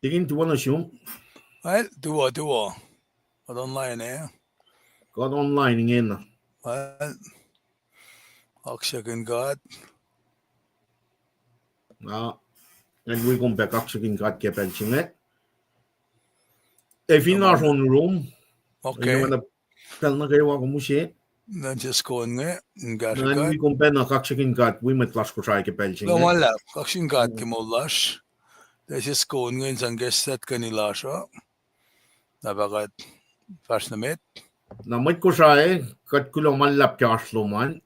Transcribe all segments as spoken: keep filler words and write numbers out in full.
Tikin, tuwo nuh sum. Well, tuwo, tuwo. Kuht online, eh? Kuht online ingena. Well, kaksakihn God. Na, ngan wi kom pac kaksakihn God ke pacl se inge. Ac fin oasr on room. Okay. Pacl nuh kwewa kom use. Ngan sisken inge, in kahsruh God. Ngan wi kom pacna kaksakihn God, wi mwet lasr Kosrae ke pacl se inge. Kuloh ma luhlahp, kaksakihn God ke moul lasr. Ngan sisken inge in sang ke study lasr uh. Na pa kuht fahsr nuh met. Na mwet Kosrae, kuht kuloh ma luhlahp ke oasr lom an.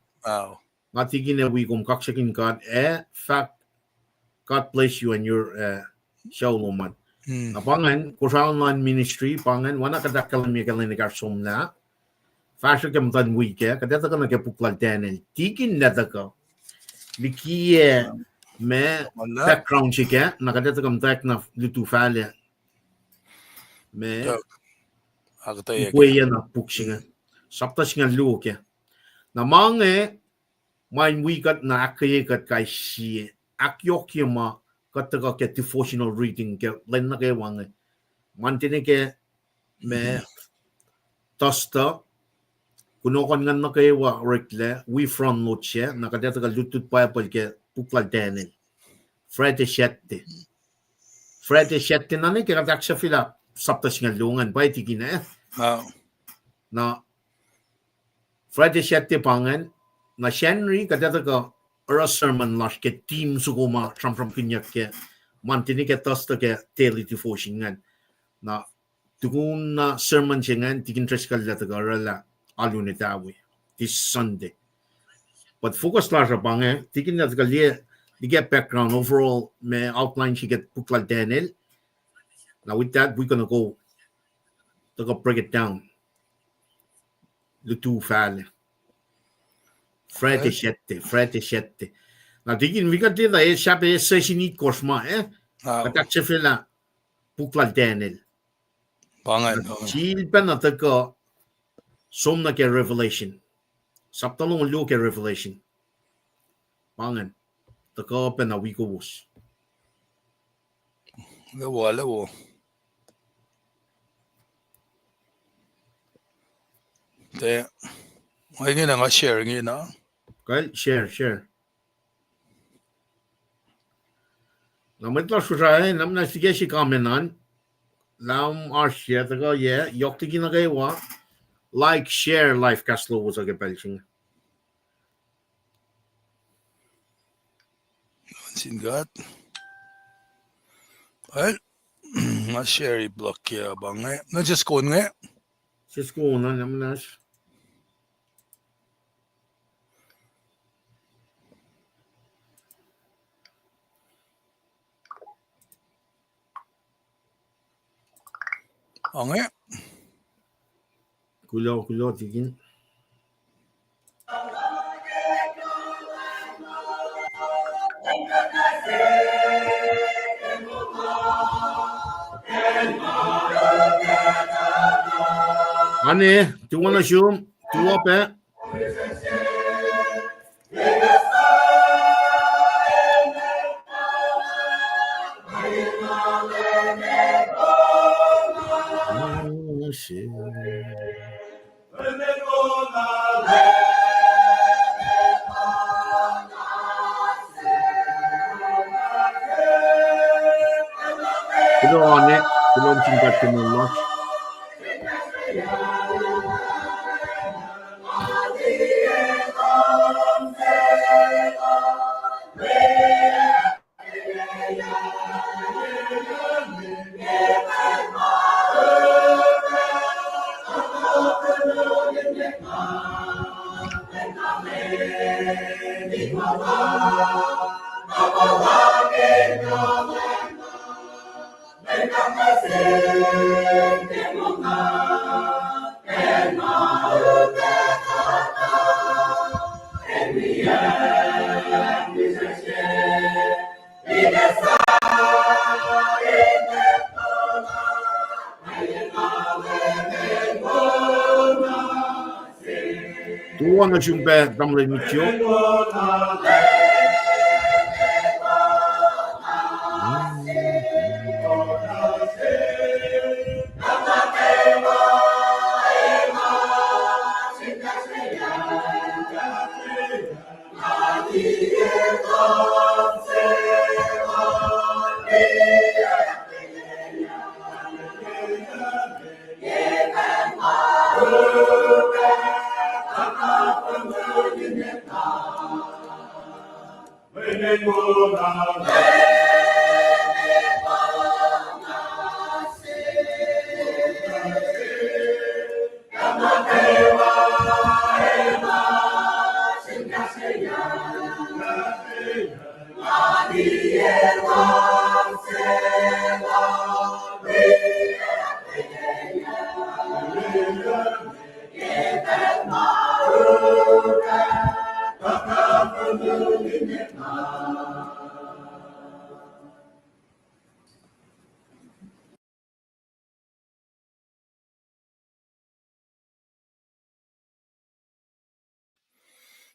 Nga tikin ac wi kom kaksakihn God ac fahk, God bless you and your, uh, sucu lom an. Na pa ingacn, Kosrae Online Ministry, pa ingacn, oacna kuht ahkkahlwemye ke lwen ekahsr somlah, fahsruh ke muhtuhn wik ah, kuht ac tuhkuh nuh ke puk lal Daniel. Tikin lah tuhkuh. Likiyac ma background se kac, na kuht ac tuhkuh muhtwacwacack na lutu fahlac. Ma ukwe na puk se inge. Sapta singucul luo kac. Na ma inge, ma in wi kuht na ahkkweye kuht kais sie, ahkyohkye ma kuht tuhkuh ke devotional reading ke lwen nuh kwewa inge. Monday nuh ke ma Thursday, kunohkohn ngan nuh kwewa oreklac, wi front load se, na kuht ac tuhkuh lutlut Bible ke puk lal Daniel. Friday, Saturday. Friday, Saturday na ne ke kuht ahksahfyelah sapta singucul luo ingacn, pa tikin ah. Na Friday, Saturday pa ingacn, na Sacnri kuht ac tuhkuh oruh sermon lasr ke theme soko ma sramsramkihnyuck ke Monday nuh ke Thursday ke daily devotion ingacn. Na tukun na sermon se ingacn, Tikin Driscoll el ac tuhkuh orwaclah alu in etawi, this Sunday. But focus lasr uh pa inge, tikin el ac tuhkuh liye, liye background, overall, ma outline se ke puk lal Daniel. Now with that, we're gonna go, tuhkuh break it down. Lutu fahlac. Friday, Saturday, Friday, Saturday. Na tikin wi kuht leta, eh, sahp session itkohsr ma, eh? Kuht ahksahfyelah puk lal Daniel. Pa ingacn, pa ingacn. Sil pacna tuhkuh som nuh ke Revelation. Sapta longoul luo ke Revelation. Pa ingacn. Tuhkuh pacna wi kowos. Lewo, lewo. Tiac, ma ingena nga share ingena. Kal, share, share. Na mwet lasr Kosrae, na muhnahs liki se comment an. Lah oasr yac tuhkuh yac, yohk liki nuh kwewa. Like, share, live cast lowos uh ke pacl se inge. Nuh sin God. Well, nga share block ke pa inge. Na sisken inge. Sisken na, na muhnahs. Ange. Kuloh, kuloh, tikin. Ane, tuwo nuh sum, tuwo pac. Kuloh, ane, kuloh nuh sin God ke moul lasr. Tuwo nuh sum pac, tamuhlwel Mitchell.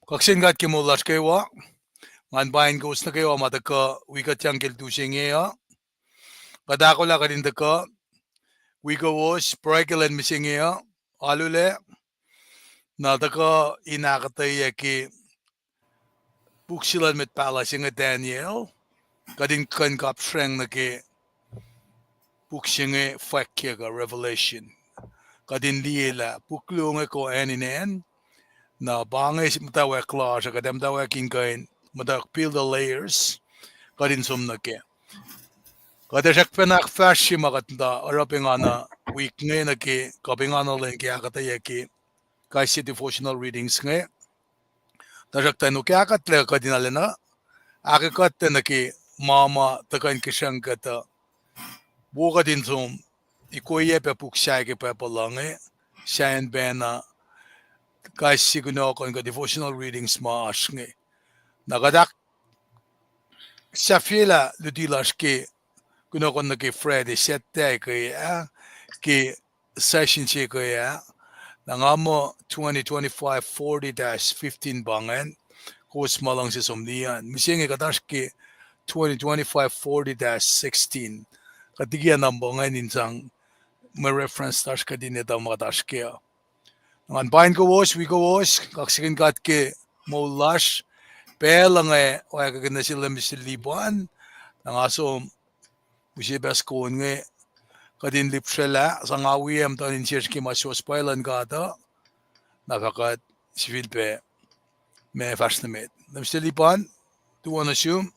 Kaksakihn God ke moul lasr kwewa. Ngan paing kowos nuh kwewa ma tuhkuh wi kuht yang ke lutu se inge uh. Kuht ahkolah kuht in tuhkuh wi kowos pruhe ke lwen mihsenge uh, alu lac, na tuhkuh in ahkuhtweyac ke puk se luhn mwet pahluh se inge Daniel. Kuht in kuh in kapsreng nuh ke puk se inge Fwackyuck kuh Revelation. Kuht in liye lah puk luo inge kuh acn in acn. Na pa inge muhtwacwacack lasr uh, kuht ac muhtwacwacack in kuh in muhtwacwacack peel the layers. Kuht in som nuh kac. Kuht ac srackpacna ahkfahsrye ma kuht muhta oruh pengana wik inge nuh ke, kuh pengana lwen ke ahkuhtweyac ke kais sie devotional readings inge. Tuhsruhktuh in okahkuhtlac kuht in arulacna ahkekuhtlac nuh ke ma ma tuhkuh in kihsrang kuht uh, wo kuht in som ikoyac pac puk sahyac ke Bible uh inge, sahyacn pacna kais sie kunohkohn kuh devotional readings ma oasr inge. Na kuht ahk sahfyelah luti lasr ke kunohkohn nuh ke Friday, Saturday ke ah, ke session se ke ah, na nga muh twenty twenty-five forty dash fifteen pa ingacn, kowos ma luhngse som liye an. Mihsenge kuht oasr ke twenty twenty-five forty dash sixteen. Kuht tikiyac number ingacn in sang mwe reference lasr kuht in etuh ma kuht oasr ke uh. Ngan paing kowos, wi kowos, kaksakihn God ke moul lasr. Pacl inge oacyacpac nuh sel Mister Lipan, na nga som use pac soko inge, kuht in lihpsrwelah, sang nga wi muhtuhn insesr ke ma suwohs pwacye luhn God uh, na fah kuht sifilpac ma fahsr nuh met. Mister Lipan, tuwohn nuh sum,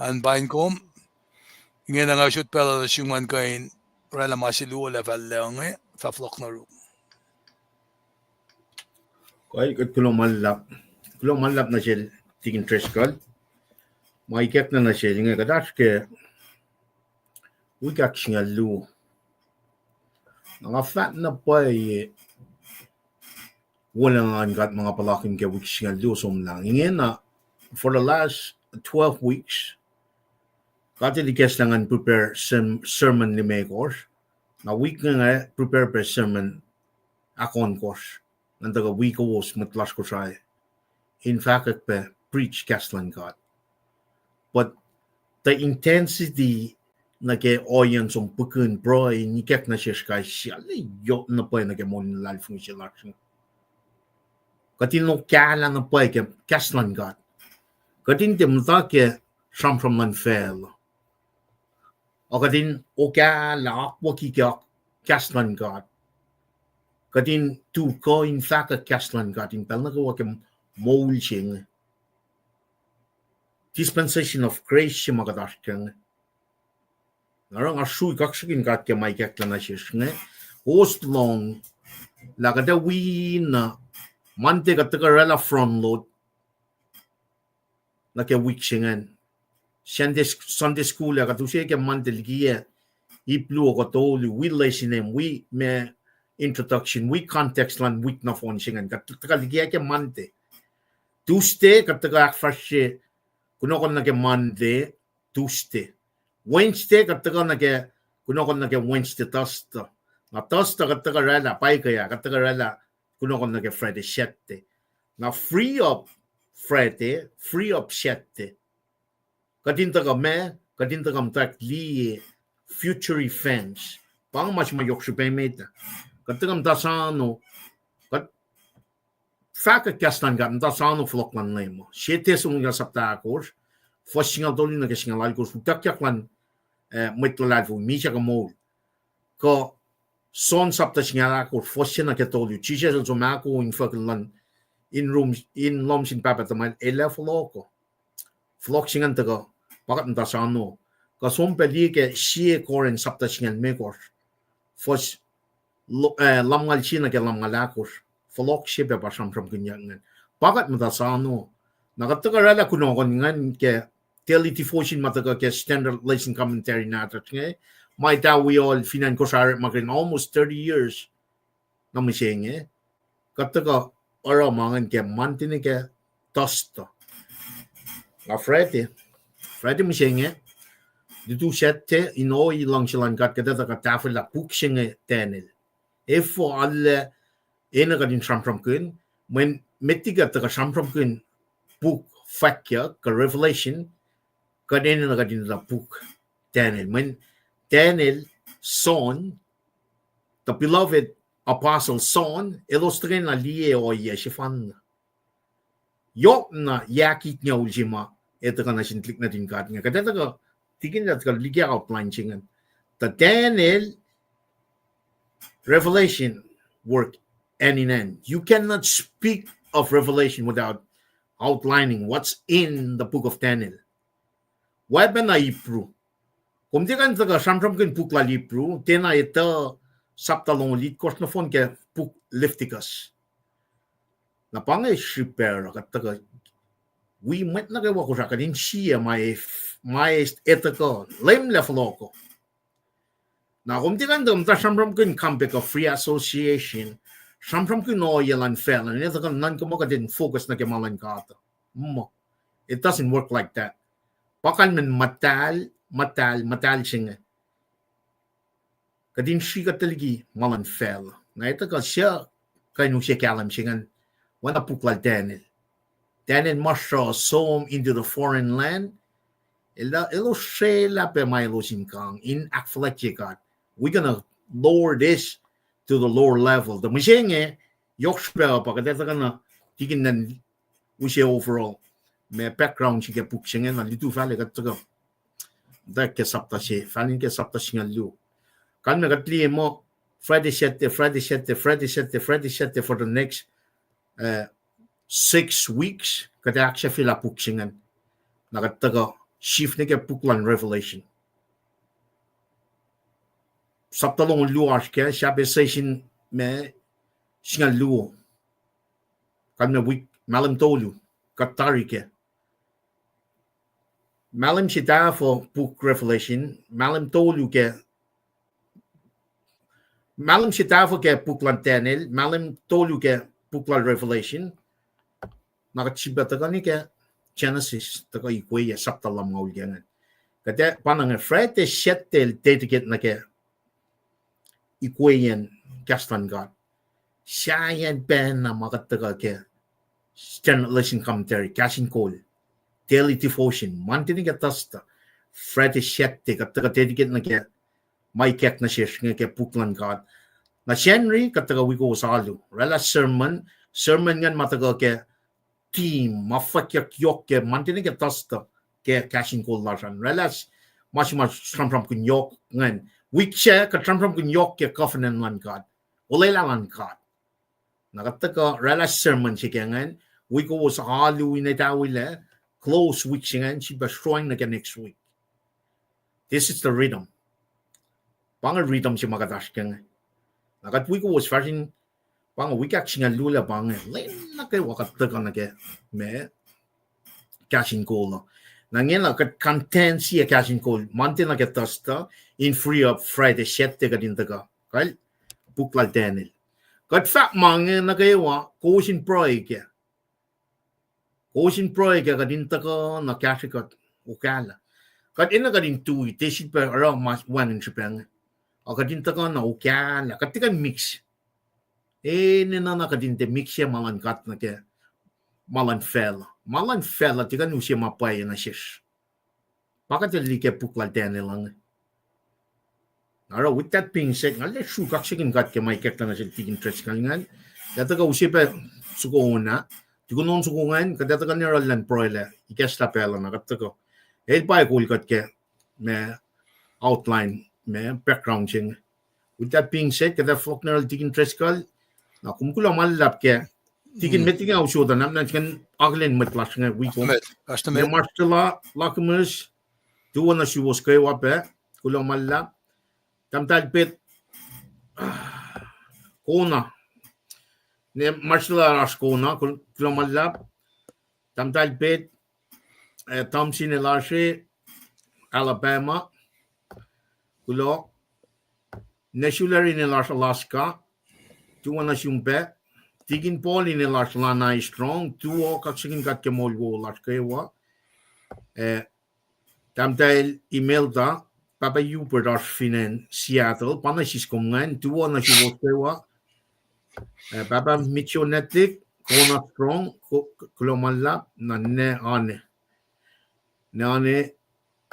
an paing kom. Ingena nga usot pacl uh nuh sum ngan kuh in oraclah ma se luo lah fal lac inge, fah fohlohk nuh yuruk. Kuh kuht kuloh ma luhlahp, kuloh ma luhlahp nuh sel Tikin Driscoll. Ma ikackna nuh sel inge kuht oasr ke wik ahksingucul luo. Na nga fahk na pwacye wolacna luhn God ma nga puhlakihn ke wik singucul luo somlah ingena, for the last twelve weeks, God El ikacslah ngan prepare serm-, sermon limekohsr. Na wik inge prepare pac sermon ahkohnkohsr. Ngan tuhkuh wi kowos mwet lasr Kosrae in fahkwack pac preach kahs luhn God. But the intensity nuh ke ohiyacn som pukihn pruhe in ikack nuh sesr kais sie, arlac yohk na pwacye nuh ke moul in luhlahlfongi se lasr. Kuht in okahlah na pwacye ke kahs luhn God. Kuht in tiac muhta ke sramsram luhn facluh, a kuht in okahlah akwucki ke kahs luhn God. Kuht in tu kuh in fahkwack kahs luhn God in pacl nuh kwewa ke moul se inge. Dispensation of grace se ma kuht oasr ke inge. Na oruh nga srui kaksakihn God ke ma ikacklah nuh sesr inge. Kowos lohng lah kuht ac wi na Monday kuht tuhkuh oraclah front load nuh ke wik se ingacn. Sunday, Sunday school ac kuht use ke Monday likiyac ip luo kuh tolu, wi lesson, wi ma introduction, wi context luhn wik nohfohn se ingacn. Kuht tuhkuh likiyac ke Monday. Tuesday kuht tuhkuh ahkfahsrye kunohkohn nuh ke Monday, Tuesday. Wednesday kuht tuhkuh nuh ke kunohkohn nuh ke Wednesday, Thursday. Na Thursday kuht tuhkuh oraclah, paike ah kuht tuhkuh oraclah kunohkohn nuh ke Friday, Saturday. Na free up Friday, free up Saturday. Kuht in tuhkuh ma, kuht in tuhkuh muhta liye future events. Pa inge ma se ma yohk srihpac met ah. Kuht tuhkuh muhta sano, kuht fahkwack kahs luhn God muhta sano fohlohk luhn Leum uh. Sie Thessalonians sapta ahkosr, fuhs singucul tolu nuh ke singucul alkosr, utuckyak luhn, eh, mwet luhlahlfongi misac kuh moul. Kuh John sapta singucul ahkosr, fuhs se nuh ke tolu, Jisus El som ahko infuckihl luhn in rum, in lohm sin Pahpah tuhmwacl, El ac fohlohk uh. Fohlohk se ingacn tuhkuh Pakat muhta sano. Kuh som pac liye ke sie Corinth sapta singucul limekohsr, fuhs lo-, eh, lumngaul sie nuh ke lumngaul ahkosr. Fohlohk se pac pa sramsramkihnyuck ingacn. Pakat muhta sano. Na kuht tuhkuh oraclah kunohkohn ingacn ke daily devotion ma tuhkuh ke Standard Lesson Commentary nahtuhsr inge, ma ita wi ol fin acn Kosrae orekmakihn almost thirty years nuh mihsenge. Kuht tuhkuh oruh ma ingacn ke Monday nuh ke Thursday. Na Friday, Friday mihsenge, lutu Saturday in ohiyac luhngse luhn God, kuht etuh kuht tahfwelah puk se inge Daniel. Efuh arlac enenuh kuht in sramsramkihn, mweyen met liki kuht tuhkuh sramsramkihn puk fwackyuck kuh Revelation, kuht enenuh kuht in etuh puk Daniel. Mweyen Daniel, John, the beloved apostle John, elos tuhkweni liye ohiyac sefanna. Yohk na yac itngoul se ma etuh kuh nuh sin tuhlihk nuhtin God inge. Kuht etuh kuh, tikin etuh kuh liki outline se ingacn. The Daniel Revelation work hand in hand. You cannot speak of Revelation without outlining what's in the book of Daniel. Weapon na Hebrew. Kom tiac kuh in tuhkuh sramsramkihn puk lal Hebrew, tiacna etuh sapta longoul itkohsr nohfohn ke puk Leviticus. Na pa inge srihpac oruh kuht tuhkuh wi mwet nuh kwewa Kosrae kuht in sie ma, ma etuh kuh Leum lac fohlohko. Na kom tiac kuh in tuhkuh muhta sramsramkihn compact of free association, sramsramkihn ohiyac luhn facluh, etuh kuh nuhnkuh muh kuht in focus nuh ke ma luhn God. Muh, it doesn't work like that. Pa kalmacn muhtahl, muhtahl, muhtahl se inge. Kuht in srihke tuh liki ma luhn facluh. Na etuh kuh suc kuh in use kahlwem se ingacn, oacna puk lal Daniel. Daniel ma sruh som into the foreign land, el, elos srwaclah pac ma elos in kang in ahkfuhlwactye God. We're gonna lower this to the lower level. Tuh mihsenge, yohk srihpac uh pa kuht etuh kuh na tikin nacn use overall ma background se ke puk se inge na lutu fahlac kuht tuhkuh, tuh ke sapta se, fahlac ke sapta singucul luo. Kalmac kuht liye muh Friday, Saturday, Friday, Saturday, Friday, Saturday, Friday, Saturday for the next, uh, six weeks, kuht ahksahfyelah puk se ingacn. Na kuht tuhkuh shift nuh ke puk luhn Revelation. Sapta longoul luo oasr kac, sahp session ma singucul luo. Kalmac wik, mahlwem tolu, kuht tari kac. Mahlwem se tahfuh puk Revelation, mahlwem tolu ke, mahlwem se tahfuh ke puk luhn Daniel, mahlwem tolu ke puk lal Revelation. Na kuht sifilpac tuhkuh nuh ke Genesis, tuhkuh ikweye sapta lumngaul ke ingacn. Kuht ac pa na inge Friday, Saturday dedicate nuh ke ikweyacn kahs luhn God. Sahyacn pacna ma kuht tuhkuh ke Standard Lesson Commentary, Kahs in Kol, daily devotion, Monday nuh ke Thursday, Friday, Saturday, kuht tuhkuh dedicate nuh ke ma ikack nuh sesr inge ke puk luhn God. Na Sacnri kuht tuhkuh wi kowos alu, oraclah sermon, sermon ingacn ma tuhkuh ke theme ma fwackyuck yohk ke Monday nuh ke Thursday ke Kahs in Kol lasr an. Oraclah ma se ma sramsramkihn yohk ingacn. Wik sac kuht sramsramkihn yohk ke covenant luhn God, olwelah luhn God. Na kuht tuhkuh oraclah sermon se ke ingacn, wi kowos alu in etawilac, close wik se ingacn, sifilpac sroacng nuh ke next week. This is the rhythm. Pa inge rhythm se ma kuht oasr ke inge. Na kuht wi kowos fahsr in, pa inge wik ahksingucul luo lah pa inge, lwen nuh kwewa kuht tuhkuh nuh ke ma Kahs in Kol uh. Na ingena kuht content sie Kahs in Kol Monday nuh ke Thursday, in free up Friday, Saturday kuht in tuhkuh kal puk lal Daniel. Kuht fahk ma inge nuh kwewa, kowos in pruhe kac. Kowos in pruhe kac, kuht in tuhkuh na kahsrwe kuht okahlah. Kuht enenuh kuht in tui, tiac sifilpac oruh ma wacngihn srihpac inge. A kuht in tuhkuh na okahlah, kuht tiac kuh in mix. Enenuh na kuht in tiac mix-ye ma luhn God nuh ke ma luhn facluh. Ma luhn facluh tiac kuh in use ma pwacye nuh sesr. Pa kuht ac liye ke puk lal Daniel inge. Oruh, with that being said, nga lwelah sruhk kaksakihn God ke ma ikacklah nuh sel Tikin Driscoll ingacn. Kuht ac tuhkuh use pac soko on ah. Tukun on soko ingacn, kuht ac tuhkuh nuh yohrohl in pruhe lah ikacslah pacl uh na kuht tuhkuh. El pa kol kuht ke ma outline, ma background se inge. With that being said, kuht ac fohlohk nuh yohrohl Tikin Driscoll. Na kom kuloh ma luhlahp ke Tikin, met liki nga usot ah, na, na srihke in akihlen mwet lasr inge wi kom. Pastor Matt, Pastor Matt. Master La-, Lakimus, Tuwo nuh suwos kwewa pac, kuloh ma luhlahp. Tahmtahel Pet, Kona. Ne Marshall oasr Kona, kul-, kuloh ma luhlahp. Tahmtahel Pet, eh, Thompson el oasr Alabama. Kuloh. Ne Shulerin el oasr Alaska. Tuwo nuh sum pac. Tikin Paul in el oasr Lanai Strong. Tuwo, kaksakihn God ke moul wo lasr kwewa. Eh, Tahmtahel Imelda, Pahpah Hubert oasr fin acn Seattle, pa na sis kom ingacn, tuwo nuh suwos kwewa. Eh, Pahpah Mitchell Netik, Kona Strong, ku-, kuloh ma luhlahp, na ne Ane. Ne Ane,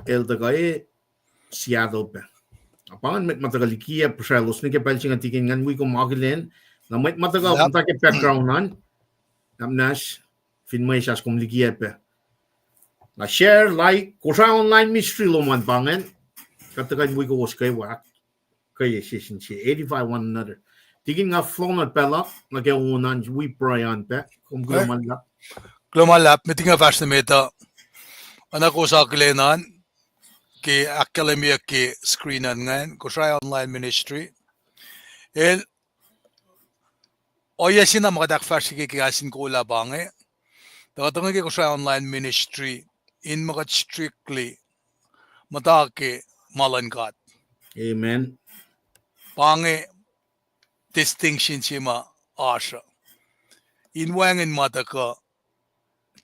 el tuhkuh Seattle pac. Pa ingacn mwet ma tuhkuh likiyac puhsralos nuh ke pacl se inge, tikin, ngan wi kom akihlen. Na mwet ma tuhkuh, kom ta ke background an, nahmnasr, fin mwesahs kom likiyac pac. Na share, like, Kosrae Online Ministry lom an pa ingacn. Kuht tuhkuh in wi kowos kwewa. Ke session se, edify one another. Tikin, nga floor na pacl uh, nuh ke on an, wi pruhe an pac. Kom kuloh ma luhlahp. Kuloh ma luhlahp, met nga fahsr nuh met uh. Oacna kowos akihlen an, ke ahkkahlwemyeyuck ke screen an ingacn, Kosrae Online Ministry. El, ohiyac se na ma kuht ahkfahsrye ke kahs in kolah pa inge. Tuh kuht tuhkuh ke Kosrae Online Ministry, in ma kuht strictly muhta ke ma luhn God. Amen. Pa inge distinction se ma oasr uh. In wacngihn ma tuhkuh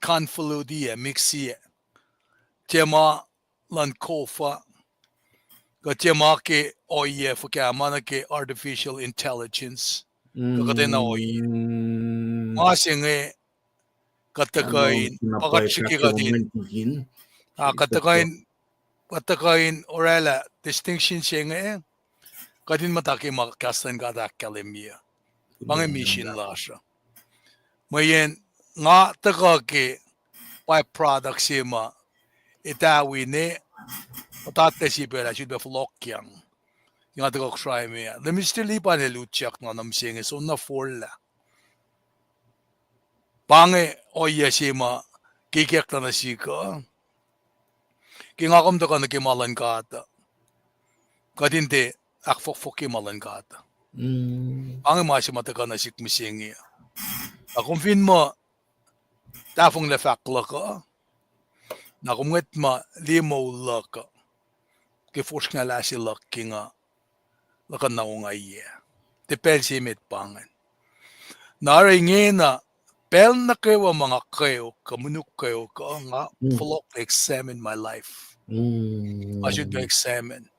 convolute-i, mix-i, tiac ma luhn kof uh, kuh tiac ma ke ohiyac fuhkah ma nuh ke artificial intelligence, kuh kuhtwena ohiyac. Ma se inge kuht tuhkuh in, pa kuht srihke kuht in, ah, kuht tuhkuh in, kuht tuhkuh in orwaclah distinction se inge, kuht in muhta ke ma kahs luhn God ahkkahlwemye. Pa inge mission lasr uh. Mweyen nga tuhkuh ke by-product se ma etawi ne, muhta sifacl ah sifilpac fohlohkyang. Nga tuhkuh Kosrae me ah. Minister Lipan el utyak na nuh mihsenge, soenna forlah. Pa inge ohiyac se ma kikyak na nuh sihk uh. Ke nga kom tuhkuh nuh ke ma luhn God uh, kuht in tiac ahkfohkfohkye ma luhn God uh. Pa inge ma se ma tuhkuh nuh sihk mihsenge uh. Na kom fin muh tahfonglac fahk luhk uh, na kom ngwet ma liye moul luhk uh, ke fosrngahlah se luhk ke nga luhkuhn na ongaiyac. Tiac pacl se met pa ingacn. Na oruh ingena, pacl nuh kwewa ma nga kweok kuh monuk kweok uh, nga fohlohk examine my life. Nga sifilpac examine.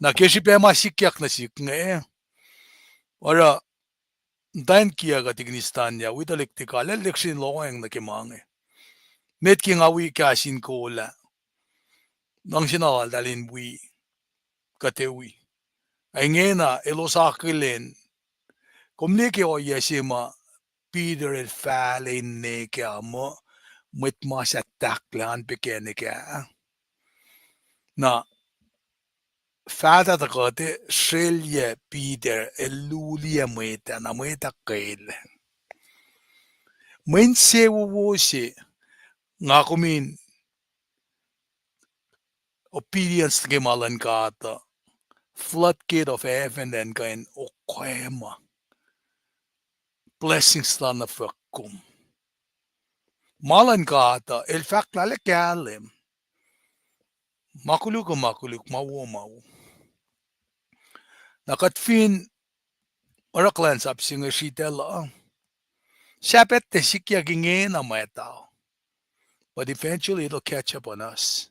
Na ke srihpac ma sikyak nuh sihk inge, oruh muhtwacn kiyuck uh, Tikinis Tanya, wi tuhlihk Tikal, el lihksreni lohacng nuh ke ma inge. Met ke nga wi kahs in kolah, luhngse na laltahl in wi, kuht ac wi. Ac ingena elos akihlen, kom liye ke ohiyac se ma Peter el fahlac in nwe kac muh mwet mas ahktahklac an pekacnek ah. Na faht ah tuh kuht ac srwelyac Peter el luliyac mwet ah, na mwet ah kwelac. Mwe insewowo se, nga kom in obedience nuh ke ma luhn God uh, floodgate of heaven an kuh in okwacma blessings lal nuh fahk kom. Ma luhn God uh, el fahk lah el ac kahlwem ma koluk uh ma koluk, ma wo ma wo. Na kuht fin oruh kuhlwacnsap se inge sritacl uh, sahp ac tiac sikyak ingena mwet uh. But eventually it'll catch up on us.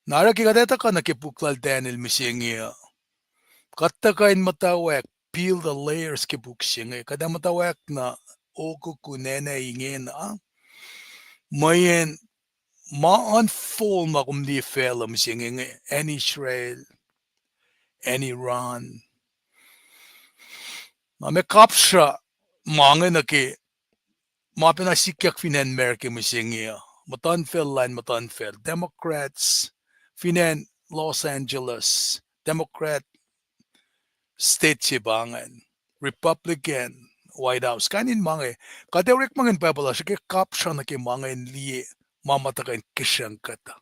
Na oruh ke kuht ac tuhkuh nuh ke puk lal Daniel mihsenge uh, kuht tuhkuh in muhtwacwacack peel the layers ke puk se inge, kuht ac muhtwacwacack na okokun acn ingena, mweyen ma unfold ma kom liye facluh mihsenge inge, acn Israel, acn Iran. Na ma kapsra ma inge nuh ke ma pacna sikyak fin acn America mihsenge uh, muhtuhnfacl lain muhtuhnfacl, Democrats fin acn Los Angeles, Democrat state se pa ingacn, Republican White House, kain in ma inge. Kuht ac orekma ingacn Bible lasr ke kapsra nuh ke ma inge in liye ma ma tuhkuh in kihsreng kuht uh.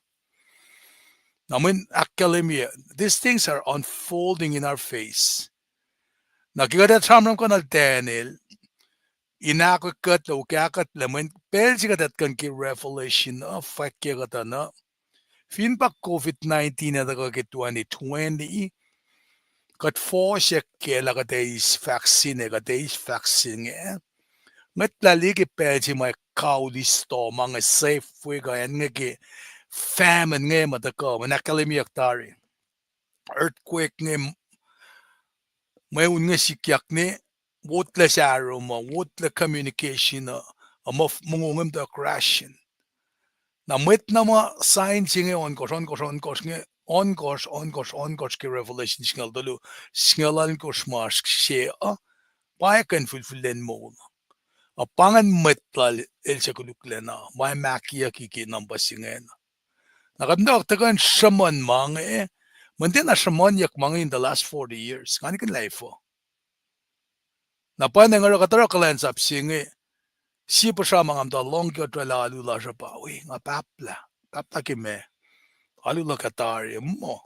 Na mweyen ahkkahlwemye, these things are unfolding in our face. Na ke kuht ac sramsramkihn Daniel, in ahkoekuhtlac, ukahkuhtlac, mweyen pacl se kuht ac tuhkuh ke Revelation uh, fwackyuck kuhtuh na, fin pa covid nineteen ac tuhkuh ke twenty twenty, kuht fohsack ke lah kuht eis vaccine, kuht eis vaccine inge. Ngwetlah liye ke pacl se ma kauli stoh ma inge Safeway kuh acn inge ke famine inge ma tuhkuh, mweyen ahkkahlwemyeyuck tari. Earthquake inge, mweun inge sikyak ne, wotlac sahrom uh, wotlac communication uh, uh, muh f-, mongo inge muhta crashen. Na mwet na ma sign se inge ohnkohsr, ohnkohsr, ohnkohsr inge, ohnkohsr, ohnkohsr, ohnkohsr ke Revelation singucul tolu, singucul ohnkohsr ma oasr se uh, pa ac kuh in fulfillen moul. Uh, pa ingacn mwet lal el suc koluklacna, ma ac ahkkweyeyucki ke number se ingacn. Na kuht muhta tuhkuh in sruhmuhn ma inge, mweyen tiacna sruhmuhnyuck ma inge in the last forty years, nga nikihn lah efuh. Na pa inge oruh kuht oruh kuhlwacnsap se inge, sie puhsra ma nga muhta lohng ke kuht orwaclah alu lasr uh pa, wi, nga pahplah, pahplah ke ma, alu luhk ah tari, muh.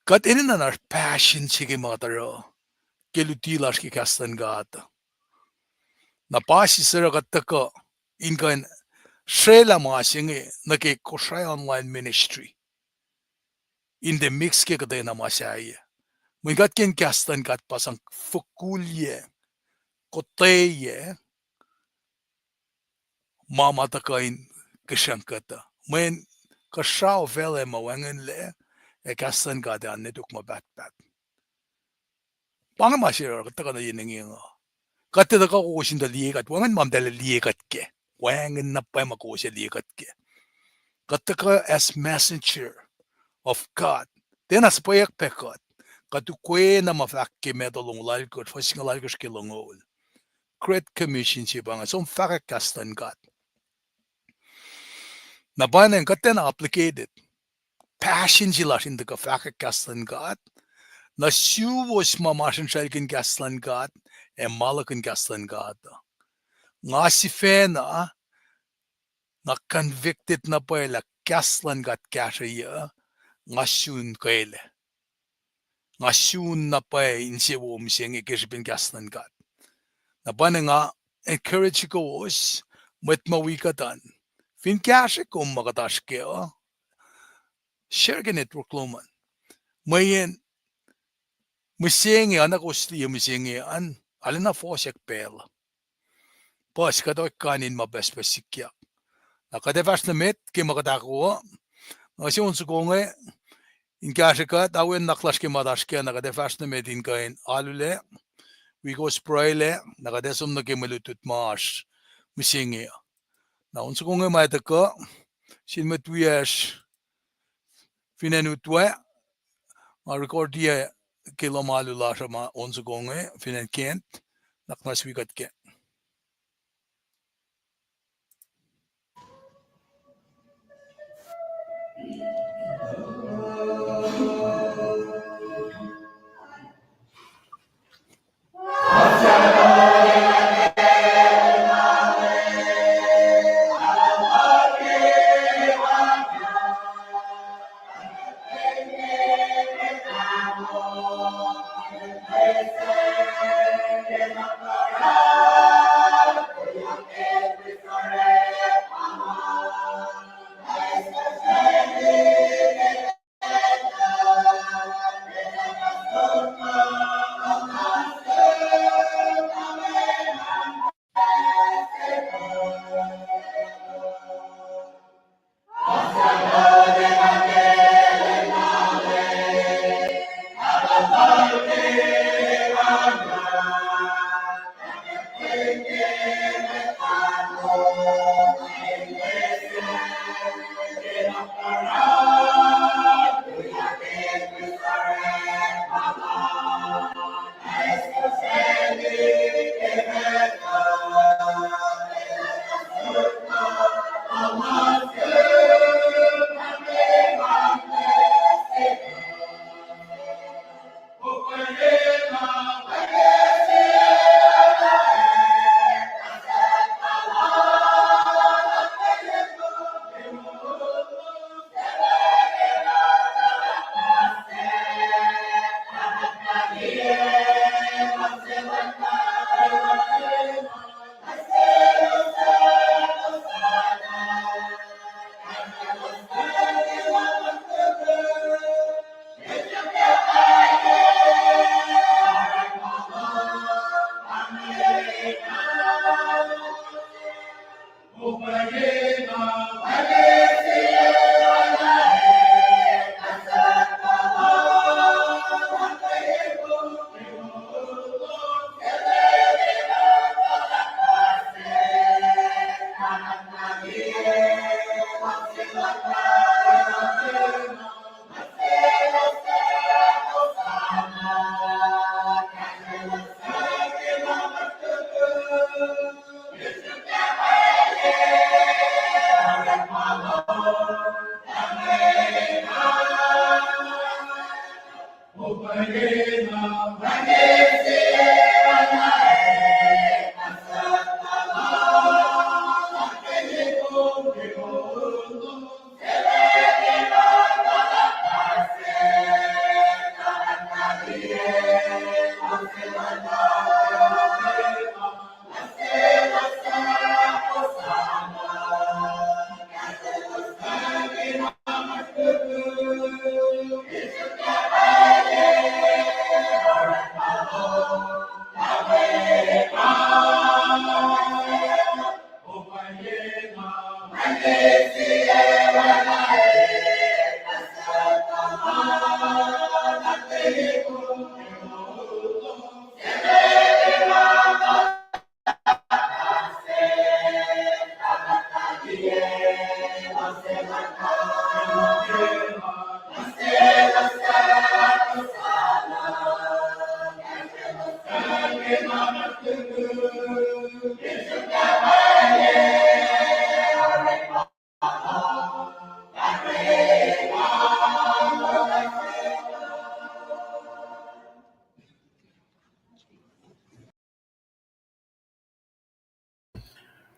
Kuht enenuh na passion se ke ma kuht oruh, ke luti lasr ke kahs luhn God. Na pa sisor kuht tuhkuh in kuh in srwaclah ma se inge nuh ke Kosrae online ministry in the mix ke kuhtwena ma sahyac. Mweyen kuht ke kahs luhn God pa sang fokulyac, kotweyac, ma ma tuhkuh in kihsreng kuht uh. Mweyen kuhsrao facluh ma wacngihnlac, ac kahs luhn God ac oan ne tok ma pahtpaht. Pa inge ma se oruh kuht tuhkuh nuh yen inge uh. Kuht tiac tuhkuh kowos in tuh liye kuht, wacngihn ma muhtaclac liye kuht kac. Wacngihn na pwacye ma kowos ac liye kuht kac. Kuht tuhkuh as messenger of God. Tiacna suhpweyuck pac kuht. Kuht ukwe na ma fahk ke Matthew longoul alkosr, fuhs singucul alkosr ke longoul. Great Commission se pa inge, som fahkwack kahs luhn God. Na pa ingacn kuht tiacna obligated. Passion se lasr in tuhkuh fahkwack kahs luhn God. Na suwos ma masrinsraclkihn kahs luhn God, ac ma luhkihn kahs luhn God uh. Nga sifacna, nga convicted na pwacye lah kahs luhn God kahsrweyuc, nga sun kwelac. Nga sun na pwacye insewowo mihsenge ke srihpen kahs luhn God. Na pa inge nga encourage kowos, mwet ma wi kuht an, fin kahsrwe kom ma kuht oasr kac uh, share ke network lom an. Mweyen mihsenge, oacna kowos liye mihsenge an, arulacna fohsack pacl. Puhs kuht oackain in ma pucspucs sikyak. Na kuht ac fahsr nuh met ke ma kuht ahkoo uh. Na se on soko inge, in kahsrwe kuht, awen nuhnak lasr ke ma oasr kac, na kuht ac fahsr nuh met in kuh in alulac, wi kowos pruhelac, na kuht ac som nuh ke mwe lutlut ma oasr mihsenge uh. Na on soko inge ma tuhkuh, sin mwet wiyacsr fin acn Utwe, nga recordiyac ke lohm alu lasr uh ma on soko inge fin acn Kent, nuhnak muhnahs wi kuht kac.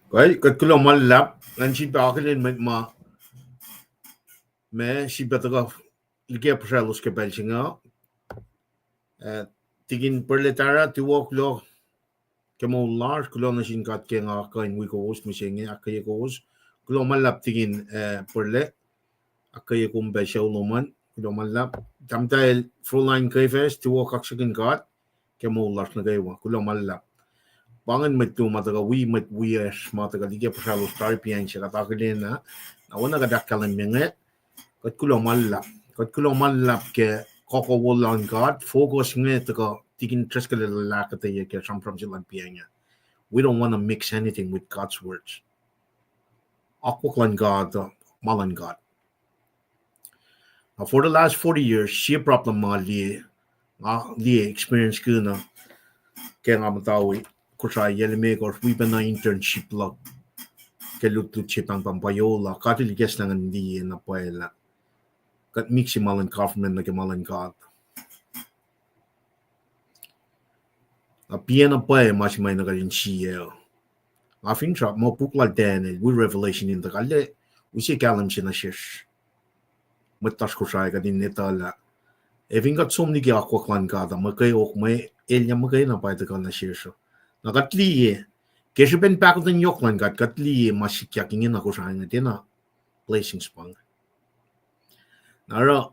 Kuh, kuht kuloh ma luhlahp, ngan sifilpac akihlen mwet ma, ma sifilpac tuhkuh liki puhsralos ke pacl se inge. Eh, Tikin Perle Tara, tuwo kuloh ke moul lasr, kuloh nuh sin God ke nga kuh in wi kowos mihsenge, ahkkweye kowos. Kuloh ma luhlahp Tikin, eh, Perle, ahkkweye kom pac sucu lom an, kuloh ma luhlahp. Tahmtahel Froline Kefas, tuwo kaksakihn God ke moul lasr nuh kwewa, kuloh ma luhlahp. Pa ingacn mwet luo ma tuhkuh wi, mwet wiyacsr ma tuhkuh liki puhsralos tari piacng se kuht akihlen ah. Na oacna kuht ahkkahlwemye inge, kuht kuloh ma luhlahp. Kuht kuloh ma luhlahp ke kuhkuh wo luhn God, focus inge tuhkuh Tikin Driscoll el ahkuhtweyac ke sramsram se luhn piacng ah. We don't want to mix anything with God's words. Akwuck luhn God, uh, ma luhn God. Na for the last forty years, sie problem ma liye, nga liye experience kihn uh, ke nga muhta wi Kosrae yac limekohsr, wi pacna internship luhk ke lutlut se pahngpahng Beulah, God el ikacslah ngan liye na pwacye lah kuht mix-i ma luhn government nuh ke ma luhn God. Na piacna pwacye ma se ma na kuht in sie. Nga finsrak muh puk lal Daniel, wi Revelation in tuhkuh, use kahlwem se nuh sesr, mwet lasr Kosrae, kuht in etuh lah ac fin kuht som liki akwuck luhn God uh, muhkwena, muh elyah muhkwena pa tuhkuh nuh sesr uh. Na kuht liye, ke srihpen pahkotwen yohk luhn God, kuht liye ma sikyak ingena Kosrae inge tiacna blessings pa inge. Na oruh,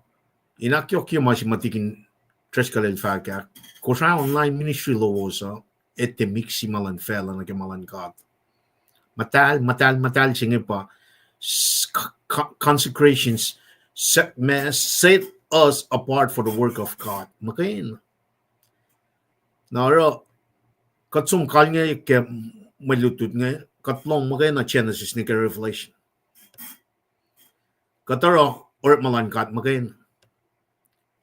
in ahkyohkye ma se ma Tikin Driscoll el fahk ah, Kosrae online ministry lowos uh, etuh mix-i ma luhn facluh nuh ke ma luhn God. Muhtahl, muhtahl, muhtahl se inge pa s-, co-, co-, consecrations, set, ma, set us apart for the work of God. Muhkwena. Na oruh, kuht som kalmac ke mwe lutlut inge, kuht lohng muhkwena Genesis nuh ke Revelation. Kuht oruh orekma luhn God muhkwena.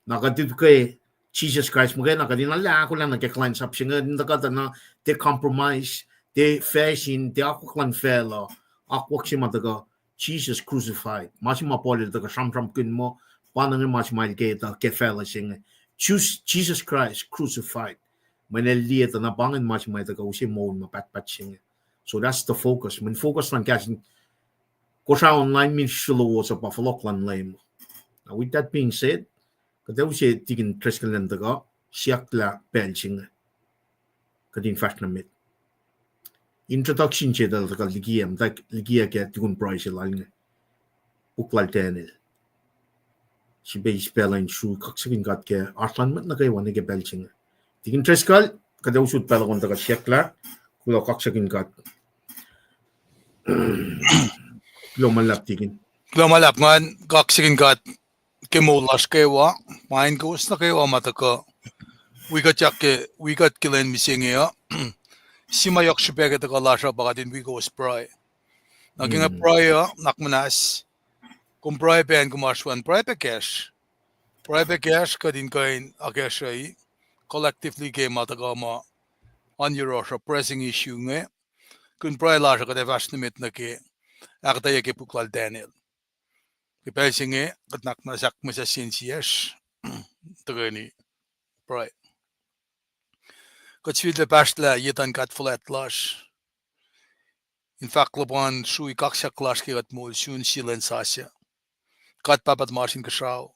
Na kuht utucke Jisus Kraist muhkwena, kuht in arlac ahkolah nuh ke kuhlwacnsap se inge, in tuhkuh tuh na tiac compromise, tiac facsin, tiac akwuck luhn facluh, akwuck se ma tuhkuh Jesus crucified. Ma se ma Paul el tuhkuh sramsramkihn muh, pa inge ma se ma el ke etuh ke facluh se inge. Jus-, Jesus Christ crucified. Mweyen el liye tuh na pa ingacn ma se ma tuhkuh use moul ma pahtpaht se inge. So that's the focus. Mweyen focus luhn kahs in Kosrae online ministry lowos uh pa fohlohk luhn Leum. Now, with that being said, kuht ac use Tikin Driscoll in tuhkuh siyucklah pacl se inge, kuht in fahsr nuh met. Introduction se eltahl tuhkuh likiyac, muhta likiyac ke tukun pruhe se lal inge. puk lal Daniel. Srihpac eis pacl in srui kaksakihn God ke oasr lun mwet nuh kwewa nuh ke pacl se inge. Tikin Driscoll, kuht ac usot pacl uh in tuhkuh siyucklah, kuloh kaksakihn God. Kuloh ma luhlahp, Tikin. Kuloh ma luhlahp, ngan kaksakihn God ke moul lasr kwewa, ma in kowos nuh kwewa ma tuhkuh wi kuht ke, wi kuht ke lwen mihsenge uh. Sie ma yohk srihpac ke tuhkuh lasr uh pa kuht in wi kowos pruhe. Na ke nga pruhe uh, nuhnak muhnahs, kom pruhe pac in kom oasr wen pruhe pac kacsr. Pruhe pac kacsr kuht in kuh in akacsruhi collectively ke ma tuhkuh ma oan yohrohsr uh, pressing issue inge. Kihn pruhe lasr uh kuht ac fahsr nuh met nuh ke ahkuhtweyac ke puk lal Daniel. Ke pacl se inge kuht nuhnak muhnahs ahkmihsye insiyacsr tuhkweni pruhe. Kuht sifilpac pahsrlah ye tuh in God fuhlwact lasr in fahk luhpan srui kaksak lasr ke kuht moul sun sie lwen sasuc. God Pahpah tuhmasr Inkuhsrao,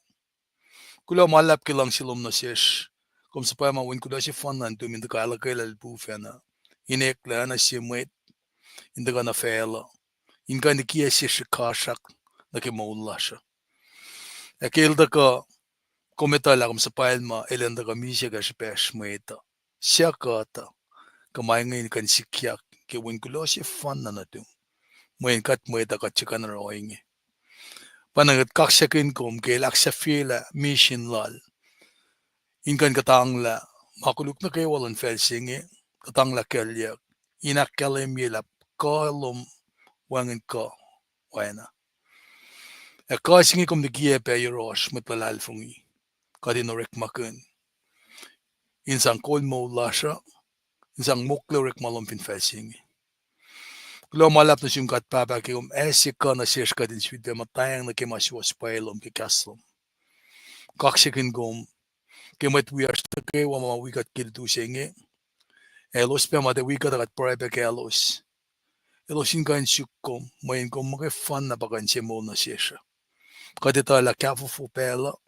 kuloh ma luhlahp ke luhngse lom nuh sesr. Kom suhpwacma wen kuloh sefanna nuhtum in tuhkuh ahluhkwelah lipufacn uh, in eklac nuh sin mwet in tuhkuh nuh facluh, in kuh in kiyac sie srihkasrak nuh ke moul lasr uh. Ac ke el tuhkuh, kom etuh lah kom suhpwacl ma elan tuhkuh misac ke srihpacsr mwet uh, suc kuht uh, kuh ma inge in kuh in sikyak ke wen kuloh sefanna nuhtum. Mweyen kuht mwet uh kuht srihke in oruh ohinge. Pa na kuht kaksakihn kom ke el ahksahfyelah misin lal in kuh in kuhtanglah ma koluk nuh kwewa luhn facl se inge, kuhtanglah kuclyuck, in ahkkahlwemye lah kuh lom wacngihn kuh oacna. Ac kuh se inge kom likiyac pac yohrohsr mwet luhlahlfongi, kuht in orekmakihn in sang kol moul lasr uh, in sang mokle orekma lom fin facl se inge. Kuloh ma luhlahp nuh sum God Pahpah ke kom ase kuh nuh sesr kuht in sifilpac muhtwacng nuh ke ma suwohs pwacye lom ke kahs lom. Kaksakihn kom ke mwet wiyacsr nuh kwewa ma wi kuht ke lutu se inge. Elos pac ma tiac wi kuht uh kuht pruhe pac kaclos. Elos in kuh in suk kom, mweyen kom muhkwena pa kuh in sie moul nuh sesr uh. Kuht etuh lah kahfofo pacl uh,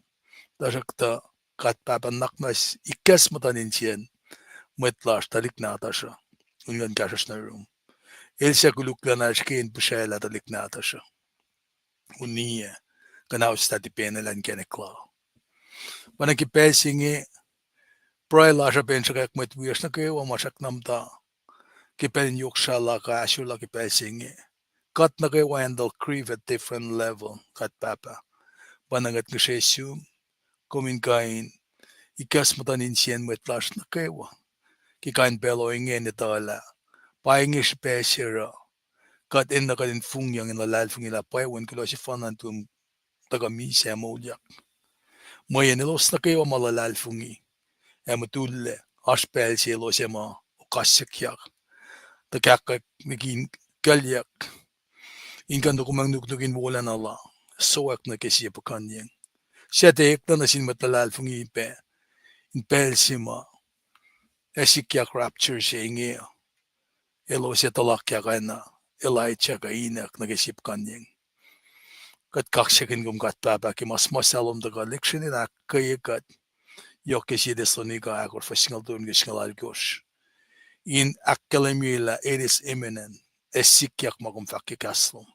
tuhsruhktuh God Pahpah, nuhnak muhnahs ikacs muhtuhn insiyacn mwet lasr tuhlihk nahtuhsr uh, in kuh in kahsruhsr nuh yurum. El suc koluklacna srihke in pihsraclah tuhlihk nahtuhsr uh, uniyac kuhnahoslah tipenelah inkacnek la. Pa na ke pacl se inge, pruhe lasr uh pac in sruhkwack mwet wiyacsr nuh kwewa ma srackna muhta ke pacl in yohk srah la kuh ahsor la ke pacl se inge. Kuht nuh kwewa handle grief at different level, God Pahpah. Pa na kuht ngihsre sum, kom in kuh in ikacs muhtuhn insiyacn mwet lasr nuh kwewa ke kain pacl ohinge in etuh lah pa inge srihpac se oruh kuht enenuh kuht in fongyang in luhlahlfongi lah pwacye wen kuloh sefanna nuhtum tuhkuh misac ac moulyak. Mweyen elos nuh kwewa ma luhlahlfongi ac mutullac, oasr pacl se elos ac ma okasyuckyak, tuhkahkwack liki kuclyuck, in kuh in tohkohmacng nuknuk in wolacna la, sowack nuh ke sie puhkuhnyeng. Suc tiac eklac nuh sin mwet luhlahlfongi pac in pacl se ma ac sikyak rapture se inge, elos ac tuhlakyak oacna Elijah kuh Enoch nuh ke sie puhkuhnyeng. Kuht kaksakihn kom God Pahpah ke ma suhmuhslah lom tuhkuh lihksreni in ahkkweye kuht. Yohk ke sie Thessalonica ahkosr fuhs singucul tolu nuh ke singucul alkosr, in ahkkahlwemye lah it is imminent, ac sikyak ma kom fahk ke kahs lom.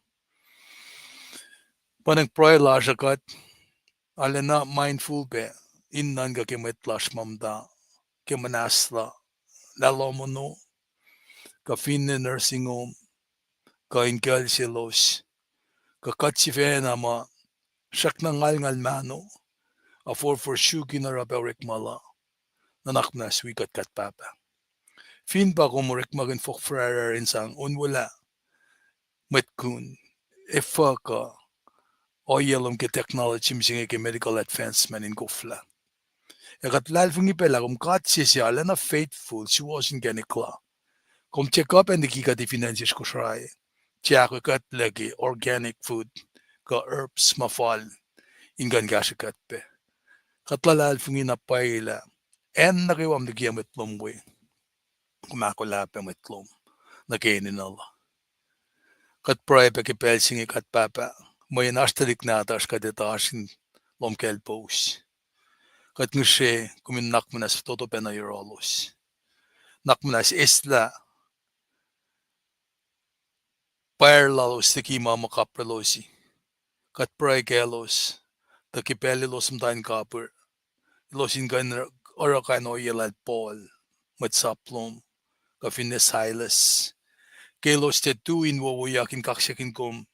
Pa inge pruhe lasr uh kuht arulacna mindful pac in nuhnkuh ke mwet lasr ma muhta ke muhnahslah, lahlmonu, kuh finne nursing home, kuh in kucl selos, kuh kuht sifacna ma srackna ngalngal mahno, ac forfor suk in oruh pac orekma la. Nuhnak muhnahs wi kuht God Pahpah. Fin pa kom orekmakihn fohk fuhrahrrahr in sang onwelah mwet kun, efuh kuh ohiyac lom ke technology mihsenge ke medical advancement in koflah. Ac kuht luhlahlfongi pac lah kom God se suc arulacna faithful, suwohs inkacnek la. Kom tiac kuh pac in liki kuht fin acn sesr Kosrae, tiac ahkoekuhtlac ke organic food kuh herbs ma fal in kuh in kahsrwe kuht pac. Kuht luhlahlfongi na pwacye lah acn nuh kwewa ma liki mwet lom we, kom ahkolah pac mwet lom nuh ke enenuh la. Kuht pruhe pac ke pacl se inge God Pahpah, mweyen oasr tuhlihk nahtuhsr kuht etuh oasr in lohm kaclpous. Kuht ngihsre kom in nuhnak muhnahs fototo pacna yohrohlos. Nuhnak muhnahs eslah pwacr lalos liki ma ma kaprelosi. Kuht pruhe kaclos, tuh ke pacl elos muhta in kapihr, elos in kuh in oruh kain ohiyac lal Paul, mwet sap lom, kuh finne Silas. Ke elos tiac tui in wowoyak in kaksakihn kom,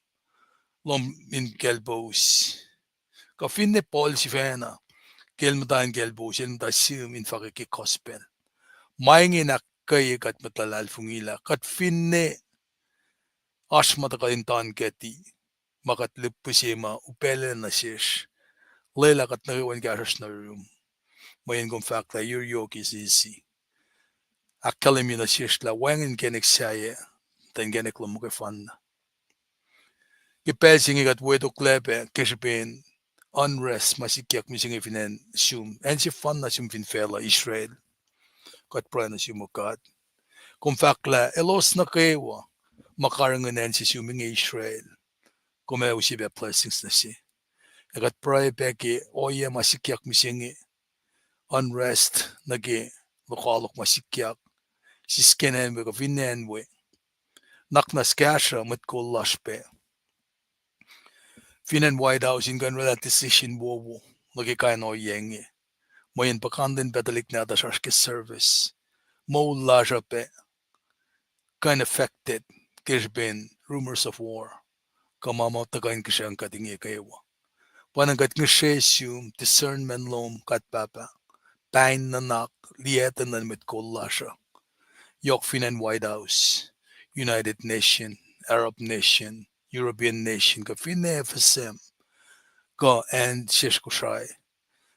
lom in kaclpous. Kuh finne Paul sifacna, ke el muhta in kaclpous, el muhta sihm in fahkwack ke gospel. Ma inge in ahkkweye kuht mwet luhlahlfongi lah kuht finne oasr ma tuhkuh in tankuhti, ma kuht lihpihsye ma upaclac nuh sesr, lwelah kuht nuh kwewa in kahsruhsr nuh yurum. Mweyen kom fahk lah your yoke is easy. Ahkkahlwemye nuh sesr lah wacngihn inkacnek sahyac, tuh inkacnek lom muhkwefanna. Ke pacl se inge kuht wetoklac pac ke srihpen unrest ma sikyak mihsenge fin acn sum, acn sefanna sum fin facluh Israel. Kuht pruhe nuh sum, O God. Kom fahk lah elos nuh kwewa ma karihngihn acn se sum inge Israel, kom ac use pac blessings nuh se. Ac kuht pruhe pac ke ohiyac ma sikyak mihsenge, unrest nuh ke lokoalok ma sikyak, sisken acn we kuh fin acn we. Nuhnak muhnahs kahsruh mwet kol lasr pac fin acn White House in kuh in oraclah decision wowo nuh ke kain ohiyac inge. Mweyen puhkantwen pac tuhlihk nahtuhsr oasr ke service. Moul lasr uh pac kuh in affected ke srihpen rumors of war, kuh ma ma tuhkuh in kihsruhng kuht inge kwewa. Pwacnwacng kuht ngihsre sum discernment lom, God Pahpah, pain nuhnak, liyacten luhn mwet kol lasr uh, yohk fin acn White House, United Nation, Arab Nation, European Nation, kuh finne F S M, kuh acn sesr Kosrae.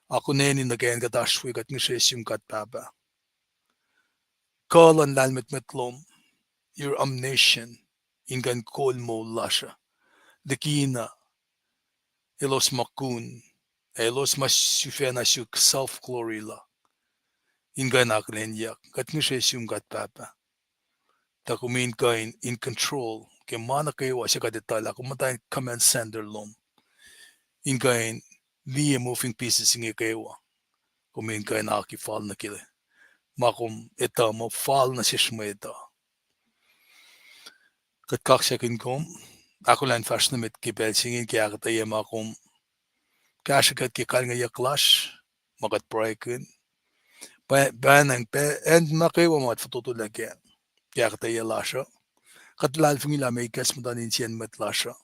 Akoneni nuh ke acn kuht oasr we, kuht ngihsre sum, God Pahpah, kuh luhn lahlmwetmwet lom, your omniscient, in kuh in kol moul lasr uh. Likina elos ma kun, ac elos ma sifacna suk self-glory luhk, in kuh in akihlenyuck, kuht ngihsre sum, God Pahpah, tuh kom in kuh in, in control ke ma nuh kwewa suc kuht etuh lah kom muhta in command center lom, in kuh in liye moving pieces inge kwewa, kom in kuh in aki fal nuh ke ma kom etuh muh fal nuh sesr mwet uh. Kuht kaksakihn kom, ahkolah in fahsr nuh met ke pacl se inge ke ahkuhtweyac ma kom kahsrwe kuht ke kalngeyuck lasr, ma kuht pruhekihn. Pwacnwacng pac acn nuh kwewa ma kuht fototolah kac ke ahkuhtweyac lasr uh, kuht luhlahlfongi lah meac kahs muhta insiyacn mwet lasr uh,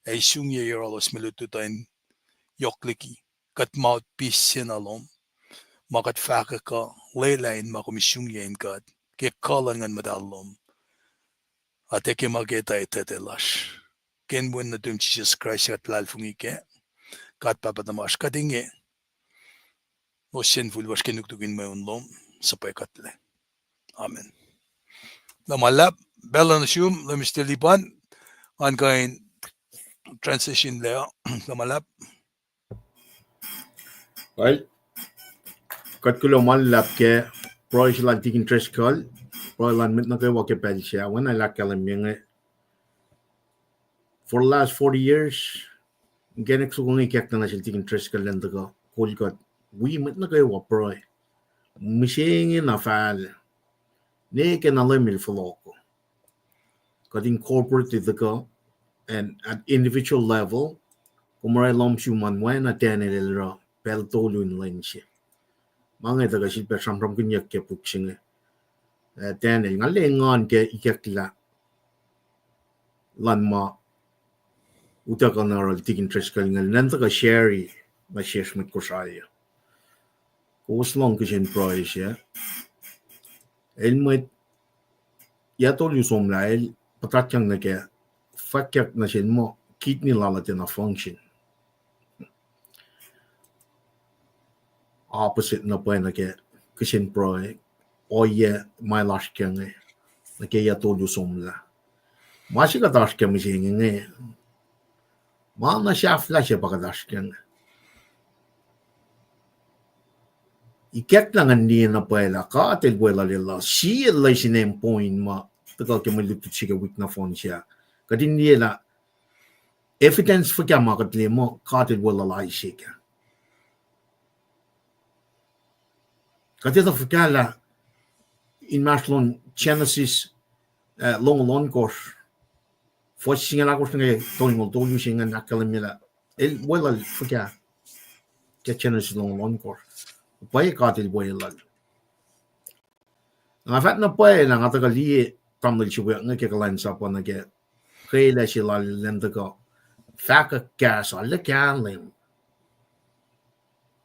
ac isungyac yohrohlos mwe lutlut uh in yohk liki kuht mouthpiece se na lom, ma kuht fahkwack uh, lwelah in ma kom isungyac in kuht ke kuh luhn Nguhn Muhtahl lom, a tiac ke ma ke etuh etuh lasr. Ke inen wen nuhtum Jisus Kraist kuht luhlahlfongi kac, God Pahpah tuhmasr, kuht inge, nosyen fihl wasr ke nuknuk in mweun lom, suhpwekuhtlac. Amen. Lah ma luhlahp, pacl uh nuh sum, Mister Lipan, ngan kuh in transition lac, lah ma luhlahp. Well, kuht kuloh ma luhlahp ke pruhe se lal Tikin Driscoll, pruhe lal mwet nuh kwewa ke pacl sac, oacna el ahkkahlwemye inge. For the last forty years, inkacnek soko inge ikacklah nuh sel Tikin Driscoll elan tuhkuh kol kuht wi mwet nuh kwewa pruhe. Mihsenge na fahlac, ne ke na Leum El fohlohko. Kuht in corporately tuhkuh, and at individual level, kom oruh lohm sum an oacna Daniel el oruh pacl tolu in lwen se. Ma inge tuhkuh sifilpac sramsramkihnyuck ke puk se inge. Eh, Daniel, nga lwe engan ke ikacklah luhn ma utuckuh na oruh Tikin Driscoll inge, elan tuhkuh share nuh sesr mwet Kosrae uh. Kowos lohng kihsen pruhe sac. El mwet yac tolu somlah el puhtatyang nuh ke fwackyuck nuh sel muh kidney lal uh tiacna function. Opposite na pwacye nuh ke kihsen pruhe, ohiyac ma el oasr kac inge nuh ke yac tolu somlah. Ma se kuht oasr kac mihsenge inge, ma na sahflah se pa kuht oasr kac inge. Ikacklah ngan liye na pwacye lah God El weluhlwel uh, sie lesson point ma tuhkuh ke mwe lutlut se ke wik nohfohn sac. Kuht in liye lah evidence fuhkah ma kuht liye muh God El weluhl Isaac ah. Kuht etuh fuhkah lah inmahsrlon Genesis, eh, longoul ohnkohsr, fuhs singucul ahkosr nuh ke tolngoul tolu se ingacn ahkkahlwemye lah El weluhl fuhkah? Ke Genesis longoul ohnkohsr. Pwacye God El weluhl. Nga fahk na pwacye lah nga tuhkuh liye tamuhlwel srihpac inge ke kuhlwacnsap uh nuh ke kwelah se lal, elan tuhkuh fahkwack kahs arlac kahlwem.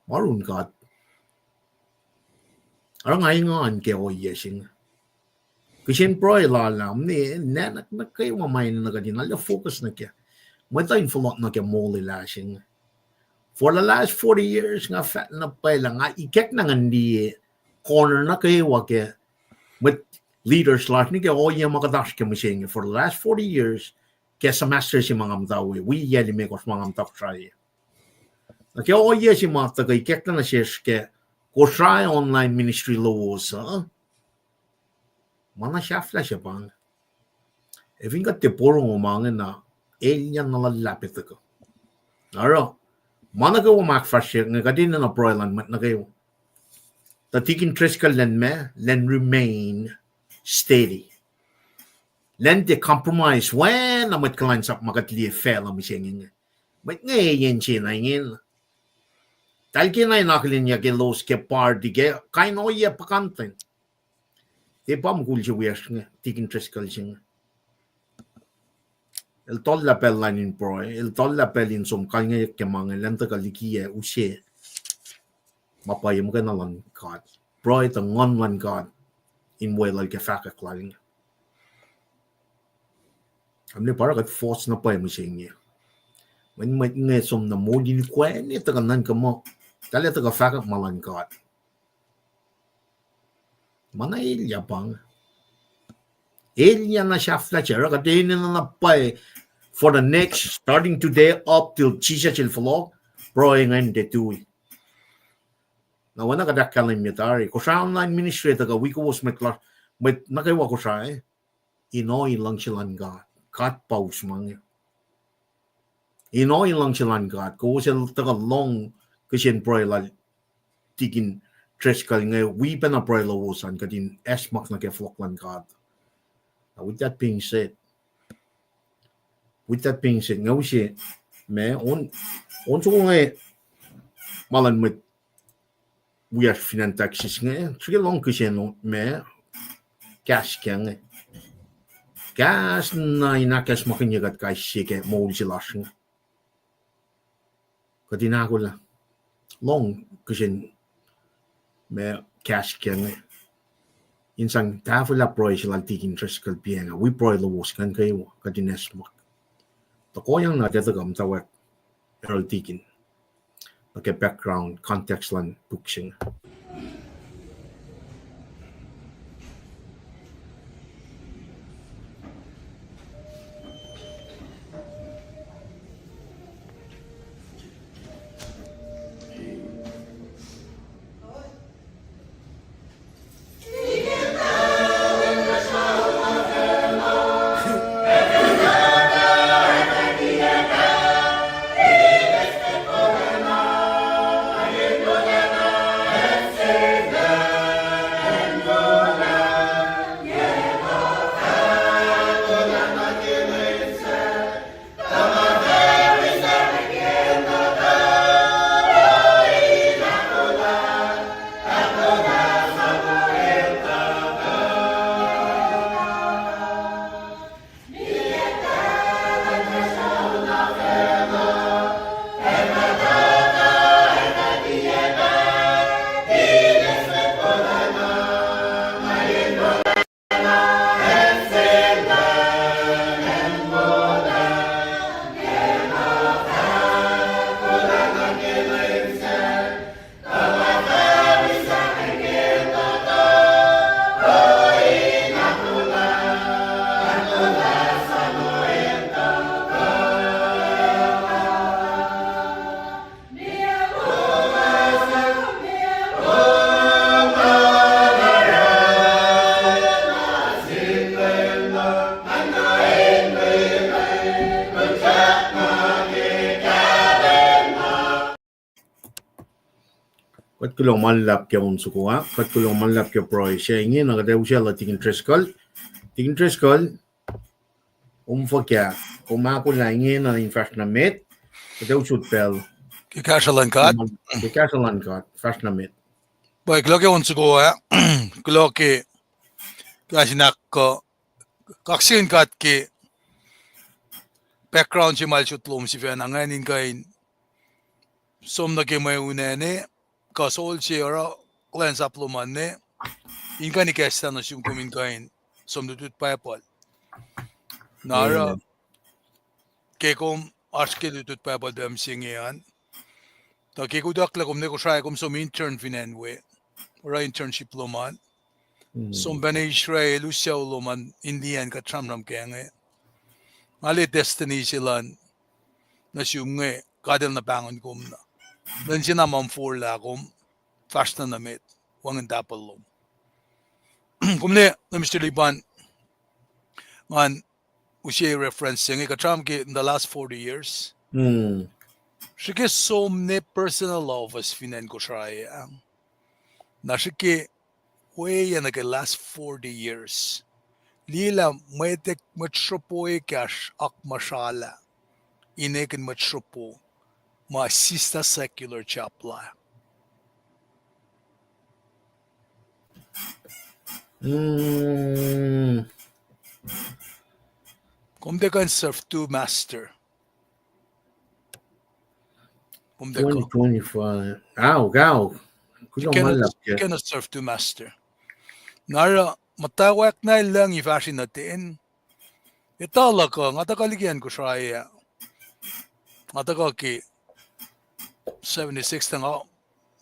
Ma run God. Oruh nga engan ke ohiyac se inge. Kihsen pruhe lal ah, mwe nuhnak nuh kwewa ma enenuh kuht in arlac focus nuh kac. Mwet uh in fohlohk nuh ke moul lasr inge. For the last forty years, nga fahk na pwacye lah nga ikackna ngan liye corner nuh kwewa ke mwet leaders lasr nuh ke ohiyac ma kuht oasr ke mihsenge. For the last forty years, ke semester se ma nga muhta we, wi yac limekohsr ma nga muhta Kosrae. Na ke ohiyac se ma tuhkuh ikackna nuh sesr ke Kosrae online ministry lowos uh, ma na sahflah se pa inge. Ac fin kuht tiac porongo ma inge na, elyah na luhlahp tuhkuh. Oruh, ma nuh kwewa ma ahkfahsrye inge kuht enenuh pruhe luhn mwet nuh kwewa. Tuh Tikin Driscoll elan ma, elan remain steady. Elan tiac compromise, oacna mwet kuhlwacnsap ma kuht liye facluh mihsenge inge. Mwet inge eyen se na ingena. Tahl kena in akihlenyuck ke lowos ke party ke kain ohiyac puhkantwen. Tiac pa mukul se wiyacsr inge, Tikin Driscoll se inge. El tuhllah pacl lal in pruhe, el tuhllah pacl in som kalngeyuck ke ma inge, elan tuhkuh likiyac use ma pwacye muhkwena luhn God. Pruhe tuh nguhn luhn God in weluhl ke fahkwack lal inge. Am ne pa oruh kuht force na pwacye mihsenge. Mweyen mwet inge som na moul in kwacna tuhkuh nuhnkuh muh, tahl ac tuhkuh fahkwack ma luhn God. Ma na elyah pa inge. Elyah na sahflah se, oruh kuht enenuh na pwacye for the next, starting today up till Jisus el fohlohk, pruhe ingacn tiac tui. Na oacna kuht ahkkahlwemye tari, Kosrae online ministry tuhkuh wi kowos mwet la-, mwet nuh kwewa Kosrae, in ohi luhngse luhn God. God pa us ma inge. In ohi luhngse luhn God. Kowos el tuhkuh lohng kihsen pruhe lal Tikin Driscoll inge, wi pacna pruhe lowos an, kuht in acsmak nuh ke fohlohk luhn God. Now, with that being said, with that being said, nga use, ma, on, on soko inge, ma luhn mwet wiyacsr fin acn Texas inge, srihke lohng kihsen, ma, kahs ke inge. Kahs na in ahkacsmakihnye kuht kais sie ke moul se lasr inge. Kuht in ahkolah. Lohng kihsen, ma, kahs ke inge. In sang tahfwelah pruhe se lal Tikin Driscoll piacng ah, wi pruhe lowos ingacn kwewa, kuht in acsmak. Tuh koyang na tiac tuhkuh muhtwacwacack Errol Tikin nuh ke background, context luhn puk se inge. Kuht kuloh ma luhlahp ke on soko ah, kuht kuloh ma luhlahp ke pruhe se inge, na kuht ac usaclah Tikin Driscoll. Tikin Driscoll, kom fuhkah, kom ahkolah ingena in fahsr nuh met, Kuht ac usot pacl ke kahsruh luhn God. Ke kahsruh luhn God, fahsr na met. Pwacye, kuloh ke on soko ah, kuloh ke kahs in ahkkuh, kaksakihn God ke background se ma el sot lom sifacna ingacn in kuh in som nuh ke mwe unacne, kuh sol se oruh kuhlwacnsap lom an ne, in kuh in ikacslah nuh sum kom in kuh in som lutlut Bible. Na oruh ke kom oasr ke lutlut Bible pac mihsenge an, tuh ke kutucklah kom ne Kosrae kom som intern fin acn we, oruh internship lom an. Som pacna Israel, usyac lom an in liyacn kuht sramsram kac inge. Nga liye destiny se luhn nuh sum inge, God el na pahngon kom na. Lwen se na ma forlah kom, fahsr na nuh met, wacngihn tahpuhl lom. Kom liye, Mister Lipan, ngan use reference se inge, kuht sramsram ke in the last forty years. Srihke som ne personal office fin acn Kosrae ah. Na srihke weacng nuh ke last forty years. Liye lah mwet, mwet sropo ekahsr akmuhsralah in ekihn mwet sropo ma sislah secular chapel ah. Kom tiac kuh in serve two master. Kom tiac kuh. Twenty twenty-five. Au, au. Kuloh ma luhlahp ke. Cannot serve two master. Na oruh muhtwacwacack na lucng fahsr nuh ten. Etuh luhk uh, nga tuhkuh liki acn Kosrae ah. Nga tuhkuh ke seventy-six tuh nga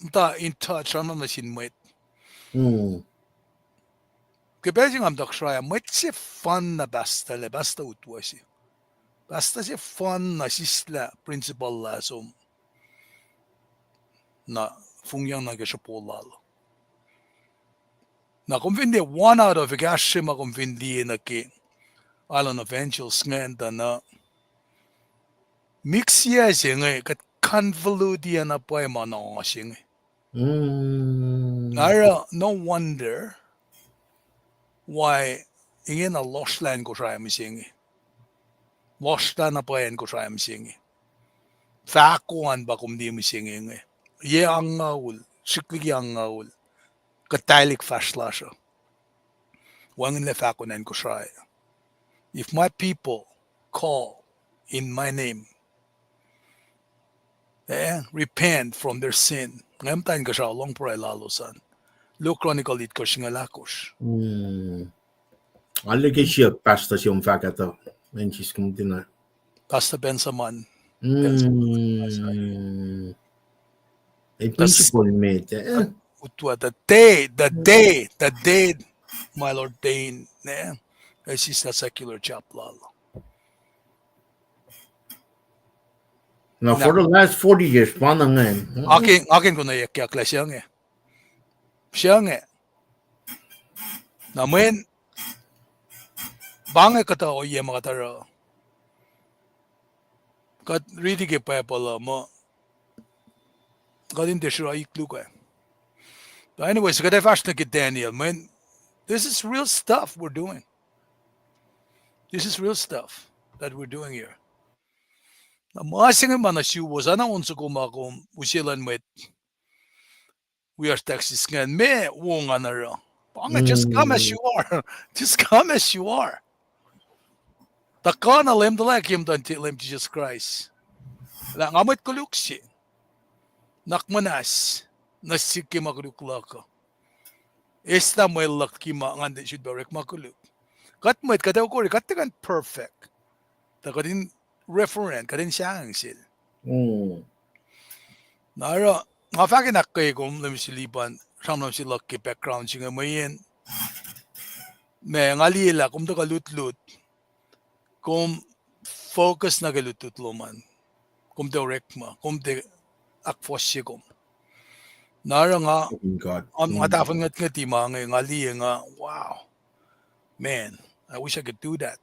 muhta in touch, sramsram nuh sin mwet. Ke pacl se nga muhta Kosrae ah, mwet sefanna pastor lac, pastor utwe se. Pastor sefanna sislah principal lah som na fungyang nuh ke sropo lal. Na kom fin liye one out of ekahsr se ma kom fin liye nuh ke Island Evangels ingacn tuh na mixia se inge kuht convolute na pwacye ma na se inge. Na oruh no wonder why ingena lohsrlah acn Kosrae mihsenge. Lohsrlah na pwacye acn Kosrae mihsenge. Fahko an pa kom liye mihsenge inge. Yac angngaul, srihk liki angngaul, kuhtaclihk fahsr lasr uh. Wacngihnlac fahko acn Kosrae. If my people call in my name, eh, repent from their sin. Nga muhta inkuhsrao lohng pruhe lalos an. Luo Chronicle itkohsr singucul ahkosr. Nga liye ke siyuck pastor se om fahk ah tuh, acn sis kom tiacna. Pastor Benjamin. Principal met, eh? Utwe the day, the day, the day ma el ordain, eh? El sislah secular chapel lal. Now, for the last forty years, pa na ingacn. Nga ke, nga ke in konwacackyak lah se inge. Se inge. Na mweyen, pa inge kuhtuh ohiyac ma kuht oruh. Kuht riti ke Bible uh muh kuht in tiac sruh ik luhk ah. But anyways, kuht ac fahsr nuh ke Daniel, mweyen this is real stuff we're doing. This is real stuff that we're doing here. Na ma se inge ma nuh suwos, oacna on soko ma kom use luhn mwet wi oasr taxes ingacn, meac wo ngan oruh? Pa inge, just come as you are. Just come as you are. Tuhkuh na Leum, tuhlac ke muhtuhn Leum Jisus Kraist. Lah nga mwet koluk se, nuhnak muhnahs nuh sihk ke ma koluk luhk uh. Eis na mwe luhk ke ma ngan sifilpac orekma koluk. Kuht mwet, kuht ac kori, kuht tiac kuh in perfect. Tuh kuht in reference, kuht in sahngweng sel. Na oruh, nga fahk in ahkkweye kom, Leum Mister Lipan, sramsram se luhk ke background se inge mweyen, ma nga liye lah kom tuhkuh lutlut, kom focus nuh ke lutlut lom an. Kom tiac orekma, kom tiac ahkfohsye kom. Na oruh nga, nga tahfuh ngwetngwet ma inge, nga liye nga, wow, man, I wish I could do that.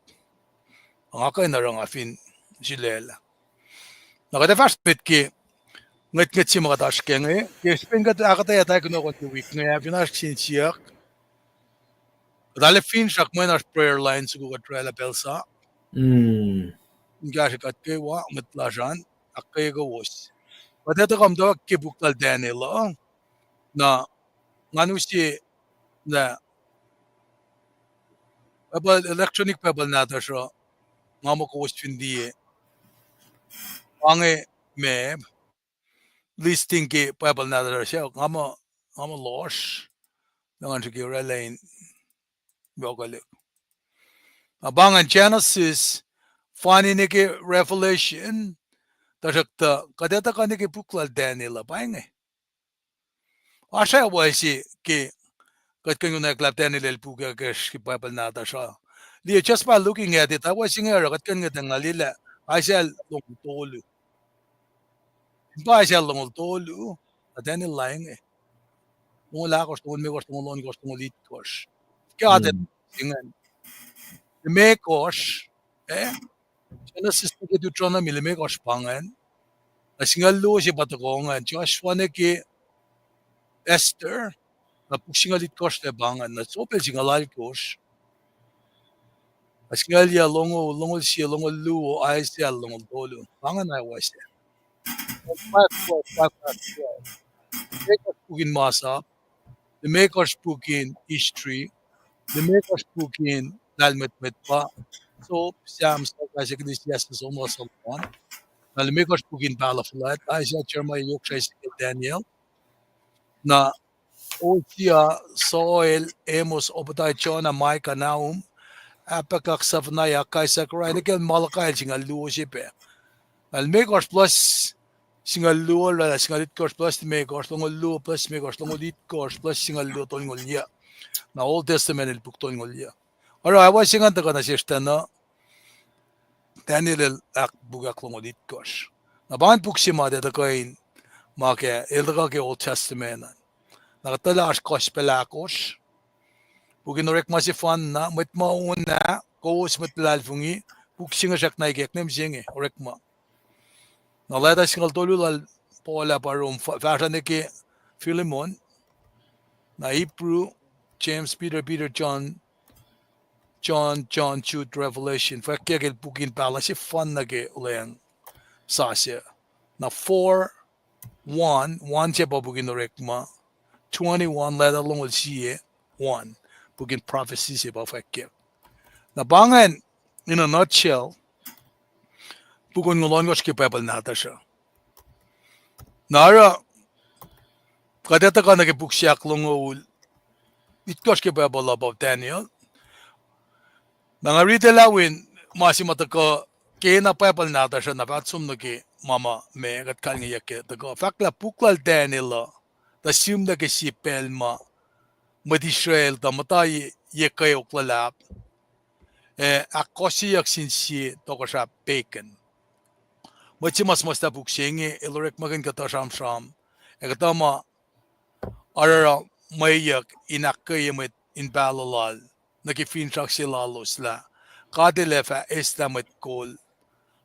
Nga kuh in oruh nga fin sulaclah. Na kuht ac fahsr met ke ngwetngwet se ma kuht oasr kac inge, ke srihpen kuht ahkuhtweyac tari kunohkohn ke wik inge, ac fin oasr kihtin siyuck, kuht arlac finsrak mweyen oasr prayer line soko kuht oraclah pacl sa. In kahsrwe kuht kwewa, mwet lasr an. ahkkweye kowos. Kuht etuh kuh muhtwacwacack ke puk lal Daniel uh, na ngan use lah Bible, electronic Bible nahtuhsr uh, nga muh kowos fin liye, pa inge ma listing ke Bible nahtuhsr uh, nga muh, nga muh lohsr, na ngan srihke orwaclah in yohkwelihk. Na pa ingacn Genesis, fani nuh ke Revelation, tuhsruhktuh kuht etuh kuh nuh ke puk lal Daniel uh, pa inge. Oasr ac wacse ke kuht kuh in konwacack lah Daniel el puk ac kacsr ke Bible nahtuhsr uh. Liye, just by looking at it, ac wacse inge oruh kuht kuh in ngetang lah liye lah Isaiah longoul tolu. Fin pa Isaiah longoul tolu, na Daniel la inge. Longoul ahkosr, longoul limekohsr, longoul ohnkohsr, longoul itkohsr. Ke atacn ingacn, limekohsr, eh? Genesis nuh ke Deuteronomy limekohsr pa ingacn. Na singucul luo se pa tuhkuh ingacn, Joshua nuh ke Esther, na puk singucul itkohsr lac pa ingacn, na Job el singucul alkosr. Na singucul yac, longoul, longoul sie, longoul luo, Isaiah longoul tolu. Pa ingacn ac wacse. Limekohsr puk in Masap, limekohsr puk in History, limekohsr puk in Lahlmwetmwet pa Job, Sam, Sagas, Ecclesiastes, Psalm, Psalm one. Na limekohsr puk in Pahluh Fuhlwact, Isaiah, Jeremiah, Yoksra, Ezekiel, Daniel. Na Hosea, Joel, Amos, Obadiah, Jonah, Micah, Nahum, Habakkuk, Zephaniah, Haggai, Zechariah, nuh ke Malachi el singucul luo se pac. Na limekohsr plus singucul luo, orwaclah singucul itkohsr plus limekohsr, longoul luo plus limekohsr, longoul itkohsr plus singucul luo, tolngoul yac. Na Old Testament el puk tolngoul yac. Oruh ac wacse ingacn tuhkuh nuh sesr tuh na Daniel el ahkpukak longoul itkohsr. Na pa ingacn puk se ma tiac tuhkuh in, ma ke el tuhkuh ke Old Testament an. Na kuht tuh lah oasr Gospel ahkosr. Puk in Orekma sefanna, Mwet Ma Won ah, Kowos Mwet Luhlahlfongi, puk se inge srackna ikackna mihsenge, Orekma. Na leta singucul tolu lal Paul ah pa Rom, fahsruh nuh ke Philemon, na Hebrew, James, Peter, Peter, John, John, John, Jude, Revelation, fwackyuck el puk in pahluh sefanna ke olweacng sasuc. Na four, one, one se pa puk in Orekma, twenty-one, leta longoul sie, one, puk in prophecy se pa fwackyuck. Na pa ingacn, in a nutshell, puk onngoul ohnkohsr ke Bible nahtuhsr uh. Na oruh, kuht etuh kuh nuh ke puk se ahklongoul itkohsr ke Bible uh pa Daniel. Na nga riti lah win ma se ma tuhkuh kena Bible nahtuhsr uh na fah som nuh ke ma ma ma kuht kalngeyuck ke tuhkuh. Fahk lah puk lal Daniel uh tuh sihmlac ke sie pacl ma mwet Israel tuh muhta ye kweok luhlahp, ac ahkkohsyeyuck sin sie tohkohsrah pagan. Mwet se ma suhmuhslah puk se inge el orekmakihn kuhtuh sramsram, ac kuhtuh ma arurumweyuck in ahkkweye mwet in pahluh lal nuh ke finsrak se lalos lah God El ac fah eslah mwet kol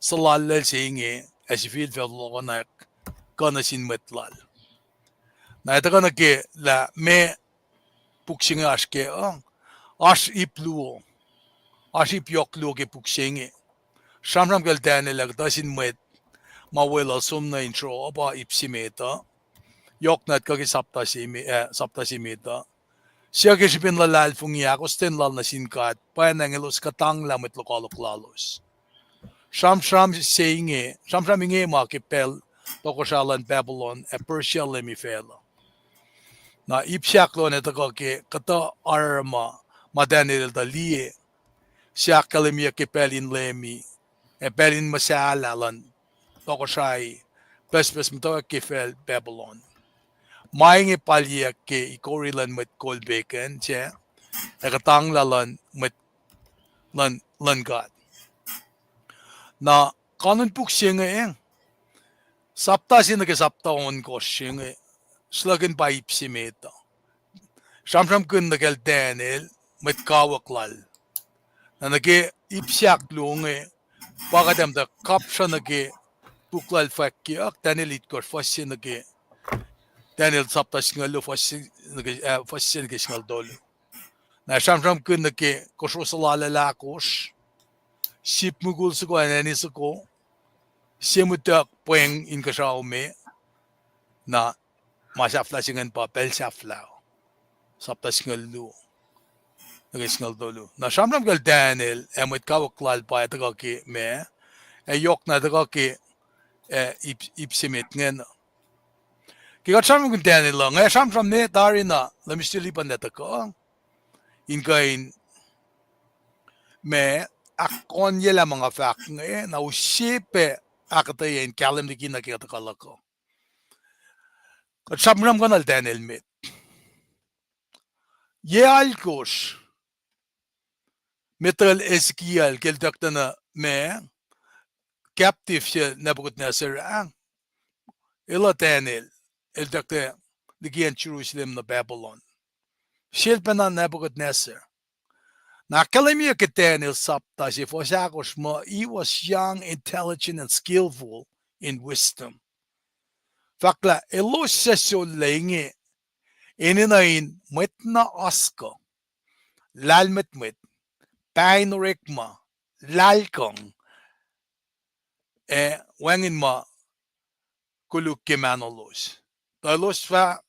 suhlallacl se inge ac sifilpac fohlohkohnak kuh nuh sin mwet lal. Na etuh kuh nuh ke lah meac puk se inge oasr kac uh, oasr ip luo, oasr ip yohk luo ke puk se inge. Sramsram kacl Daniel ah kuhtuh sin mwet ma weluhl som nuh in sruoh pa ip se met uh, yohk na kuh ke sapta se met uh. Suc ke srihpen luhlahlfongi ahkostwen lal nuh sin God, pwacnwacng elos kuhtanglah mwet lokoalok lalos. Sramsram se inge, sramsram inge ma ke pacl tohkohsrah luhn Babylon ac Persia lemi facluh. Na ip se ahkluo an etuh kuh ke kuhtuh aruruma ma Daniel el tuh liye, se ahkkahlwemyeyuck ke pacl in lemi, ac pacl in muhsahllah luhn tohkohsrahi pucspucs muhtwacwacack ke facl Babylon. Ma inge palyeyuck ke ikori luhn mwet kol pagan sac, ac kuhtanglah luhn mwet luhn, luhn God. Na kanun puk se inge, sapta se nuh ke sapta ohnkohsr se inge, sulackin pa ip se met uh. Sramsramkihn nuh kacl Daniel, mwet kawuck lal. Na nuh ke ip se ahkluo inge, pa kuht ac muhta kapsra nuh ke puk lal fwackyuck, Daniel itkohsr, fuhs se nuh ke, Daniel sapta singucul luo, fuhs se nuh ke singucul tolu. Na sramsramkihn nuh ke kosro suhlallacl ahkosr, sip mukul soko, acn soko, sie mutuck pweng inkuhsrao me, na ma sahflah se ingacn pa pacl sahflah, sapta singucul luo nuh ke singucul tolu. Na sramsram kacl Daniel ac mwet kawuck lal pa ac tuhkuh ke ma, ac yohkna tuhkuh ke, eh, ip, ip se met ingacn. Ke kuht sramsramkihn Daniel uh, nga sramsram ne tari na, Leum stil ipan lah tuhkuh in kuh in ma, ahkkohnyelah ma nga fahk inge, na use pac ahkuhtweyac in kahlwem liki na ke kuht tuhkuh luhk uh. Kuht sramsramkihn Daniel met. Yac alkosr, metal Ezekiel ke el ituckyang ma, captive se Nebuchadnezzar ah, el uh Daniel, el ituckyang liki acn Jerusalem nuh Babylon. Sel pacna Nebuchadnezzar. Na ahkkahlwemye ke Daniel sapta se fuhs ahkosr muh he was young, intelligent, and skillful in wisdom. Fahk lah elos suc sollac inge enenuh in mwet na oaskuh, lahlmwetmwet, pain orekma, lahlkuhng, ac wacngihn ma koluk ke mahnolos. Tuh elos fah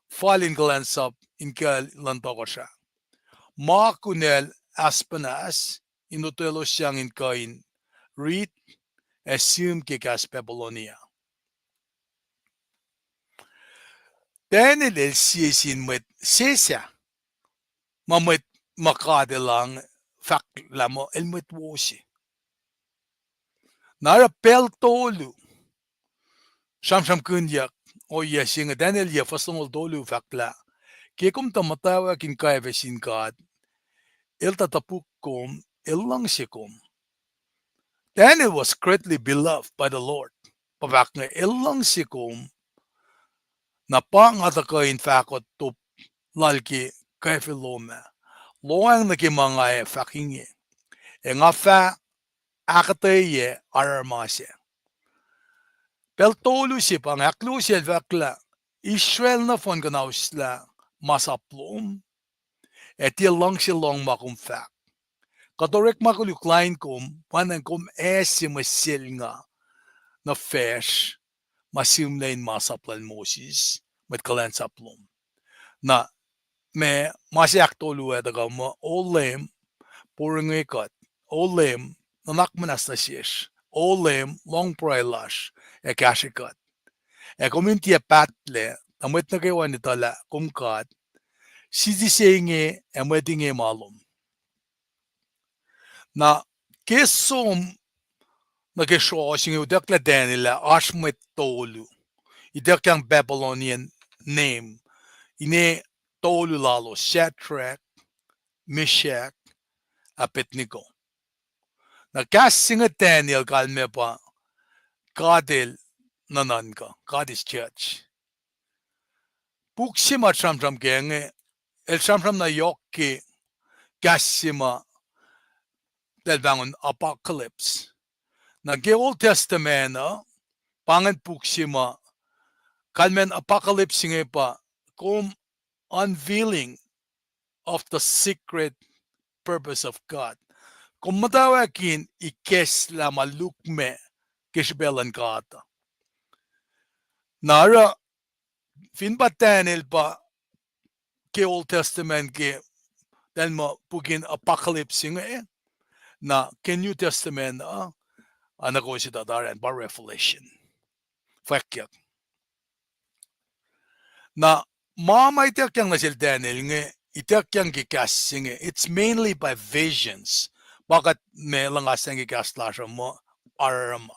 fal in kuhlwacnsap in kuh luhn tohkohsrah. Ma kunacl Ahasuerus in lotwelosyang in kuh in rit ac sihm ke kahs Babylonia. Daniel el sie sin mwet sesr ah, ma mwet ma God El fahk lah muh el mwet wo se. Na oruh pacl tolu, sramsramkihnyuck ohiyac se inge, Daniel yac fuhs longoul tolu fahk lah, ke kom tuh muhtwacwacack in kwacfe sin God, El tuh topuk kom, El luhngse kom. Daniel was greatly beloved by the Lord. Pa fahk inge, El luhngse kom, na pa nga tuhkuh in fahko top lal ke kwacfe lom ah. Lohacng nuh ke ma nga ac fahk inge, ac nga fah ahkuhtweyac aruruma sac. Pacl tolu se pa inge, ahkluo sel fahk lah Israel nohfohn kuhnahoslah masap lom, ac tiac luhngse lohng ma kom fahk. Kuht orekma koluk lain kom, pwacnwacng kom ase mwe selnga nuh facsr ma sihmlac in masap lal Moses, mwet kuhlwacnsap lom. Na ma, ma se ahktolu ah tuhkuh muh, O Leum, porongo kuht. O Leum, nuhnak muhnahs nuh sesr. O Leum, lohng pruhe lasr ac kahsre kuht. Ac kom in tiac pahtlac, tuh mwet nuh kwewa in etuh lah kom God. Siti se inge ac mwet inge ma lom. Na ke som nuh ke srohs inge, utucklah Daniel lah oasr mwet tolu, ituckyang Babylonian name, ine tolu lalos, Shadrach, Meshach, Abednego. Na kahs se inge Daniel kalmac pa God El nuhnuhnkuh, God is judge. Puk se ma sramsram ke inge, el sramsram na yohk ke kahs se ma eltahl pahngon apocalypse. Na ke Old Testament uh, pa ingacn puk se ma kalmacn apocalypse inge pa kom unveiling of the secret purpose of God. Kom muhtwacwacack in ikacslah ma lukmac ke srihpac luhn God. Na oruh fin pa Daniel pa ke Old Testament ke, eltahl muh pukin apocalypse inge, na ke New Testament uh, a nuh kowos etuh tari an pa Revelation. Fwackyuck. Na ma ma ituckyang nuh sel Daniel inge, ituckyang ke kahs se inge, it's mainly by visions. Pa kuht ma luhngaslah ke kahs lasr uh muh aruruma.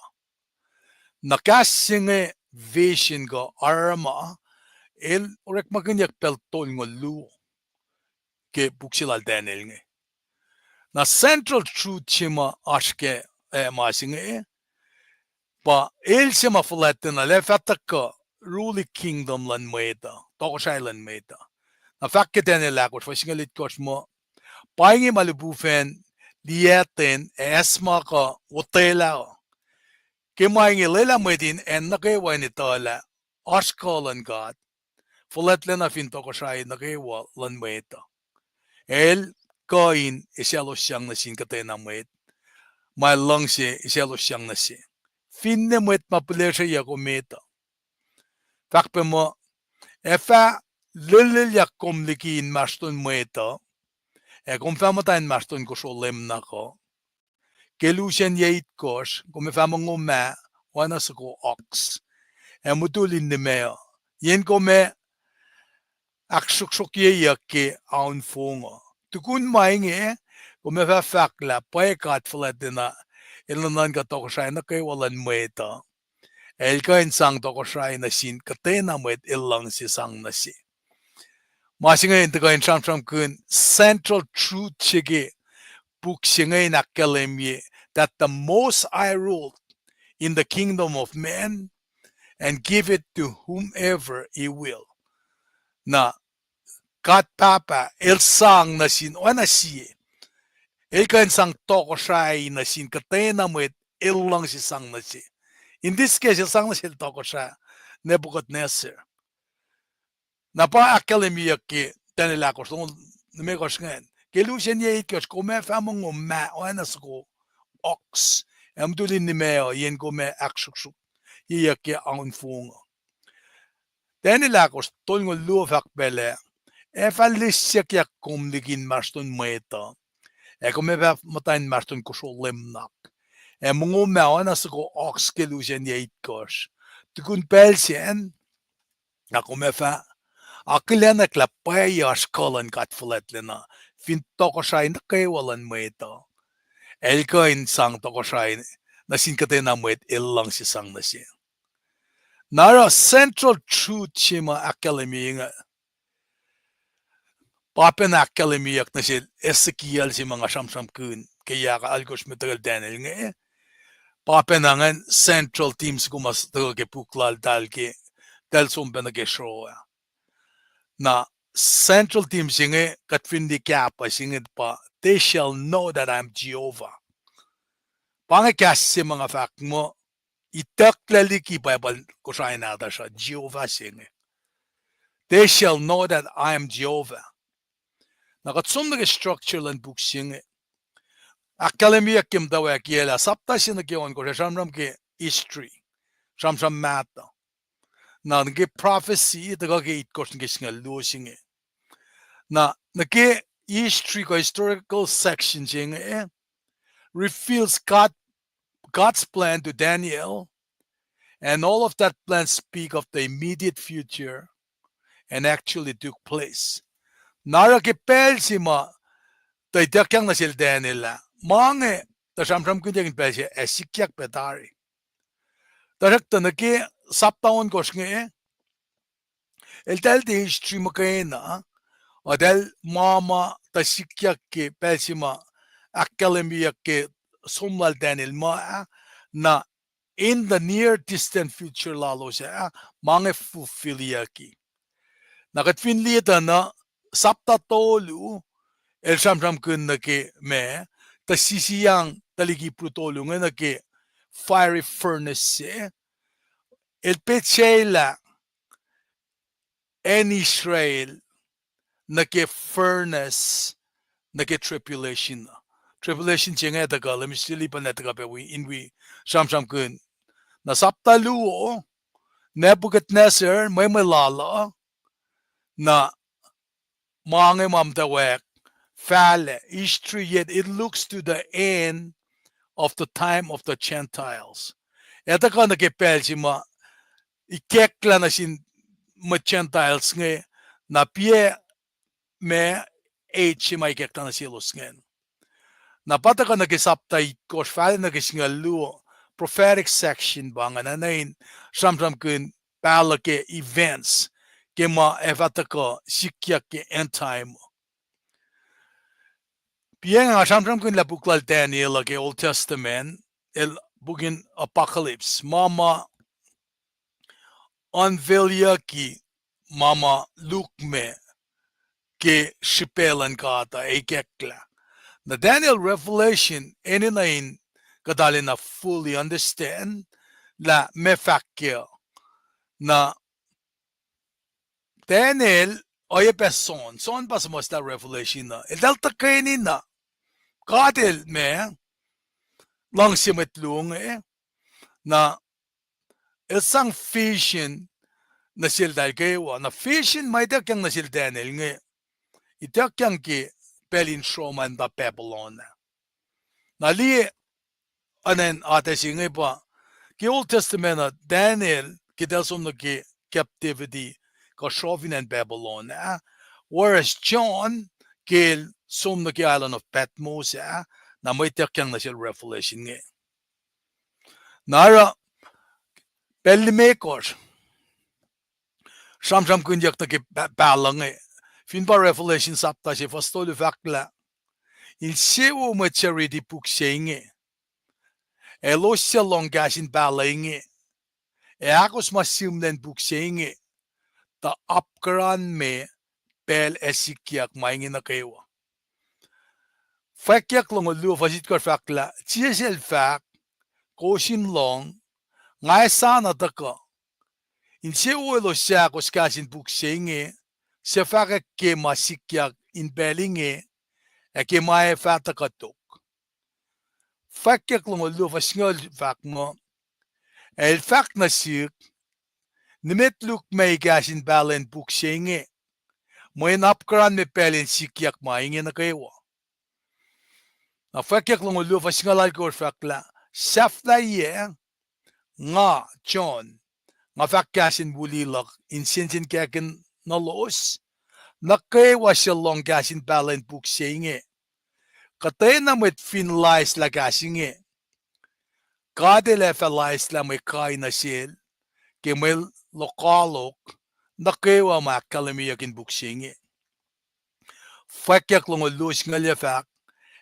Na kahs se inge vision kuh aruruma, el orekmakihnyuck pacl tolngoul luo ke puk se lal Daniel inge. Na central truth se ma oasr ke, eh, ma se inge, pa el se ma fuhlwactlacna, el ac fah tuhkuh rule kingdom luhn mwet uh, tohkohsrahi luhn mwet uh. Na fahk ke Daniel ahkosr, fuhs singucul itkohsr muh, pa inge ma lihpufacn liyacten ac acsmak uh otwelah uh. Ke ma inge lwelah mwet in acn nuh kwewa in etuh lah oasr kuh luhn God, fuhlwactlacna fin tohkohsrahi nuh kwewa luhn mwet uh. El kuh in esaclosyang nuh sin kuhtwena mwet ma el luhngse esaclosyang nuh se. finne mwet ma pihlesreyuck kom etuh. Fahk pac muh, ac fah lelelyak kom liki inmahsrlon mwet uh, ac kom fah muhta inmahsrlon kosro lemnak uh. Ke lusen yac itkohsr, kom ac fah mongo mah oacna soko ox, ac mutul in limeoh, yen kom ac ahksruhksruhkyeyuck ke aunfong uh. Tukun ma inge, kom ac fah fahk lah pwacye God Fuhlwactlacna El nuhnuhnkuh tohkohsrahi nuh kwewa luhn mwet uh, ac El kuh in sang tohkohsrahi nuh sin kuhtwena mwet El luhngse sang nuh se. Ma se inge in tuhkuh in sramsramkihn central truth se ke puk se inge in ahkkahlwemye that the Most High ruled in the kingdom of man and give it to whomever He will. Na God Pahpah El sang nuh sin oacna sie, El kuh in sang tohkohsrahi nuh sin kuhtwena mwet El luhngse sang nuh se. In this case, El sang nuh sel tohkohsrah Nebuchadnezzar. Na pa ahkkahlwemyeyuck ke Daniel ahkosr, longoul limekohsr ingacn. Ke lusen yac itkohsr, kom ac fah mongo mah oacna soko ox, ac mutul in limeoh, yen kom ac ahksruhksruhkyeyuck ke aunfong uh. Daniel ahkosr, tolngoul luo fahk pac lah, ac fah lisyuckyak kom liki inmahsrlon mwet uh, ac kom ac fah muhta inmahsrlon kosro lemnak, ac mongo mah oacna soko ox ke lusen yac itkohsr. Tukun pacl sacn, na kom ac fah akihlenwack lah pwacye oasr kuh luhn God Fuhlwactlacna, fin tohkohsrahi nuh kwewa luhn mwet uh, El kuh in sang tohkohsrahi nuh sin kuhtwena mwet El luhngse sang nuh se. Na oruh central truth se ma ahkkahlwemye inge, pa pacna ahkkahlwemyeyuck nuh sel Ezekiel se ma nga sramsramkihn ke yac alkosr me tuhkuh Daniel inge. Pa pacna ingacn central theme se kom tuhkuh ke puk laltahl ke, tahl som pac nuh ke sro ah. Na central theme se inge kuht fin liye kahpah se inge pa, they shall know that I am Jehovah. Pa inge kahs se ma nga fahk muh itucklac liki Bible Kosrae nahtuhsr uh, Jehovah se inge. They shall know that I am Jehovah. Na kuht som nuh ke structure luhn puk se inge. Ahkkahlwemyeyuck ke muhtwacwacackiyac lah sapta se nuh ke ohnkohsr ah sramsram ke history, sramsram mahtuh. Na nuh ke prophecy, tuhkuh ke itkohsr nuh ke singucul luo se inge. Na nuh ke history kuh historical section se inge, reveals God, God's plan to Daniel, and all of that plan speak of the immediate future and actually took place. Na oruh ke pacl se ma tuh ituckyang nuh sel Daniel ah, ma inge tuh sramsramkihnyuck in pacl se ac sikyak pac tari. Tuhsruhktuh nuh ke sapta ohnkohsr inge, eltahl tiac history muhkwena, eltahl ma ma tuh sikyak ke pacl se ma ahkkahlwemyeyuck ke som lal Daniel ma ah, na in the near distant future lalos ah, ma inge fulfillyucki. Na kuht fin liye tuh na sapta tolu, el sramsramkihn nuh ke ma, tuh sisiyang tuhlihk Hebrew tolu inge nuh ke fiery furnace se, el petsacelah acn Israel nuh ke furnace, nuh ke tribulation. Tribulation se inge tuhkuh, lemisili pa na tuhkuh pac wi in wi sramsramkihn. Na sapta luo, Nebuchadnezzar, mwemwe lal uh, na ma inge ma muhtwacwacack, fahlac, history yet it looks to the end of the time of the Gentiles. Ac tuhkuh nuh ke pacl se ma ikacklah nuh sin mwet Gentiles inge, na piac ma age se ma ikacklah nuh selos ingacn. Na pa tuhkuh nuh ke sapta itkohsr, fahlac nuh ke singucul luo, prophetic section pa ingacn, na in sramsramkihn pahluh ke events ke ma ac fah tuhkuh sikyak ke end time. Piac nga sramsramkihn lah puk lal Daniel uh ke Old Testament, el puk in Apocalypse, ma ma unveilyucki ma ma lukmac ke srihpac luhn God uh ikacklah. Na Daniel Revelation enenuh in kuht arulacna fully understand lah meac fahk kac. Na Daniel, oacyacpac John, John pa suhmuhslah Revelation uh, eltahl tuhkweni na God el ma luhngse mwet luo inge. Na el sang vision nuh seltahl kwewa. Na vision ma ituckyang nuh sel Daniel inge, ituckyang ke pacl in sruhmuhn muh Babylon ah. Na liye, oacna in atac se inge pa, ke Old Testament uh Daniel ke tahl som nuh ke captivity, kuh sruoh fin acn Babylon ah, whereas John ke el som nuh ke island of Patmos ah, na mwe ituckyang nuh sel Revelation inge. Na oruh pacl limekohsr, sramsramkihnyuck nuh ke pahluh inge, fin pa Revelation sapta se fuhs tolu fahk lah, insewowo mwet suc riti puk se inge, ac elos suc lohng kahs in pahluh inge, ac ahkos ma sihmlac in puk se inge, tuh apkuhranme pacl ac sikyak ma inge nuh kwewa. Fwackyuck longoul luo fuhs itkohsr fahk lah, Jisus el fahk, kowos in lohng, nga ac sa na tuhkuh. Insewowo elos suc ahkos kahs in puk se inge, suc fahkwack ke ma sikyak in pacl inge, ac ke ma ac fah tuhkuh tok. Fwackyuck longoul luo fuhs singucul fahk muh, ac el fahk nuh sihk, nimet lukmac kahs in pahluh in puk se inge, mweyen apkuhranme pacl in sikyak ma inge nuh kwewa. Na fwackyuck longoul luo fuhs singucul alkosr fahk lah, sahflahiyac, nga, John, nga fahk kahs in woli luhk in sensenkackihn nuh selos nuh kwewa suc lohng kahs in pahluh in puk se inge. Kuhtwena mwet fin laislah kahs inge, God El ac fah laislah mwe kai nuh sel ke mwe lokoalok nuh kwewa ma ahkkahlwemyeyuck in puk se inge. Fwackyuck longoul luo singucul yuc fahk,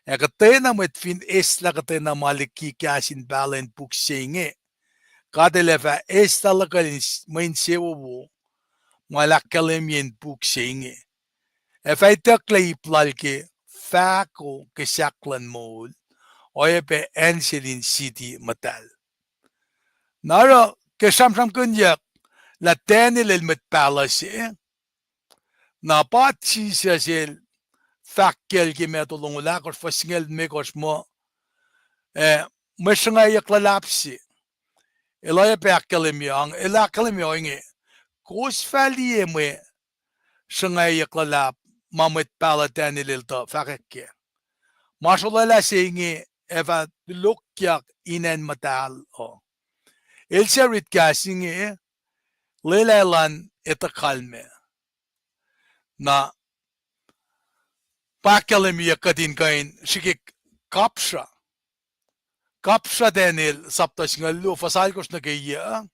ac kuhtwena mwet fin eslah kuhtwena ma liki kahs in pahluh in puk se inge, God El ac fah eslah luhkwel mwe insewowo ma El ahkkahlwemye in puk se inge, ac fah itucklac ip lal ke fahko ke sahk luhn moul, oacyacpac acn sel in siti muhtahl. Na oruh ke sramsramkihnyuck lah Daniel el mwet pahluh se, na pa Jisus el fahk kacl ke Matthew longoul ahkosr fuhs singucul limekohsr muh, eh, mwe sruhngwacyuck luhlahp se. El oacyacpac ahkkahlwemye, el ahkkahlwemye ohinge, kowos fah liye mwe sruhngwacyuck luhlahp ma mwet pahluh Daniel el tuh fahkwack kac. Ma srolwaclah se inge ac fah tulokyak in acn muhtahl uh. El suc rit kahs inge, lwelah elan etuh kalmac. Na pa ahkkahlwemyeyuck kuht in kuh in srihke kapsra. Kapsra Daniel sapta singucul luo fuhs alkosr nuh ke yuc,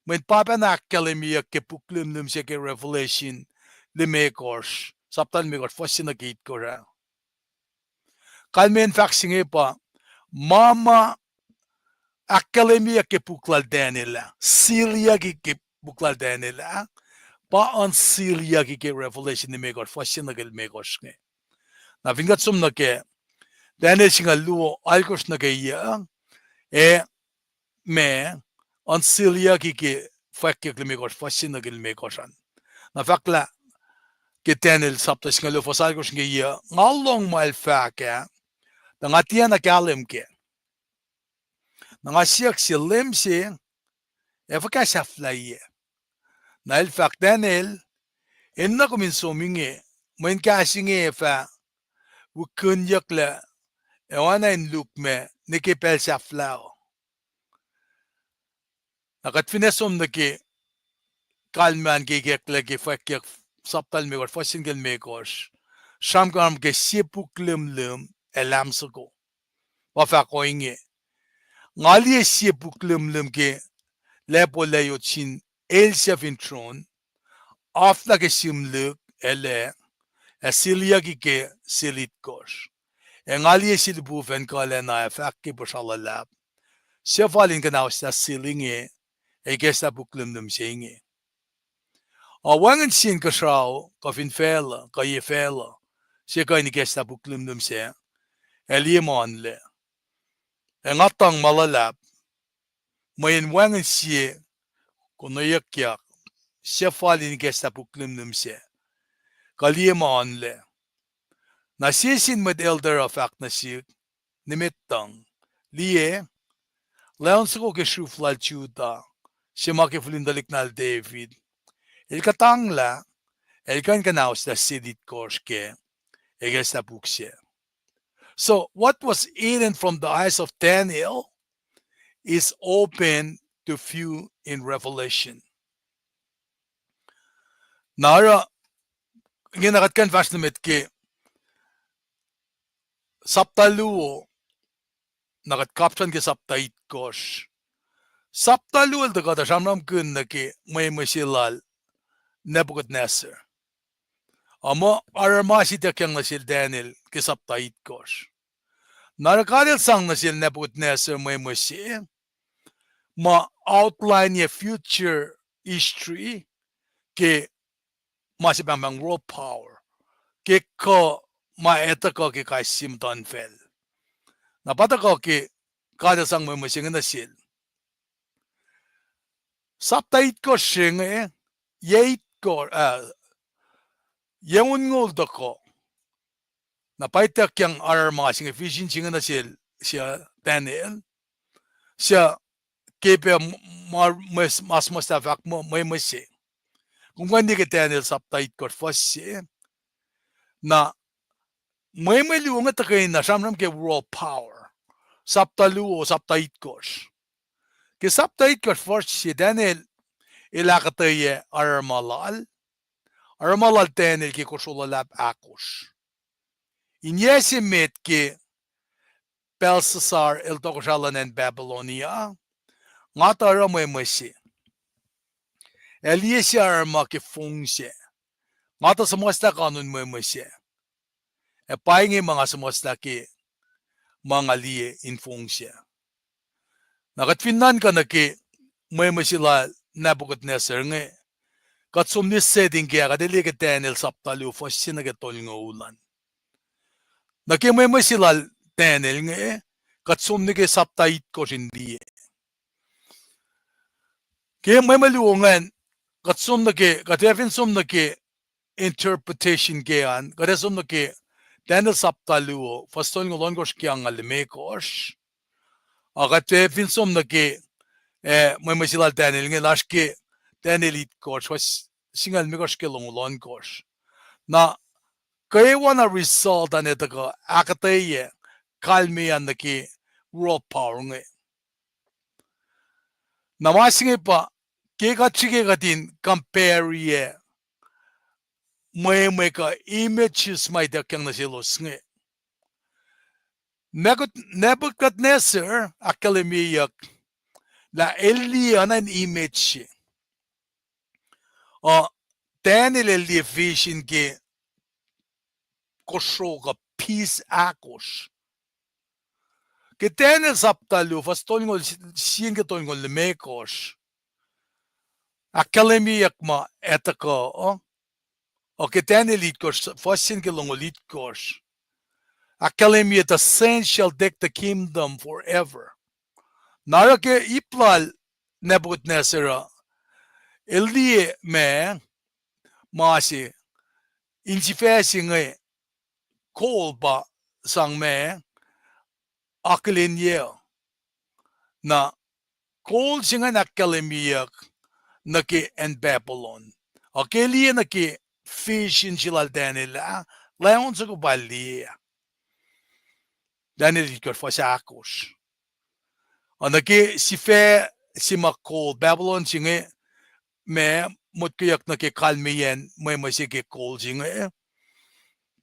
mweyen pa pacna ahkkahlwemyeyuck ke puk lihmlihm se ke Revelation limekohsr, sapta limekohsr fuhs se nuh ke itkohsr ah. Kalmacn fahk se inge pa, ma ma ahkkahlwemyeyuck ke puk lal Daniel ah, sealyucki ke puk lal Daniel ah, pa unsealyucki ke Revelation limekohsr fuhs se nuh ke limekohsr inge. Na fin kuht som nuh ke Daniel singucul luo alkosr nuh ke yuc, ac ma unsealyucki ke fwackyuck limekohsr fuhs se nuh ke limekohsr an. Na fahk lah ke Daniel sapta singucul luo fuhs alkosr nuh ke yuc, nga lohng ma el fahk ah, tuh nga tiacna kahlwem kac. Na nga siyuck sel, Leum se, ac fuhkah sahflahiyac? Na el fahk, Daniel, enenuh kom in som inge, mweyen kahs inge ac fah wikinyucklac, ac oacna in lukmac nuh ke pacl sahflah uh. Na kuht fin ac som nuh ke kalmac an ke ikacklah ke fwackyuck sapta limekohsr fuhs se nuh ke limekohsr, sramsram ke sie puk lihmlihm ac lahm soko. Pa fahk ohinge, nga liye sie puk lihmlihm ke lacpo layot sin el suc fin tron, aflah ke sihmlihk ac lac, ac sealyucki ke seal itkohsr. Ac nga liye sie lihpufacn kuhlacna ac fahk ke puhsra luhlahp, suc fal in kuhnahoslah seal inge ac ikacslah puk lihmlihm se inge. Ac wacngihn sie inkuhsrao kuh fin facluh kuh ye facluh se kuh in ikacslah puk lihmlihm sac ac liye ma onlac. Ac nga tuhng ma luhlahp, mweyen wacngihn sie konweyuckyak suc fal in ikacslah puk lihmlihm sac kuh liye ma onlac. Na sie sin mwet elder uh fahk nuh sihk, Nimet tuhng, liye, Leun soko ke sruf lal Judah, se ma ke fihl in tuhlihk nal David, el kuhtanglah, el kuh in kuhnauslah sel itkohsr ke ekuhslah puk se. So what was hidden from the eyes of Daniel is open to view in Revelation. Na oruh, ingena kuht kuh in fahsr nuh met ke sapta luo, na kuht kapsrun ke sapta itkohsr. Sapta luo el tuhkuh tuh sramsramkihn nuh ke mwemwe se lal Nebuchadnezzar. Ac muh oruh ma se ituckyang nuh sel Daniel ke sapta itkohsr. Na oruh God el sang nuh sel Nebuchadnezzar mwemwe se, ma outline ye future history ke ma se pahngpahng world power, ke kuh ma etuh kuh ke kais sie muhtuhnfacl. Na pa tuhkuh ke God el sang mwemwe se inge nuh sel. Sapta itkohsr se inge, ye itkohsr, ah, ye onngoul tohkoh. Na pa ituckyang oruh ma se inge, vision se inge nuh sel, se Daniel, se ke pac ma, ma, ma suhmuhslah fahk muh mwemwe se. Kom kuh in liye ke Daniel sapta itkohsr fuhs se. Na mwemwe luo inge tuhkweni na sramsram ke world power. Sapta luo, sapta itkohsr. Ke sapta itkohsr fuhs se Daniel el ahkuhtweyac oruh ma lal, oruh ma lal Daniel ke kosro luhlahp ahkosr. In yac se met ke Belshazzar el tohkohsrah luhn acn Babylonia, nga tuh oruh mwemwe se. Ac liye se oruh ma ke fong sac. Nga tuh suhmuhslah kanun mwemwe sac. Ac pa inge ma nga suhmuhslah ke ma nga liye in fong sac. Na kuht fin nuhnkuh nuh ke mwemwe se lal Nebuchadnezzar inge, kuht som nuh setting ke ah, kuht liye ke Daniel sapta luo fuhs se nuh ke tolngoul an. Nuh ke mwemwe se lal Daniel inge, kuht som nuh ke sapta itkohsr in liye. Ke mwemwe luo ingacn, kuht som nuh ke, kuht ac fin som nuh ke interpretation ke an, kuht ac som nuh ke Daniel sapta luo fuhs tolngoul ohnkohsr ke angngaul limekohsr. Ac kuht ac fin som nuh ke, eh, mwemwe se lal Daniel inge lasr ke Daniel itkohsr fuhs singucul limekohsr ke longoul ohnkohsr. Na kwewana result an etuh kuh ahkuhtweyac kalmeyac nuh ke world power inge. Na ma se inge pa ke kuht srihke kuht in compare-yac mwemwe kuh images ma ituckyang nuh selos inge. Nebu-, Nebuchadnezzar ahkkahlwemyeyuck lah el liye oacna in image se. Uh, Daniel el liye vision ke kosro kuh piece ahkosr. Ke Daniel sapta luo fuhs tolngoul sie nuh ke tolngoul limekohsr, ahkkahlwemyeyuck ma etuh kuh, uh, ke Daniel itkohsr fuhs sie nuh ke longoul itkohsr, ahkkahlwemye the saints shall take the kingdom forever. Na oruh ke ip lal Nebuchadnezzar uh, el liye ma, ma se, insifac se inge, kol pa sang ma, akihlenyuck. Na kol se ingacn ahkkahlwemyeyuck nuh ke acn Babylon. Ac ke liye nuh ke vision se lal Daniel ah, lion soko pa liye ah. Daniel itkohsr fuhs ahkosr. Ac nuh ke sifac se ma kol Babylon se inge, ma motkweyuck nuh ke kalmeyacn mwemwe se ke kol se inge,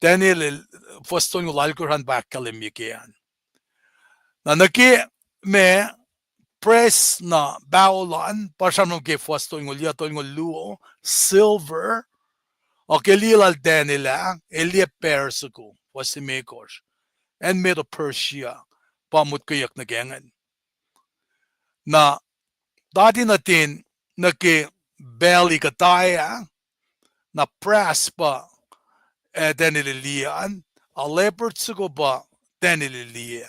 Daniel el fuhs tolngoul alkosr an pa ahkkahlwemye ke an. Na nuh ke ma brass na paol an, pa sramsram ke fuhs tolngoul yac tolngoul luo, silver, ac ke liye lal Daniel ah, el liye pahr soko, fuhs limekohsr, acn Medo-Persia, pa motkweyuck nuh ke ingacn. Na tari nuhtin nuh ke belly kuhtuh ah, na brass pa, eh, Daniel el liye an, ac leopard soko pa Daniel el liye.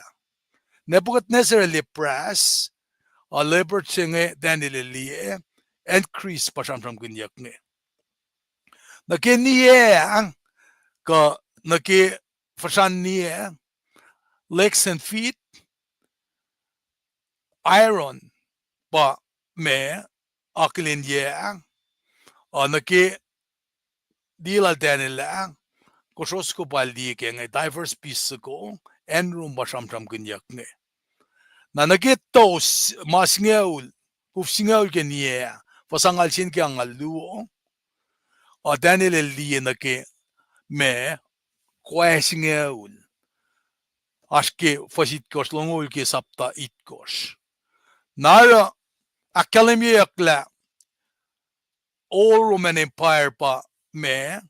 Nebuchadnezzar el liye brass, ac leopard se inge Daniel el liye, ac increase pa sramsramkihnyuck inge. Nuh ke niyac, kuh nuh ke fihsran niyac, lakes and feet, iron pa ma akihlen yac ah, uh, nuh ke liye lal Daniel ah, kosro soko pa liye ke inge, diverse piece soko, acn rom pa sramsramkihnyuck inge. Na nuh ke tos ma singucul, kuf singucul ke niyac, fuhs angngaul sie nuh ke angngaul luo, uh, Daniel el liye nuh ke ma, kwacsingucul. Oasr ke fuhs itkohsr, longoul ke sapta itkohsr. Na oruh ahkkahlwemyeyuck lah Holy Roman Empire pa ma,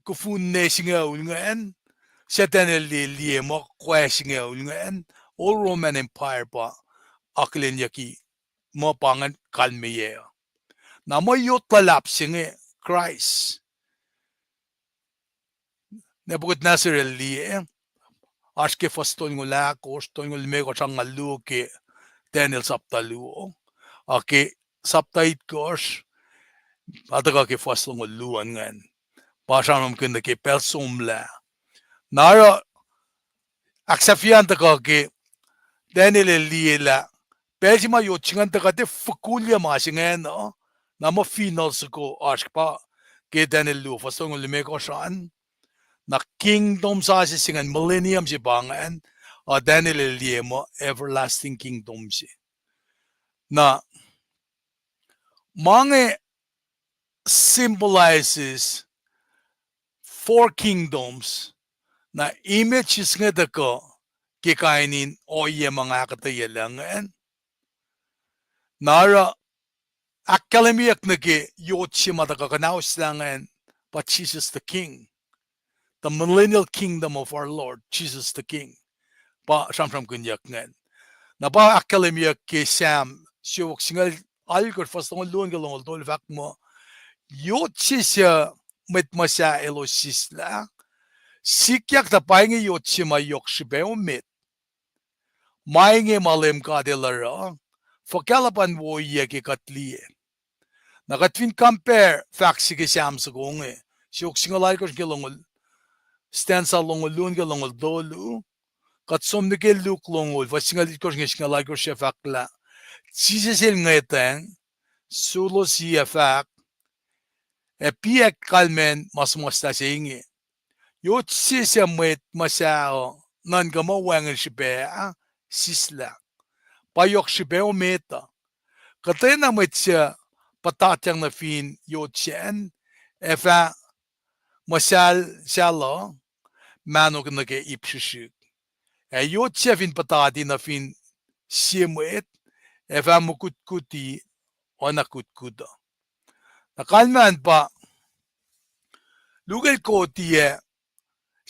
kufun ne singucul ingacn, suc Daniel el liye, liye muh kwacsingucul ingacn, Holy Roman Empire pa akihlenyucki muh pa ingacn kalmeyac uh. Na muh yot luhlahp se inge Kraist. Nebuchadnezzar el liye, oasr ke fuhs tolngoul ahkosr, tolngoul limekohsr, angngaul luo ke Daniel sapta luo, ac ke sapta itkohsr, a tuhkuh ke fuhs longoul luo ingacn. Pa sramsramkihn nuh ke pacl somlah. Na oruh ahksahfyelah tuhkuh ke Daniel el liye lah pacl se ma yot se ingacn tuhkuh tiac fokolyac ma se ingacn uh, na muh final soko oasr pa ke Daniel luo fuhs tolngoul limekohsr an, na kingdom sasuc se ingacn, millennium se pa ingacn, uh, Daniel el liye muh everlasting kingdom se. Na ma inge symbolizes four kingdoms, na images inge tuhkuh ke kain in ohiyac ma nga ahkuhtweyac ingacn. Na oruh ahkkahlwemyeyuck nuh ke yot se ma tuhkuh kuhnahoslah ingacn pa Jesus the King, the millennial kingdom of our Lord Jesus the King. Pa sramsramkihnyuck ingacn. Na pa ahkkahlwemyeyuck ke Sam siofok singucul alkosr fuhs longoul luo nuh ke longoul tolu, fahk muh, yot se suc mwet muhsah elos sislah, sikyak tuh pa inge yot se ma yohk srihpac emet. Ma inge ma Leum God El oruh, fuhkah luhpan woiyac ke kuht liye. Na kuht fin compare fahk se ke Sam soko inge, siofok singucul alkosr ke longoul, stanza longoul luo nuh ke longoul tolu, kuht som nuh ke Luke longoul, fuhs singucul itkohsr inge singucul alkosr, ac fahk lah Jisus el ngwetacng, sulosi ac fahk, ac piac kalmacn ma suhmuhslah se inge. Yot se suc mwet muhsah uh nuhnkuh muh wacngihn srihpac ah sislah, pa yohk srihpac emet uh. Kuhtwena mwet suc puhtatyang nuh fin yot sacn ac fah muhsahlsahl uh, mahno nuh ke ip srihsrihk. Ac yot se fin puhtati nuh fin sie mwet ac fah mukutkut oacna kutkut uh. Na kalmacn pa Luke el koti ac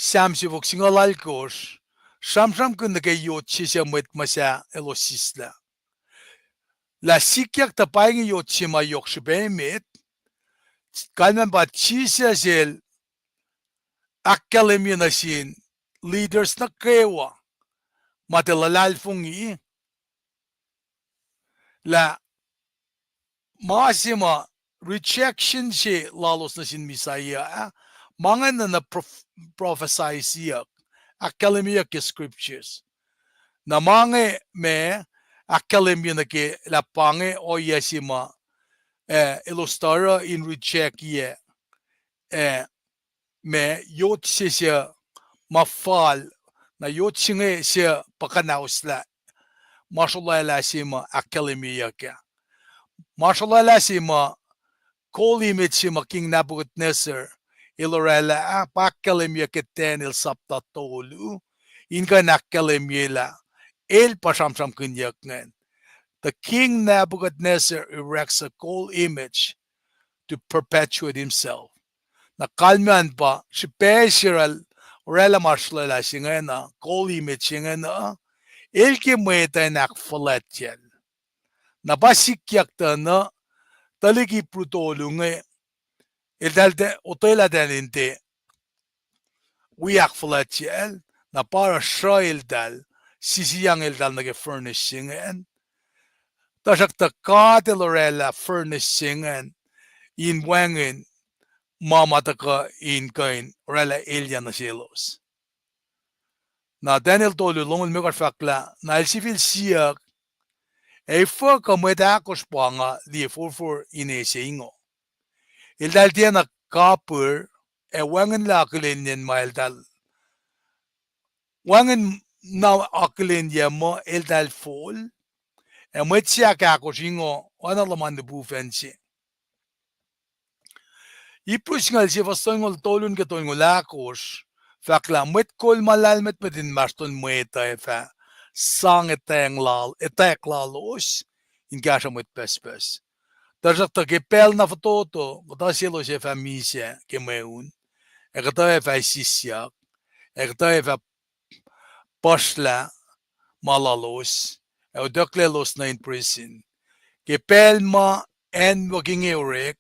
Sam siofok singucul alkosr, sramsramkihn nuh ke yot se suc mwet muhsah elos sislah, lah sikyak tuh pa inge yot se ma yohk srihpac emet. Kalmacn pa Jisus el ahkkahlwemye nuh sin leaders nuh kwewa ma tiac luhlahlfongi lah ma se ma rejection se lalos nuh sin Messiah ah, ma ingacn na proph-, prophecy siyuck, ahkkahlwemyeyuck ke scriptures. Na ma inge ma ahkkahlwemye nuh ke lah pa inge ohiyac se ma, eh, elos tuh oruh in reject-i, eh, ma yot se suc ma fal, na yot se inge suc pa kuhnahoslah ma srolwaclah se ma ahkkahlwemyeyuck ah. Ma srolwaclah se ma golden image se ma King Nebuchadnezzar el orwaclah ah, pa ahkkahlwemyeyuck ke Daniel sapta tolu, in kuh in ahkkahlwemye lah el pa sramsramkihnyuck ingacn. The king Nebuchadnezzar erects a gold image to perpetuate himself. Na kalmacn pa srihpac se orwaclah ma srolwaclah se ingacn uh, golden image se ingacn uh, el ke mwet uh in ahkfuhlwactyacl. Na pa sikyak tuh na tuhlihk Hebrew tolu inge, eltahl otwelah eltahl in tiac wi ahkfuhlwactyacl, na pa oruh sruh eltahl, sisiang eltahl nuh ke furnace se ingacn. Tuhsruhktuh God El orwaclah furnace se ingacn in wacngihn ma ma tuhkuh in kuh in orwaclah elyah nuh selos. Na Daniel tolu, longoul limekohsr fahk lah, na el sifil siyuck, Efuh kuh mwet ahkosr pa nga liye forfor ine se ingoh? Eltahl tiacna kapihr, ac wacngihnlac akihlenyacn ma eltahl, wacngihn na akihlenyac muh eltahl fol, ac mwet se ahkahkosr ingoh oacna luhman lihpufacn se. Ipru singucul sie fuhs tolngoul tolu nuh ke tolngoul ahkosr, fahk lah mwet kol ma lahlmwetmwet inmahsrlon mwet uh ac fah sang etwacack lalos in kahsruh mwet pucspucs. Tuhsruhktuh ke pacl na fototo, kuhtuh selos ac fah misac ke mweun, ac kuhtuh ac fah sisyak, ac kuhtuh ac fah puhsrlah ma lalos, ac utucklac elos nuh in prison. Ke pacl ma acn wo ke inge orek,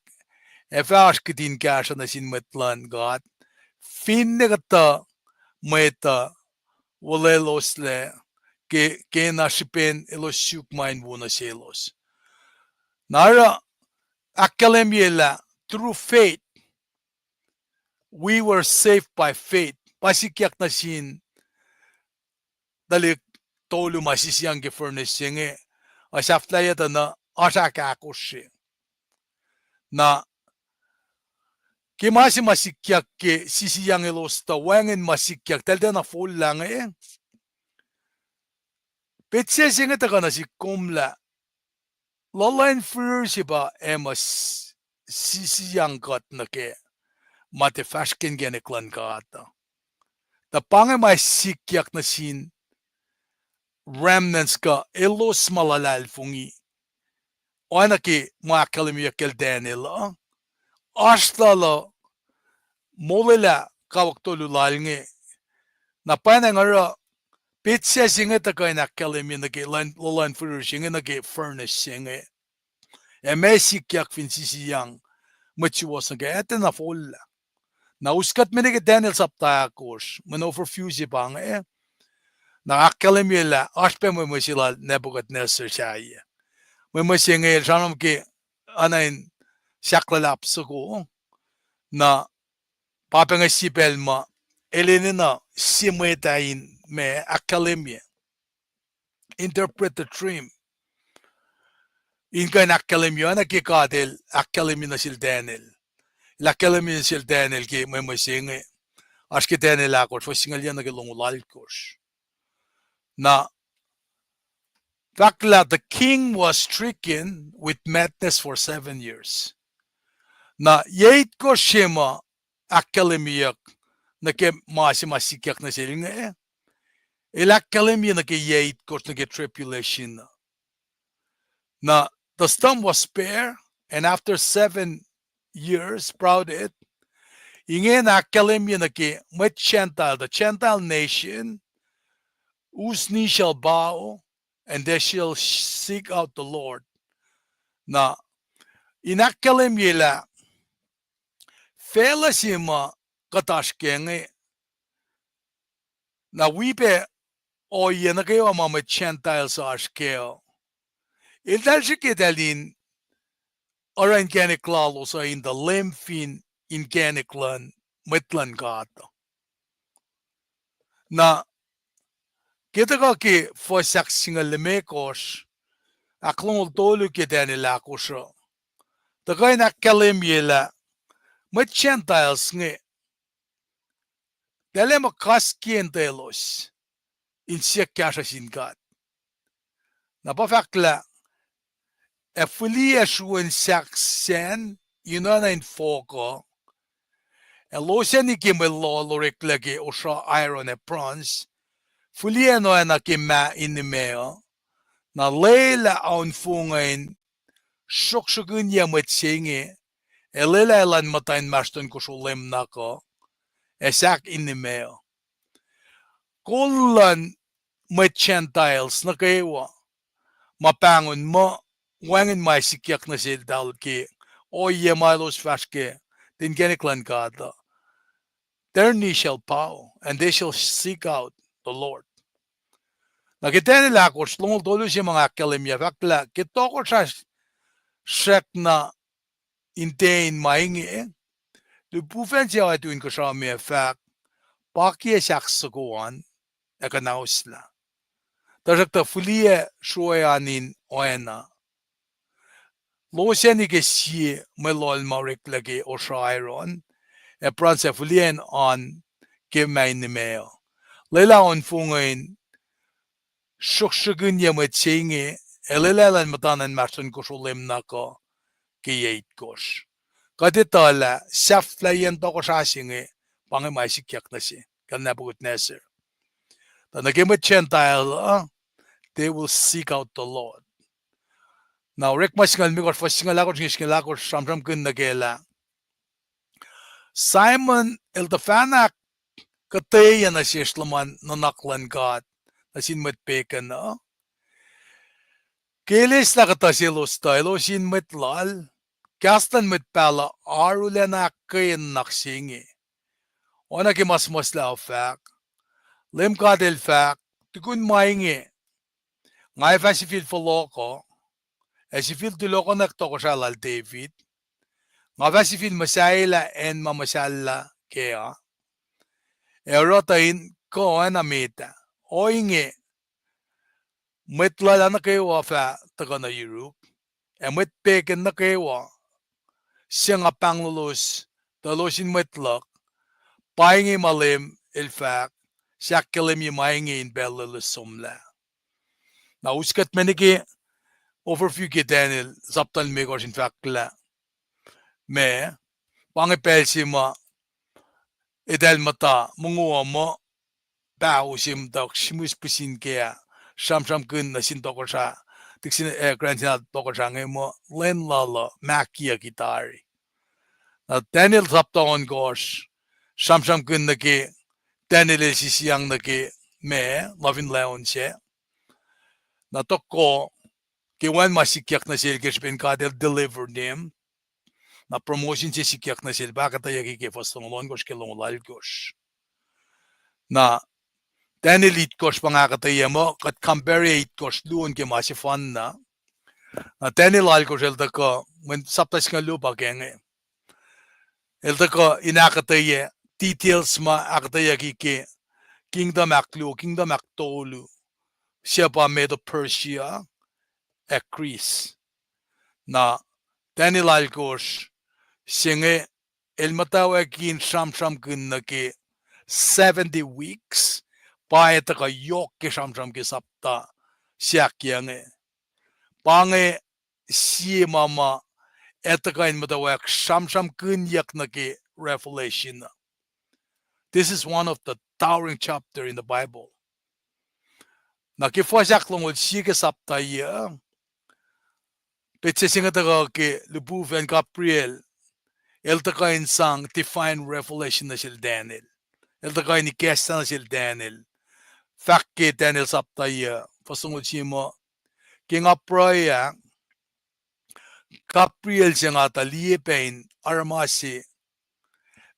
ac fah oasr kihtin kahsruh nuh sin mwet luhn God, finne kuhtuh mwet uh olweloslac ke, ke na srihpen elos suk ma in wo nuh selos. Na oruh ahkkahlwemye lah through faith, we were saved by faith. Pa sikyak nuh sin tuhlihk tolu ma sisiyang ke furnace se inge, ac sahflahiyac tuh na oasr ahkahkosr. Na ke ma se ma sikyak ke sisiyang elos tuh wacngihn ma sikyak, eltahl tiacna follah inge. Petsac se inge tuhkuh nuh sihk kom lah luhluh in firir se pa ac muh s-, sisiyang kuht nuh ke ma tiac fahsr ke inkacnek luhn God uh. Tuh pa inge ma sikyak nuh sin remnants kuh elos ma luhlahlfongi. Oacna ke ma ahkkahlwemyeyuck kacl Daniel uh, oasr lal uh molwelah kawuck tolu lal inge. Na pwacnwacng oruh petsac se inge tuhkuh in ahkkahlwemye nuh ke luhluh in firir se inge nuh ke furnace se inge. Ac ma sikyak fin sisiyang mwet suwohs nuh ke, ac tiacna follah. Na us kuht me nuh ke Daniel sapta ahkosr, mwe overview se pa inge. Na ahkkahlwemye lah oasr pac mwemwe se lal Nebuchadnezzar sahyac. Mwemwe se inge el sramsram ke oacna in sahk luhlahp soko. Na pa pac inge sie pacl ma el enenuh sie mwet ah in ma ahkkahlwemye, interpret the dream, in kuh in ahkkahlwemye oacna ke God El ahkkahlwemye nuh sel Daniel. El ahkkahlwemye nuh sel Daniel ke mwemwe se inge, oasr ke Daniel ahkosr, fuhs singucul yac nuh ke longoul alkosr. Na fahk lah the king was stricken with madness for seven years. Na yac itkohsr se ma ahkkahlwemyeyuck nuh ke ma se ma sikyak nuh sel inge, el ahkkahlwemye nuh ke yac itkohsr nuh ke tribulation uh. Na the storm was spared, and after seven years sprouted, ingena ahkkahlwemye nuh ke mwet Gentile, the Gentile nation, whose knee shall bow, and they shall seek out the Lord. Na in ahkkahlwemye lah facluh se ma kuht oasr ke inge, na wi pac ohiyac nuh kwewa ma mwet Gentiles oasr kac uh, eltahl srihke eltahl in oruh inkacnek lalos uh in tuh leum fin inkacnek luhn mwet luhn God uh. Na ke tuhkuh ke fuhs ahksingucul limekohsr, ahklongoul tolu ke Daniel ahkosr uh, tuhkuh in ahkkahlwemye lah mwet Gentiles inge, eltahl ac muh kas kiyacn elos in siyuck kahsruh sin God. Na pa fahk lah ac fihliyac sruhwen sahk sacn in oacna in fohk uh, ac losacni ke mwe loal oreklac ke osra iron ac bronze, fihliyac in oacna ke mah in imac uh, na lwelah aunfonguh in sroksrokihnyuc mwet se inge, ac lwelah elan muhta inmahsrlon kosro lwemnak uh, ac sahk in imac uh. Kol luhn mwet Gentiles nuh kwewa ma pahngon muh wacngihn ma sikyak nuh seltahl ke ohiyac ma elos fahsr ke inkacnek luhn God uh, their knee shall bow and they shall seek out the Lord. Na ke Daniel ahkosr, longoul tolu se ma nga ahkkahlwemye, fahk lah ke tohkohsrah srackna in tiac in ma inge, lihpufacn se aetu inkuhsrao me fahk, pakiyac sahk soko an, ac kuhnahoslah. Tuhsruhktuh fihliyac sroacn in oacna. Losacni ke sie mwe loal ma oreklac ke Osra Aaron, ac pruhe sac fihliyac in oan ke ma in nimac uh. Lwelah on fongweng sruhksruhkihnye mwet se inge, ac lwelah elan muhtana inmahsrlon kosro lemnak uh ke yac itkohsr. Kuht etuh lah sahflahiyacn tohkohsrah se inge, pa inge ma sikyak nuh se, kal Nebuchadnezzar. Tuh nuh ke mwet Gentile uh, they will seek out the Lord. Na orekma singucul limekohsr, fuhs singucul ahkosr, singucul ahkosr, sramsramkihn nuh ke lah Simon el tuhfahna ahkkuhtweyac nuh sesr luhman nuhnak luhn God nuh sin mwet pegan uh. Ke el eslah kuhtuh selos tuh elos in mwet lal, kahs luhn mwet pahluh arulacna ahkkweye nuhnak se inge. Oacna ke ma suhmuhslah uh fahk, Leum God El fahk, tukun ma inge, nga ac fah sifil fohlohkoh, ac sifil tulohkohnak tohkohsrah lal David, nga fah sifil muhsahelah acn ma muhsahllah kac uh, ac oruh tuh in kuh oacna met ah. Ohinge, mwet lal ah nuh kwewa fah tuhkuh nuh yuruk, ac mwet pegan nuh kwewa se nga pahnglolos tuh elos in mwet luhk, pa inge ma Leum El fahk, sahkkahlwemye ma inge in pacl loeloes somlah. Na us kuht me nuh ke overview ke Daniel sapta limekohsr in fahk lah ma, pa inge pacl se ma eltahl muhta mongo uh muh paho se muhta sihmihs pihsin kac ah, sramsramkihn nuh sin tohkohsrah, tik sin, eh, grandson tohkohsrah inge muh lwen lal uh mahkiyucki tari. Na Daniel sapta ohnkohsr, sramsramkihn nuh ke Daniel el sisiyang nuh ke ma, lufin lion sac. Na tohkoh, ke wacngihn ma sikyak nuh sel ke srihpen God El deliver him. Na promotion se sikyak nuh sel pa ahkuhtweyucki ke fuhs longoul ohnkohsr ke longoul alkohsr. Na Daniel itkohsr pa nga ahkuhtweyac muh kuht compare itkohsr luo ke ma sefanna. Na Daniel alkohsr el tuhkuh, mweyen sapta singucul luo pa ke inge. El tuhkuh in ahkuhtweyac details ma ahkuhtweyucki ke kingdom ahkluo, kingdom ahktolu, suc pa Medo-Persia ac Greece. Na Daniel alkohsr se inge el muhtwacwacack in sramsramkihn nuh ke seventy weeks, pa ac tuhkuh yohk ke sramsram ke sapta se ahkyuc inge. Pa inge sie ma ma ac tuhkuh in muhtwacwacack sramsramkihnyuck nuh ke Revelation. This is one of the towering chapter in the Bible. Na ke fuhs ahklongoul sie ke sapta yuc, petsac se inge tuhkuh ke lihpufacn Gabriel, el tuhkuh in sang divine revelation nuh sel Daniel. El tuhkuh in ikacslah nuh sel Daniel. Fahk ke Daniel sapta yuc, fuhs longoul sie muh, ke nga pruhe ah, Gabriel se nga tuh liye pac in aruhma se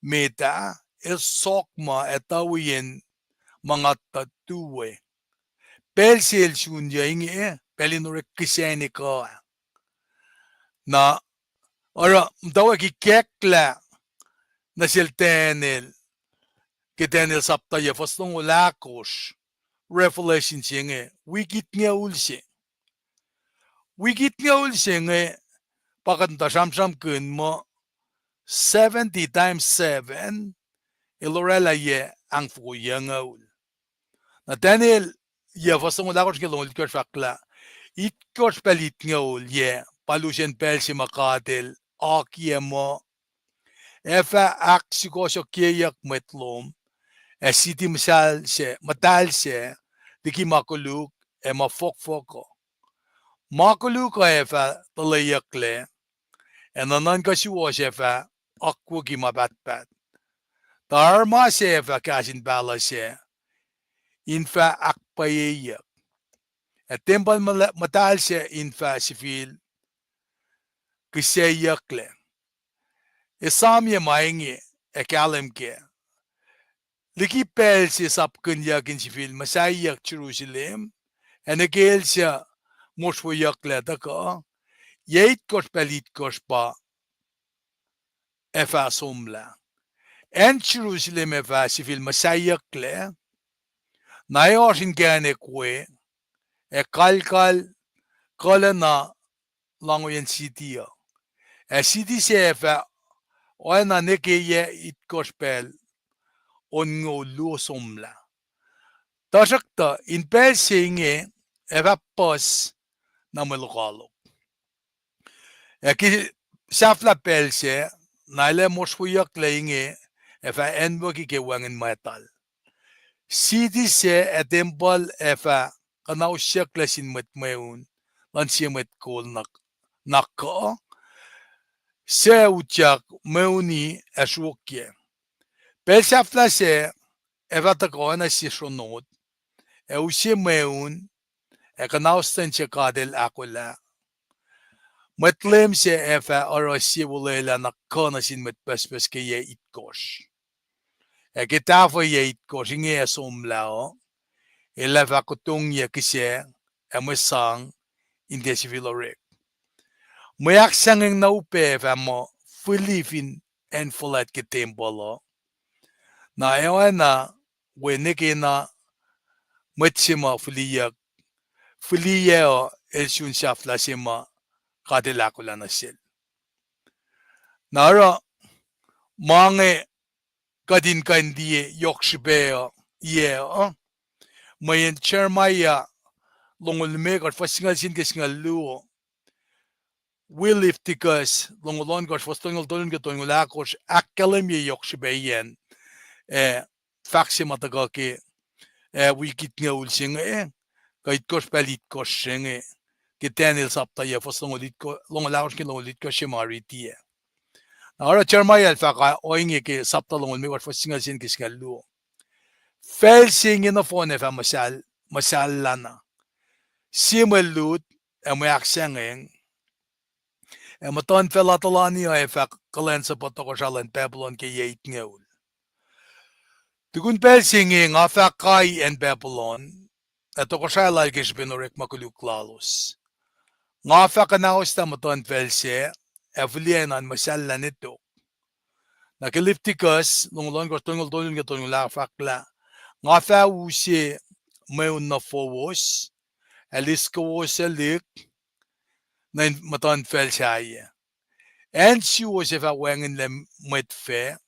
met ah, el sok ma ac tuh wiyacn ma nga tuh tu we. Pacl se el sun yuc inge, pacl in orek kihsac in ekuh ah. Na oruh muhtwacwacack ikacklah nuh sel Daniel, ke Daniel sapta yuc fuhs longoul ahkosr, Revelation se inge, wik itngoul se. Wik itngoul se inge, pa kuht muhta sramsramkihn muh seventy times seven, el oraclah yac ahngfoko yucngoul. Na Daniel yuc fuhs longoul ahkosr ke longoul itkohsr fahk lah, itkohsr pacl itngoul yac, pa lusen pacl se ma God El akiyac muh ac fah ahksukohsohkyeyuck mwet lom, ac siti muhtahl sac, muhtahl sac, liki ma koluk ac ma fohkfohk uh. Ma koluk uh ac fah tuhleyucklac, ac nuhnuhnkuh suwohs ac fah akwucki ma pahtpaht. Tuh aruhma sac ac fah kahs in pahluh sac in fah ahkpwacyeyuck, ac tempuhl muhtahl sac in fah sifil kihsaciyucklac. Esamyac ma inge ac kahlwem kac. Liki pacl se sapkihnyuck in sifil muhsahiyuck Jerusalem, ac nuh ke el suc mosrweyucklac tuhkuh, yac itkohsr pacl itkohsr pa ac fah somlah. Acn Jerusalem ac fah sifil muhsahiyucklac, Na e oasr inkacnek we, ac kalkal kuhlacna lahngoiyacn siti uh. Ac siti sac fah oacna nuh ke yac itkohsr pacl onngoul luo somlah. Tuhsruhktuh in pacl se inge ac fah puhs na mwe lokoalok. Ac ke sahflah pacl sac, na el ac mosrweyucklac inge ac fah acnwucki ke wacngihn mwactal. Siti sac ac tempuhl ac fah kuhnausyucklac sin mwet mweun luhn sie mwet kol na, na kuh, suc utyak mweuni ac sruokyac. Pacl sahflah sac ac fah tuhkuh oacna sie sronot, ac use mweun ac kuhnauslah in se God El ahkolah. Mwet Leum sac ac fah oruh sie olwelah na kuh nuh sin mwet pucspucs ke yac itkohsr. Ac ke tahfuh yac itkohsr inge ac somlah uh, el ac fah kutongyac kihsac ac mwe sang in tiac sifil orek. Mwe ahksahngweng na upac fah muh fihli fin acn fuhlwact ke tempuhl uh. Na ac oacna we nwe ke na mwet se ma fihliyuck, fihliyac uh el sun sahflah se ma God El ahkolah nuh sel. Na oruh ma inge kuht in kuh in liye yohk srihpac uh, yac uh, mweyen Jeremiah longoul limekohsr fuhs singucul sie nuh ke singucul luo, wi Leviticus longoul ohnkohsr fuhs tolngoul tolu nuh ke tolngoul ahkosr ahkkahlwemye yohk srihpac iyacn, eh, fahk se ma tuhkuh ke, eh, wik itngoul se inge, kuh itkohsr pacl itkohsr se inge, ke Daniel sapta yac fuhs longoul ahkosr ke longoul itkohsr se ma riti ah. Na oruh Jeremiah el fahk ohinge ke sapta longoul limekohsr fuhs singucul sie nuh ke singucul luo. Facl se inge nohfohn ac fah muhsahllah na. Sie mwe lut ac mwe ahksahngweng ac muhtuhnfacl atuhlani uh ac fah kuhlwacnsapuh tohkohsrahi luhn Babylon ke yac itngoul. Tukun pacl se inge nga fah kai acn Babylon, ac tohkohsrahi lal ke srihpen orekma koluk lalos. Nga fah kuhnauslah muhtuhnfacl sac, ac fihliyac an muhsahllah ne tok. Na ke Leviticus longoul ohnkohsr tolngoul tolu nuh ke tolngoul ahkosr fahk lah, nga fah use mweun nuh fowos, ac lis kowos ac lihk nuh in muhtuhnfacl sahyac. Acn suwos ac fah wacngihnlac mwet fac,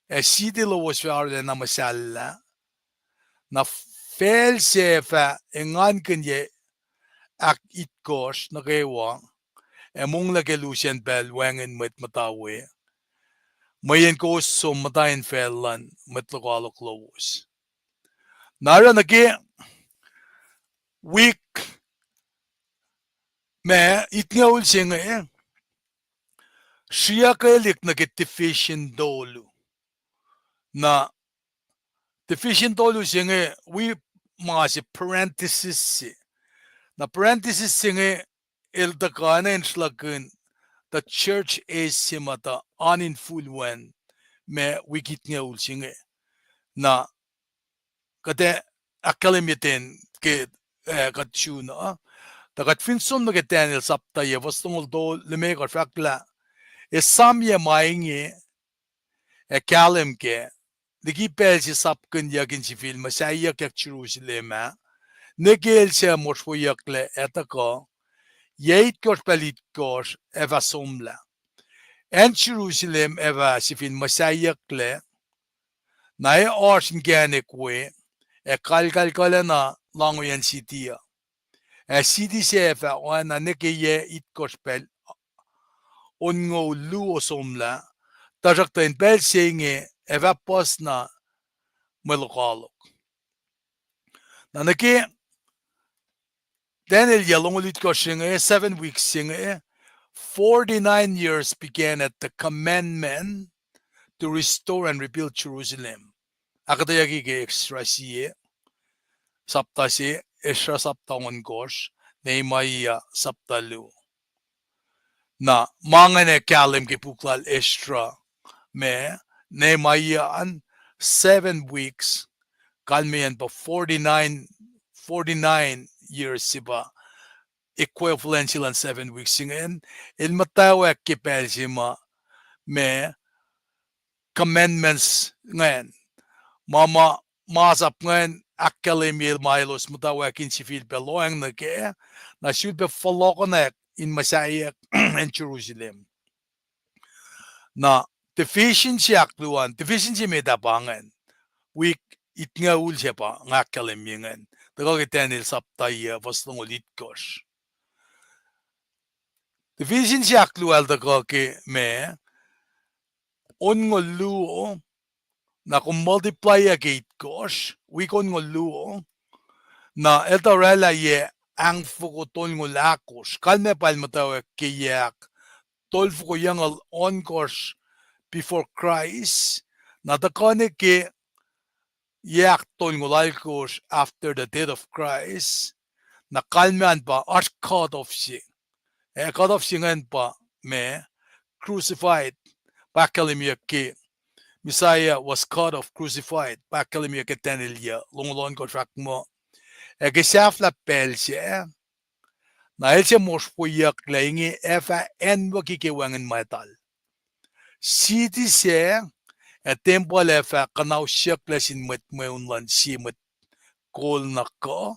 ac siti lowos fah arulacna muhsahllah. Na facl sac fah engankihn yac ahkitkohsr nuh kwewa, ac monglac ke lusacn pacl wacngihn mwet muhta we, mweyen kowos som muhta in facl luhn mwet lokoalok lowos. Na oruh nuh ke wik ma itngoul se inge, sriyuckelihk nuh ke division tolu. Na division tolu se inge wi ma se parenthesis se. Na parenthesis se inge el tuhkuh na in sruhlahkihn the church age se ma tuh oan in full wen ma wik itngoul se inge. Na kuht ac ahkkahlwemye ten ke, eh, kuht sun uh. Tuh kuht fin som nuh ke Daniel sapta yac fuhs longoul tolu limekohsr fahk lah, esamyac ma inge ac kahlwem kac, liki pacl se sapkihnyuck in sifil muhsahiyuckyak Jerusalem ah, nwe ke el suc mosrweyucklac ac tuhkuh, yac itkohsr pacl itkohsr ac fah somlah. Acn Jerusalem ac fah sifil muhsahiyucklac, na e oasr inkacnek we, ac kalkal kuhlacna lahngoiyacn siti uh. Ac siti sac ac fah oacna nwe ke yac itkohsr pacl onngoul luo somlah, tuhsruhktuh in pacl se inge ac fah puhs na mwe lokoalok. Na nuh ke Daniel yac longoul itkohsr se inge, seven weeks se inge, forty-nine years began at the commandment to restore and rebuild Jerusalem. Ahkuhtweyucki ke Ezra sie, sapta se, Ezra sapta ohnkohsr, Nehemiah sapta luo. Na ma ingacn ac kahlwem ke puk lal Ezra, ma Nehemiah an, seven weeks, kalmeyacn pa forty-nine, forty-nine years se pa equivalent se luhn seven weeks ingacn, el muhtwacwacack ke pacl se ma, ma commandments ingacn, ma, ma, masap ingacn ahkkahlwemye ma elos muhtwacwacack in sifilpac lohacng nuh kac, na sulpac fohlohkohnwack in muhsaheack acn Jerusalem. Na division se ahkluo an, division se met ah pa ingacn, wik itngucul se pa nga ahkkahlwemye ingacn, tuhkuh ke Daniel sapta yac fuhs longoul itkohsr. Division se ahkluo el tuhkuh ke ma, onngoul luo, na kom multiply-ac ke itkohsr, wik onngoul luo, na el tuh oraclah yac ahngfoko tolngoul ahkosr. Kalmac pa el muhtwacwacack ke yac ahk tolfoko yucngucul ohnkohsr before Christ, na tuhkuh nuh ke yac ahk tolngoul alkosr after the death of Christ, na kalmac an pa oasr cut off se. Eh, cut off se ingacn pa ma, crucified, pa ahkkahlwemyeyuck ke Messiah was cut off, crucified, pa ahkkahlwemyeyuck ke Daniel yac longoul ohnkohsr fahk muh, ac ke sahflah pacl sac, na el se mosrweyucklac inge ac fah anwucki ke wacngihn mwactal. Siti sac ac tempuhl ac fah kuhnausyucklac sin mwet mweun luhn sie mwet kol na kuh,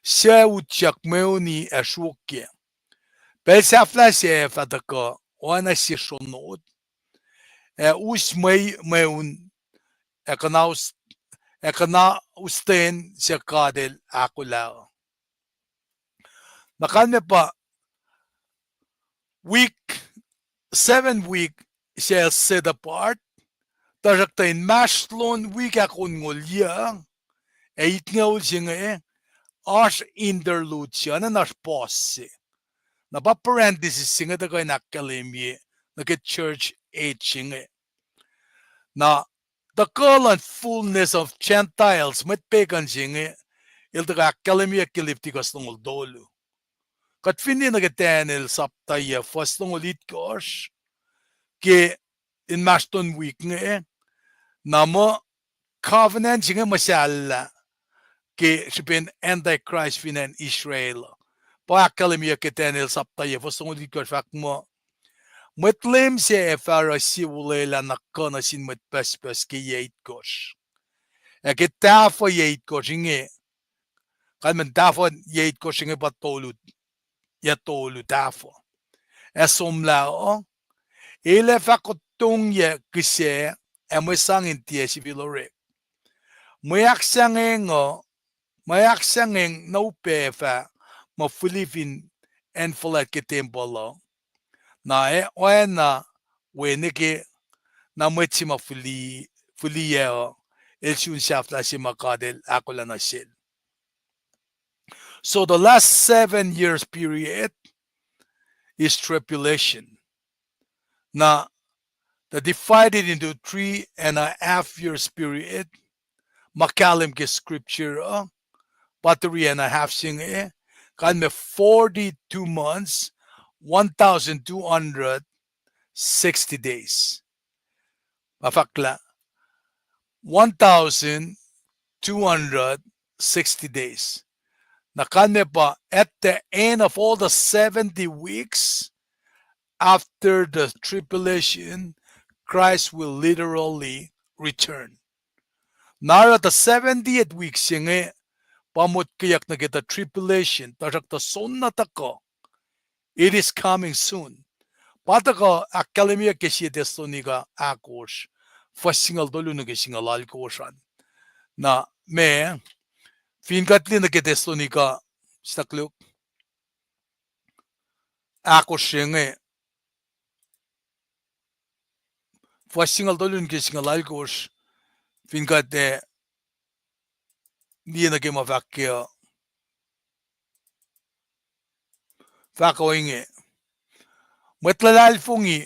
suc utyak mweuni ac sruokyac. Pacl sahflah sac ac fah tuhkuh oacna sie sronot, ac us mwe-, mweun ac kuhnaus-, ac kuhnausten suc God El ahkolah uh. Na kalmac pa wik, seven wik se el set apart, tuhsruhktuh inmahsrlon wik ahkonngoul yuc ac itngucul se inge, oasr interlude se, oacna oasr pause se. Na pa parenthesis se inge tuhkuh in ahkkahlwemye nuh ke church age se inge. Na tuhkuh luhn fullness of Gentiles, mwet pegan se inge, el tuhkuh ahkkahlwemyeyuck ke Leviticus longoul tolu. Kuht fin liye nuh ke Daniel sapta yac fuhs longoul itkohsr, ke inmahsrlon wik inge, na muh covenant se inge muhsahllah ke srihpen Antichrist fin acn Israel. Pa ahkkahlwemyeyuck ke Daniel sapta yac fuhs longoul itkohsr fahk muh, Mwet Leum sac ac fah oruh sie olwelah na kuh nuh sin mwet pucspucs ke yac itkohsr, ac ke tahfuh yac itkohsr inge. Kalmac tahfuh yac itkohsr inge pa tolu, yac tolu tahfuh ac somlah uh, el ac fah kutongyac kihsac, ac mwe sang in tiac sifil orek. Mwe ahksahngweng uh, mwe ahksahngweng na upac fah muh fihli fin acn fuhlwact ke tempuhl uh, na ac oacna we nuh ke, na mwet se ma fihliyac uh, el sun sahflah se ma God El ahkolah nuh sel. So the last seven years period is tribulation. Na, the divided into three and a half years period, ma kahlwem ke scripture uh, pa three and a half se inge, kalmac forty-two months, one thousand two hundred sixty days. Pa fahk lah one thousand two hundred sixty days. Na kalmac pa, at the end of all the seventy weeks after the tribulation, Christ will literally return. Na oruh the seventieth week se inge pa motkweyuck nuh ke the tribulation, tuhsruhktuh soenna tuhkuh. It is coming soon. Pa tuhkuh ahkkahlwemyeyuck ke sie Thessalonica ahkosr, fuhs singucul tolu nuh ke singucul alkosr an. Na, ma, fin kuht liye nuh ke Thessalonica, stuck Luke, ahkosr se inge, fuhs singucul tolu nuh ke singucul alkosr, fin kuht, eh, liye nuh ke ma fahk ke, uh, fahk ohinge. Mwet luhlahlfongi,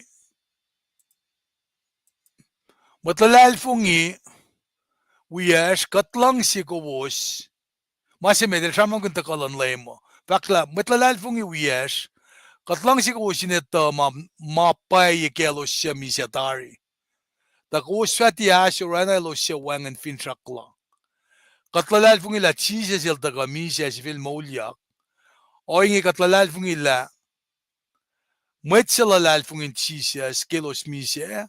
mwet luhlahlfongi wiyacsr, kuht luhngse kowos. Ma se met el sramsramkihn tuhkuh luhn Leum uh. Fahk lah mwet luhlahlfongi wiyacsr, kuht luhngse kowos in etuh ma, ma pwacye kaclos suc misac tari. Tuh kowos fah tiac ahsor oacna elos suc wacngihn finsrak la. Kuht luhlahlfongi lah Jisus el tuhkuh misac sifil moulyak. Ohinge kuht luhlahlfongi lah mwet suc luhlahlfongihn Jisus ke elos misac,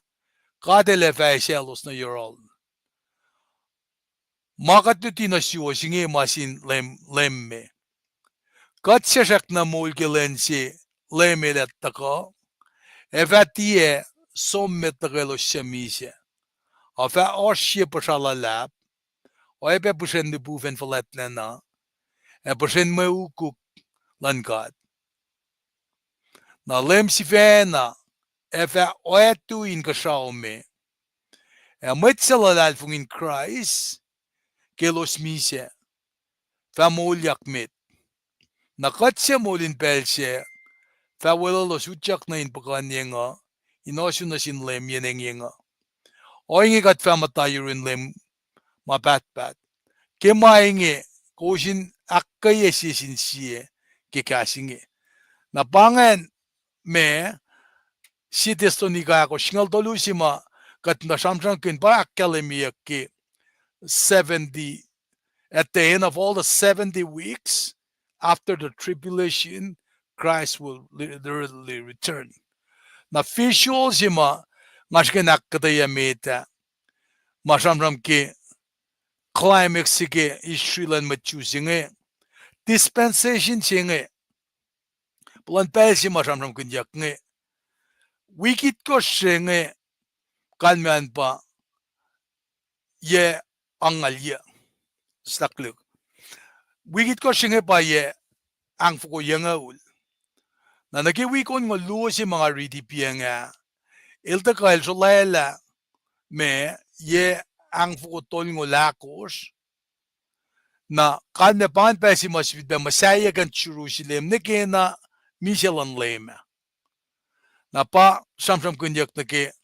God El ac fah eisaclos nuh yohrohl. Ma kuht luti nuh suwos inge ma sin Leum, Leum me. Kuht suc srackna moul ke lwen se Leum El ac tuhkuh, ac fah tiac som met luhkwelos suc misac, ac fah oasr sie puhsra luhlahp, oacyacpac puhsren lihpufacn fuhlwactlacna, ac puhsren mwe ukuk luhn God. Na Leum sifacna ac fah oactui inkuhsrao me, ac mwet suc luhlahlfongi in Kraist ke elos misac fah moulyak met. Na kuht suc moul in pacl sac fah weluhlos utyak nuh in puhkuhnyeng uh, in ohsun nuh sin Leum yen engyeng uh. Ohinge kuht fah muhta yurin Leum ma pahtpaht. Ke ma inge, kowos in ahkkweye sie sin sie ke kahs inge. Na pa ingacn ma Sie Thessalonica ahkosr singucul tolu se ma kuht muhta sramsramkihn pa ahkkahlwemyeyuck ke seventy, at the end of all the seventy weeks after the tribulation, Christ will literally return. Na visual se ma nga srihke in ahkkahlwemye met ah, ma sramsram ke climax se ke history luhn mwet Jew se inge, dispensation se inge, puhlan pacl se ma sramsramkihnyuck inge, wik itkohsr se inge, kalmac an pa yac angngaul yac. Wik itkohsr se inge pa yac angfoko yucngucul. Na nuh ke wik onngoul luo se ma nga riti piyacng ah, el tuhkuh el solwelah ma yac angfoko tolngoul ahkosr. Na kalmac pa ingacn pacl se ma sifilpac muhsaheack acn Jerusalem nuh ke na misac luhn Leum ah. Na pa sramsramkihnyuck nuh ke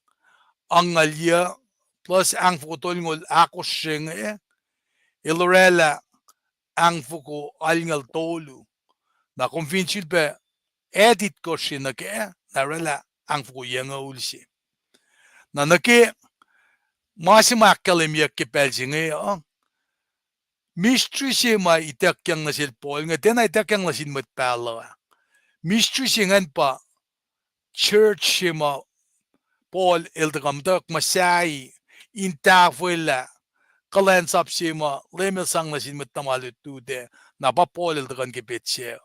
angngaul yac plus angfoko tolngoul ahkosr se inge, el oraclah angfoko alngoul tolu. Na kom fin sifilpac add itkohsr se nuh kac, na oraclah angfoko yucngucul se. Na nuh ke ma se ma ahkkahlwemyeyuck ke pacl se inge uh, mystery se ma ituckyang nuh sel Paul inge, tiacna ituckyang nuh sin mwet pahluh ah. Mystery se ingacn pa church se ma Paul el tuhkuh muhtwacwacack muhsahi in tahfwelah kuhlwacnsap se ma Leum El sang nuh sin mwet tuhma lutlut ah, na pa Paul el tuhkuh nuh ke petsac.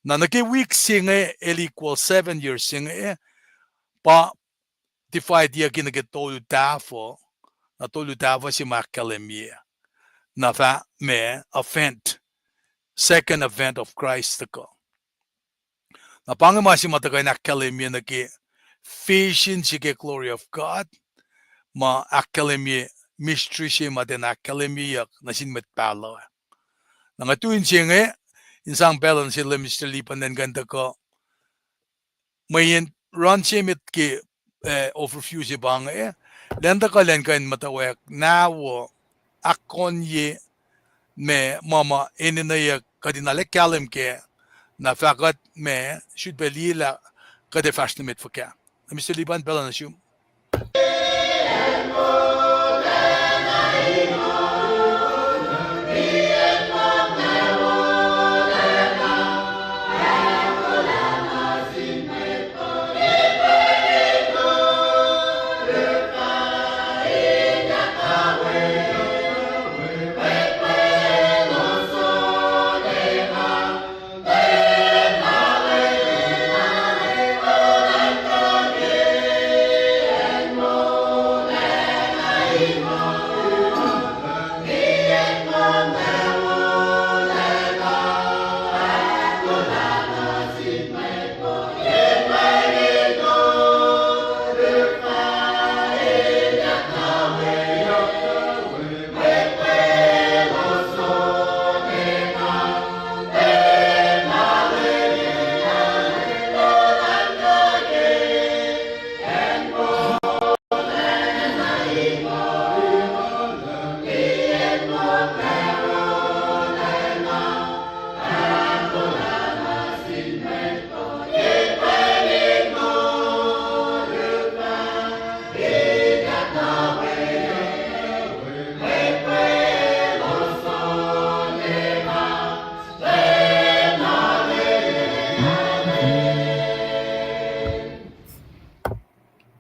Na nuh ke wik se inge el equal seven years se inge, pa divideyucki nuh ke tolu tahfuh, na tolu tahfuh se ma ahkkahlwemye, na fah ma event, second event of Christ tuhkuh. Na pa inge ma se ma tuhkuh in ahkkahlwemye nuh ke vision se ke glory of God, ma ahkkahlwemye mystery se ma tiacna ahkkahlwemyeyuck nuh sin mwet pahluh. Na nga tu in se inge, in sang pacl uh nuh sel Mister Lipan elan kuh in tuhkuh mweyen run se met ke, eh, overview se pa inge, elan tuhkuh elan kuh in muhtwacwacack na wo ahkkonye ma, ma ma enenweyuck kuht in arlac kahlwem kac, na fah kuht ma sifilpac liyelah kuht ac fahsr nuh met fuhkah. Na Mister Lipan, pacl uh nuh sum.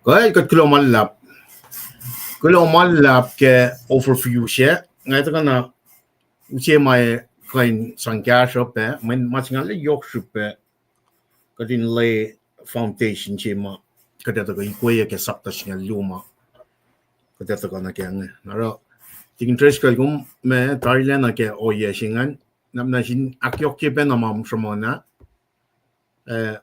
Kuh, kuht kuloh ma luhlahp. Kuloh ma luhlahp ke overview se. Nga tuhkuh na use ma kuh in sang kahsruh pac, mweyen ma se nga lah yohk srihpac kuht in lay foundation se ma kuht ac tuhkuh ikweyac ke sapta singucul luo ma kuht ac tuhkuh nuh kac inge. Oruh, Tikin Driscoll, kom ma tarilacna ke ohiyac se ingacn, na muh na sin ahkyohkye pacna ma sruhmuhn ah, eh,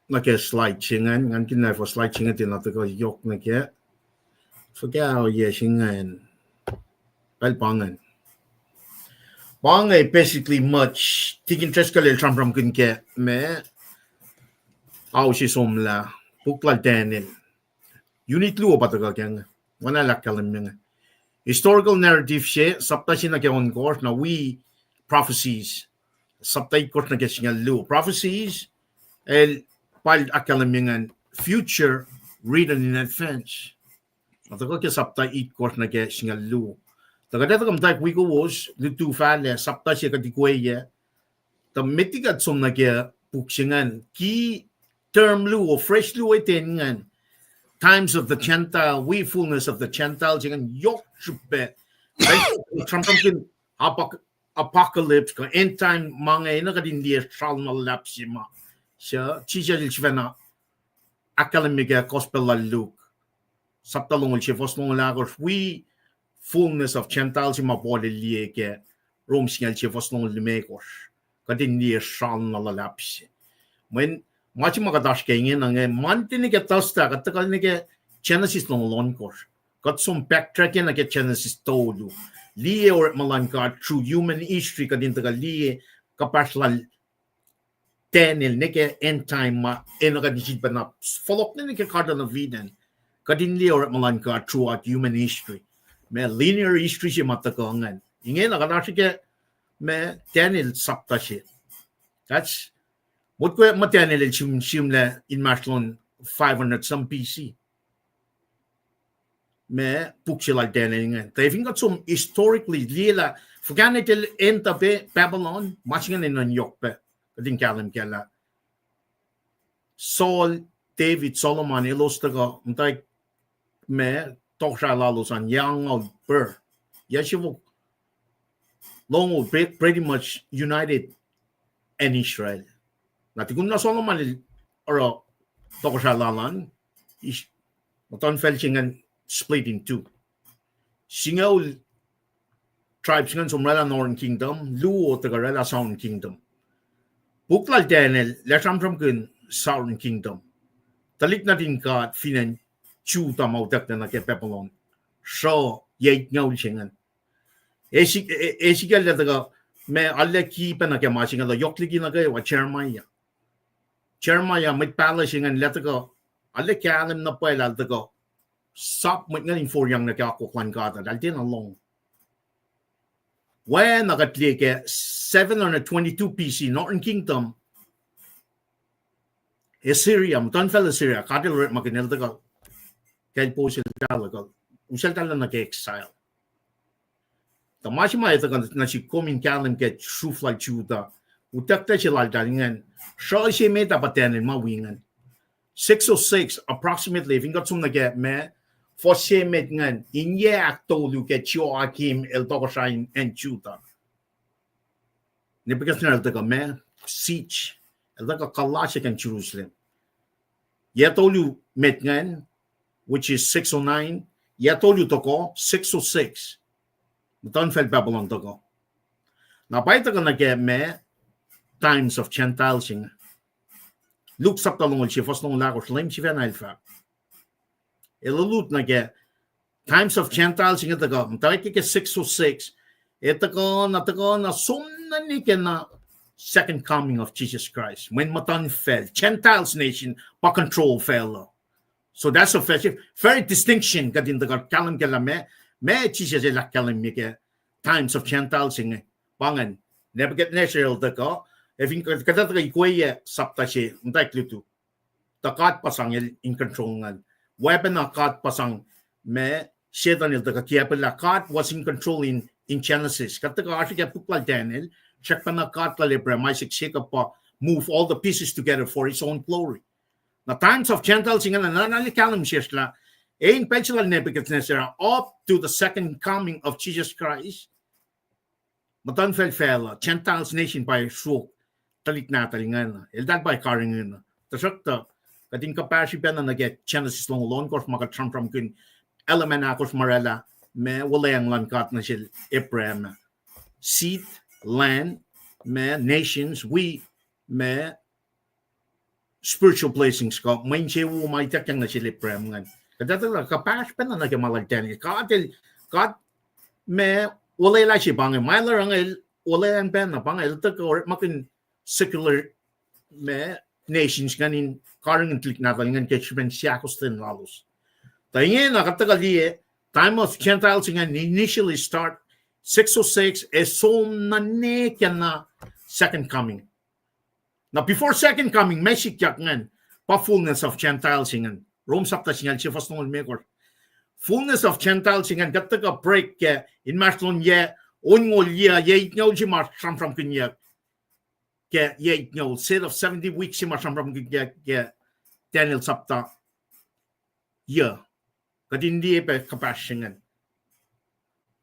nuh ke slide se ingacn, ngan kihn na efuh slide se inge tiacna tuhkuh yohk nuh kac. Fuhkah ohiyac se ingacn? Pacl pa ingacn. Pa inge basically much Tikin Driscoll el sramsramkihn ke ma ao se somlah, puk lal Daniel. Unit luo pa tuhkuh kac inge. Wacngihn ahkkahlwemye inge. Historical narrative se, sapta se nuh ke ohnkohsr, na wi prophecies. Sapta itkohsr nuh ke singucul luo. Prophecies, el pa ahkkahlwemye ingacn, future written in advance. Na tuhkuh ke sapta itkohsr nuh ke singucul luo. Tuh kuht ac tuhkuh muhtwacwacack wi kowos, lutu fahlac, sapta se kuht ikweyac. Tuh met liki kuht som nuh ke puk se ingacn, ki term luo, phrase luo ten ingacn, times of the Gentile, wi fullness of the Gentile, se ingacn yohk srihpac. Sramsramkihn apoc-, apocalypse, kuh end time ma inge, na kuht in liye sral na luhlahp se ma. Su Jisus el sifacna ahkkahlwemye ke Gospel lal Luke, sapta longoul sie, fuhs longoul ahkosr, wi fullness of Gentile se ma Paul el liye ke Rom singucul sie, fuhs longoul limekohsr. Kuht in liye sral na luhlahp se. Mweyen ma se ma kuht oasr ke ingena inge, ma nuh ke Thursday, kuht tuhkuh nuh ke Genesis longoul ohnkohsr. Kuht som backtrack nuh ke Genesis tolu. Liye orekma luhn God through human history, kuht in tuhkuh liye kuhpahsr lal Daniel nuh ke end time ma enenuh kuht in sifilpacna fohlohk nuh ke Garden of Eden. Kuht in liye orekma luhn God throughout human history. Ma linear history se ma tuhkuh ingacn. Ingena kuht oasr ke ma Daniel sapta se. That's, motko ma Daniel el sim-, simlac inmahsrlon five hundred some B C. Ma puk se lal Daniel ingacn. Tuh fin kuht som historically liye lah fuhkah nuh ke end time pac Babylon, ma se ingacn enenuh in yohk pac. Kuht in kahlwem kac lah Saul, David, Solomon, elos tuhkuh muhtwacwacack ma tohkohsrahi lalos an yac angngaul pur. Yac siofok longoul, pre-, pretty much united an Israel. Na tukun na Solomon el oruh tohkohsrahi lal an, is-, muhtuhnfacl se ingacn split in two. Singucul tribes ingacn som oraclah Northern Kingdom, luo tuhkuh oraclah Southern Kingdom. Puk lal Daniel el sramsramkihn Southern Kingdom. Tuhlihk nuhtin God fin acn Judah ma utucklac nuh ke Babylon, sruh yac itngucul se ingacn. Esi-, e-, Ezekiel el tuhkuh, ma arlac ki pac nuh ke ma se inge, el yohk liki nuh kwewa Jeremiah. Jeremiah, mwet pahluh se ingacn el tuhkuh, arlac kahlwem na pwacye lah el tuhkuh sap mwet ingacn in foriyang nuh ke akwuck luhn God, eltahl tiacna lohng. Oacna kuht liye ke seven hundred twenty-two B C, Northern Kingdom, Assyria, muhtuhnfacl Assyria, God el orekmakihn el tuhkuh, kacl po seltahl, usacltahl nuh ke exile. Tuh ma se ma etuh kuh nuh sihk kom in kahlwem ke sruf lal Judah, utucklac se laltahl ingacn, sruh se met ah pa Daniel ma wi ingacn. Six oh six, approximately, fin kuht som nuh ke ma, fuhs se met ingacn, in yac ahktolu ke Jehoiakim el tohkohsrah in acn Judah. Nebuchadnezzar el tuhkuh ma, siege, el tuhkuh kuhlasr ke acn Jerusalem. Yac tolu met ingacn, which is six oh nine, yac tolu tohkoh, six oh six. Muhtuhnfacl Babylon tohkoh. Na pa tuhkuh nuh ke ma, times of Gentiles inge. Luke sapta longoul sie, fuhs longoul ahkosr, Leum sifacna el fahk, el lut nuh ke times of Gentiles inge tuhkuh, muhtwacwacack ke six oh six, e tuhkuh na, tuhkuh na som nuh ke na second coming of Jesus Christ. Mweyen muhtuhnfacl, Gentiles nation, pa control facluh. So that's a very, very distinction, kuht in tuhkuh kahlwem kac lah ma, ma Jisus el ahkkahlwemye ke times of Gentiles inge, pa ingacn, Nebuchadnezzar el tuhkuh, ac fin kuht, kuht tuhkuh ikweyac sapta se, muhtwacwacack lutu. Tuh God pa sang el in control ingacn. Oacpacna God pa sang ma Satan el tuhkuh kiacpwelah, God was in control in, in Genesis. Kuht tuhkuh oasr ke puk lal Daniel, srackpacna God lal Abraham, Isaac, Jacob pa move all the pieces together for his own glory. Na times of Gentiles ingena, na, na arlac kahlwem sesr lah, E in pacl se lal Nebuchadnezzar, up to the second coming of Jesus Christ, muhtuhnfacl facluh, Gentiles nation pa sruok tuhlihk nahtuhl ingacn. Eltahl pa karihngihn. Tuhsruhktuh, kuht in kuhpahsri pacna nuh ke Genesis longoul ohnkohsr ma kuht sramsramkihn, element ahkosr ma oraclah, ma wuhlweacng luhn God nuh sel Abraham. Seed, land, ma nations, wi, ma spiritual blessings kuh mwe insewowo ma ituckyang nuh sel Abraham ingacn. Kuht etuh lah kuhpahsr pacna nuh ke ma lal Daniel. God el, God ma olwelah se pa inge, ma el oruh inge el olwelah pacna pa inge, el tuhkuh orekmakihn secular ma nations ingacn in karihngihn tuhlihk nahtuhl ingacn ke srihpen seahkostwen lalos. Tuh ingena kuht tuhkuh liye, time of Gentiles ingacn initially start six oh six, ac som nuh ne ke na second coming. Na before second coming, ma sikyak ingacn, pa fullness of Gentiles ingacn. Rom sapta singucul sie fuhs longoul limekohsr. Fullness of Gentiles ingacn, kuht tuhkuh break ke inmahsrlon yac onngoul yac, yac itngoul se ma sramsramkihnyuck ke yac itngoul, set of seventy weeks se ma sramsramkihnyuck ke Daniel sapta yuh. Kuht in liye pac kuhpahsr se ingacn.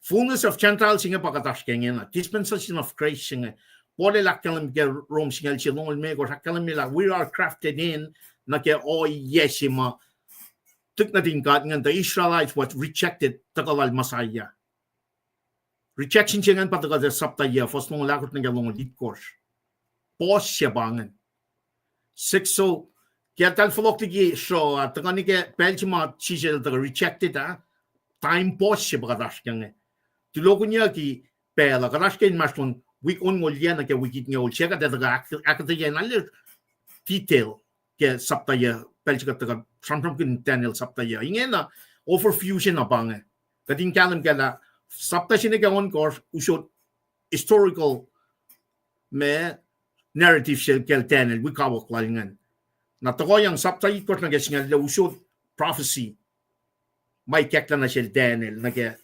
Fullness of Gentiles inge pa kuht oasr ke ingena. Dispensation of grace se inge. Paul el ahkkahlwem ke Rom singucul sie longoul limekohsr, ahkkahlwemye lah we are grafted in, nuh ke ohiyac se ma tihk nuhtin God ingacn, the Israelites was rejected, tuhkuh lal Messiah. Rejection se ingacn pa tuhkuh ke sapta yuh, fuhs longoul ahkosr nuh ke longoul itkohsr. Puhs se pa ingacn. Six oh, ke eltahl fohlohk liki sruoh ah, tuhkuh nuh ke pacl se ma Jisus el tuhkuh rejected ah, time puhs se pa kuht oasr ke inge. Tulohkihnyucki pacl uh, kuht oasr ke inmahsrlon wik onngoul yac nuh ke wik itngoul se, kuht ac tuhkuh ahk-, ahkuhtweyac na detail ke sapta yuh, pacl se kuht tuhkuh sramsramkihn Daniel sapta yuh. Ingena overview se na pa inge. Kuht in kahlwem kac lah sapta se nuh ke ohnkohsr usot historical ma narrative sel kacl Daniel, wi kawuck lal ingacn. Na tuhkuhyang sapta itkohsr nuh ke singucul yac usot prophecy ma ikacklah nuh sel Daniel nuh ke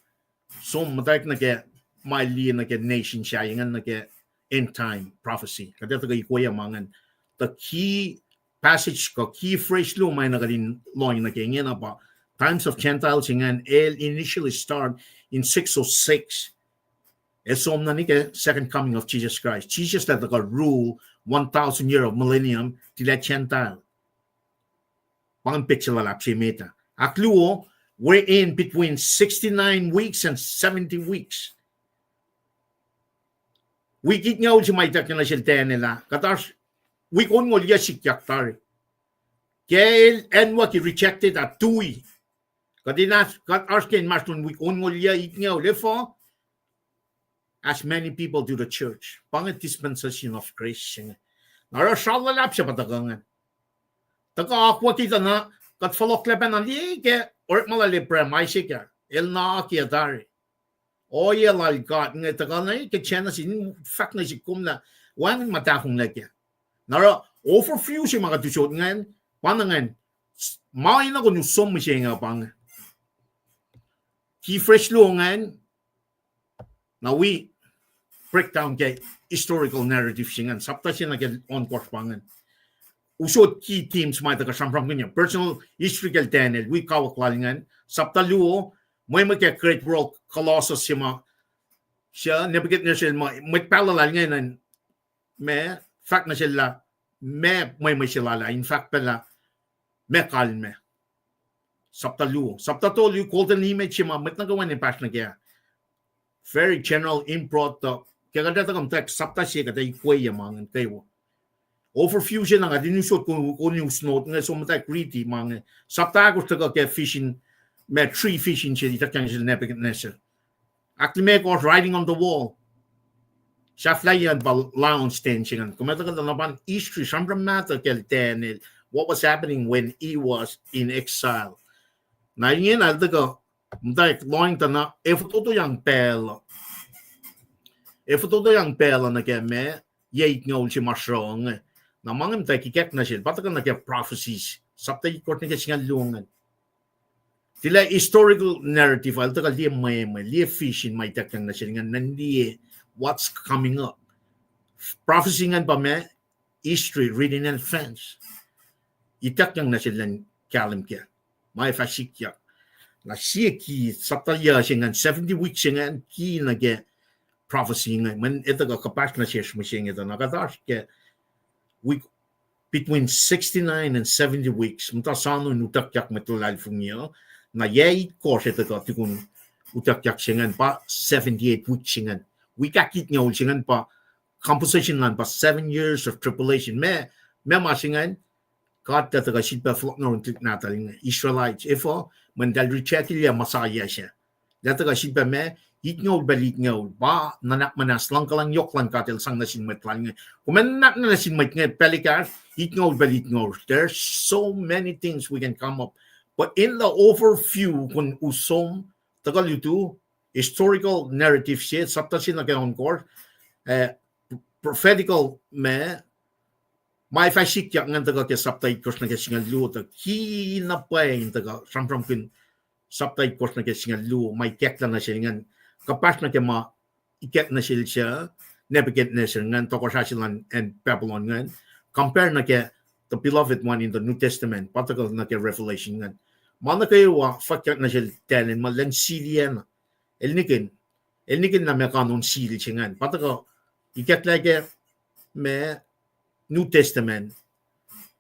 som muhtwacwacack nuh ke ma el liye nuh ke nation sahyac ingacn nuh ke end time prophecy. Kuht ac tuhkuh ikoyac ma ingacn. The key passage kuh key phrase luo ma na kuht in lohng nuh ke ingena pa, times of Gentiles ingacn el initially start in six oh six. Ac som nuh ke second coming of Jesus Christ. Jisus el tuhkuh rule one thousand year of millennium, tilac Gentile. Pa ingacn pet se luhlahp se met ah. Ahkluo, we're in between sixty-nine weeks and seventy weeks. Wik itngoul se ma ituckyang nuh sel Daniel ah, kuht oasr wik onngoul yac sikyak tari. Ke el acnwucki rejected ah tui. Kuht in oasr, kuht oasr ke inmahsrlon wik onngoul yac itngoul efuh, as many people to the church. Pa inge dispensation of grace se inge. Na oruh sral luhlahp se pa tuhkuh ingacn. Tuhkuh akwucki tuh na, kuht fohlohklac pacna liye ke orekma lal Abraham, Isaac ah, el na akiyac tari. Ohiyac lal God inge tuhkuh na ke Genesis, in fahk nuh sihk kom lah wacngihn ma tahfonglac kac. Na oruh overview se ma kuht usot ingacn, pa na ingacn, ma ina kom us som mihsenge pa inge. Key phrase luo ingacn, na wi breakdown ke historical narrative se ingacn, sapta se nuh ke ohnkohsr pa ingacn. Usot key themes ma tuhkuh sramsramkihn, personal history kacl Daniel, wi kawuck lal ingacn, sapta luo, mwe mwe ke great world colossus se ma, se Nebuchadnezzar el ma, mwet pahluh lal ingacn, ma, fahk nuh sel lah, ma mwe mwe se lal ah, in fahk pac lah, ma kalmac. Sapta luo, sapta tolu, golden image se ma, mwet nuh kwewa in pahsr nuh kac. Very general, in broad, tuh ke kuht ac tuhkuh muhtwacwacack sapta se, kuht ac ikweye ma ingacn kwewa. Overview se na kuht in usot, kom, kom in us note inge, som muhtwacwacack riti ma inge. Sapta ahkosr tuhkuh ke vision, ma three vision se ituckyang sel Nebuchadnezzar. Ahklimekohsr, writing on the wall. Sahflahiyacn pa lion's den se ingacn. Kom etuh kuh tuh na pa history, sramsram mahtuh kacl Daniel, what was happening when he was in exile. Na ingena el tuhkuh muhtwacwacack lohng tuh na, ac fototoyang pacl uh. Ac fototoyang pacl uh nuh ke ma, yac itngoul se ma sruhnga. Na ma inge muhtwacwacack ikack nuh sel, pa tuhkuh nuh ke prophecies. Sapta itkohsr nuh ke singucul luo ingacn. Tilac historical narrative, el tuhkuh liye mwe, mwe, liye vision ma ituckyang nuh sel ingacn, na liye what's coming up. Prophecy ingacn pa ma history written in advance. Ituckyang nuh sel in kahlwem kac ma ac fah sikyak. Na sie ki, sapta yac se ingacn, seventy weeks se ingacn, ki nuh ke prophecy inge, mweyen etuh kuh kuhpahsr nuh sesr mihsenge tuh na kuht oasr ke week, between sixty-nine and seventy weeks, muhta sano in utuckyak mwet luhlahlfongi uh. Na yac itkohsr etuh kuh tukun utuckyak se ingacn pa seventy-eight weeks se ingacn. Wik ahkitngucul se ingacn pa composition lun pa seven years of tribulation. Ma, ma ma se ingacn, God El tuhkuh sifilpac fohlohk nuh yurin tuhlihk nahtuhl inge, Israelites, efuh, mweyen eltahl rejectlah Messiah sac. Lah tuhkuh sifilpac ma, itngucul pacl itngucul, pa nuhnak muhnahs luhngkuhlwacng yohk luhn God El sang nuh sin mwet lal inge. Kom nuhnak nuh sin mwet inge, pacl ekahsr, itngucul pacl itngucul. There's so many things we can come up. But in the overview, kom som, tuhkuh lutu, historical narrative se, sapta se nuh ke ohnkohsr, eh, prophetical ma, ma ac fah sikyak ingacn tuhkuh ke sapta itkohsr nuh ke singucul luo tuh ki na pwacye in tuhkuh sramsramkihn sapta itkohsr nuh ke singucul luo, ma ikacklah nuh sel ingacn, kuhpahsr nuh ke ma ikack nuh sel suc Nebuchadnezzar ingacn, tohkohsrah se luhn acn Babylon ingacn, compare nuh ke the beloved one in the New Testament, pa tuhkuh nuh ke Revelation ingacn. Ma nuh kwewa fahkyak nuh sel Daniel, ma lwen siliacna. El nikihn, el nikihn lah meac kanon seal se ingacn. Pa tuhkuh ikacklah ke ma New Testament,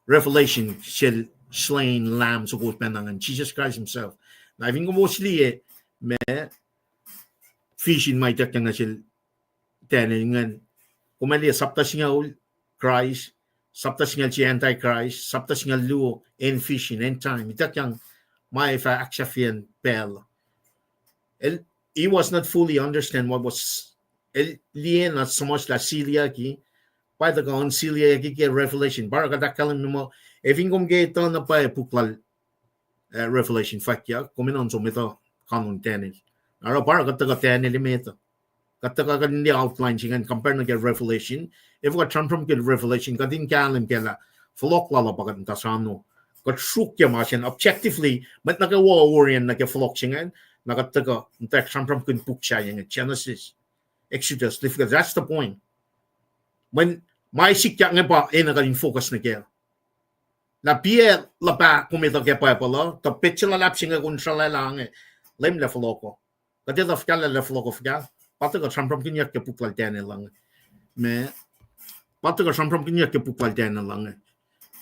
Revelation, sel slain lamb soko pacna ingacn, Jesus Christ himself. Na fin kom liye ma vision ma ituckyang nuh sel Daniel ingacn, kom liye sapta singucul Christ, sapta singucul se Antichrist, sapta singucul luo end vision, end time, ituckyang ma ac fah ahksahfyacn pacl. El, he was not fully understand what was, el liye na suhmuhslah siliaki, pa tuhkuh unsealyucki ke Revelation. Pa oruh kuht ahkkahlwemye muh, ac fin kom ke etuh na pwacye puk lal, eh, Revelation fwackyuck, kom enenuh in som etuh kanon Daniel. Oruh pa oruh kuht tuhkuh Daniel emet uh. Kuht tuhkuh kuht in liye outline se ingacn compare nuh ke Revelation. Efuh kuht sramsramkihn Revelation, kuht in kahlwem kac lah fohlohk lal uh pa kuht muhta sano. Kuht sruokyac ma se ingacn objectively, mwet nuh kwewa orient nuh ke fohlohk se ingacn, na kuht tuhkuh muhtwacwacack sramsramkihn puk sahyac inge, Genesis, Exodus, Leviticus, that's the point. Mweyen ma sikyak inge pa enenuh kuht in focus nuh kac. Lah piac luhpah kom etuh ke Bible uh, tuh petsac luhlahp se inge kom sralaclah inge, Leum lac fohlohko. Kuht etuh fuhkah lah lac fohlohko fuhkah? Pa tuhkuh sramsramkihnyuck ke puk lal Daniel inge. Ma, pa tuhkuh sramsramkihnyuck ke puk lal Daniel inge.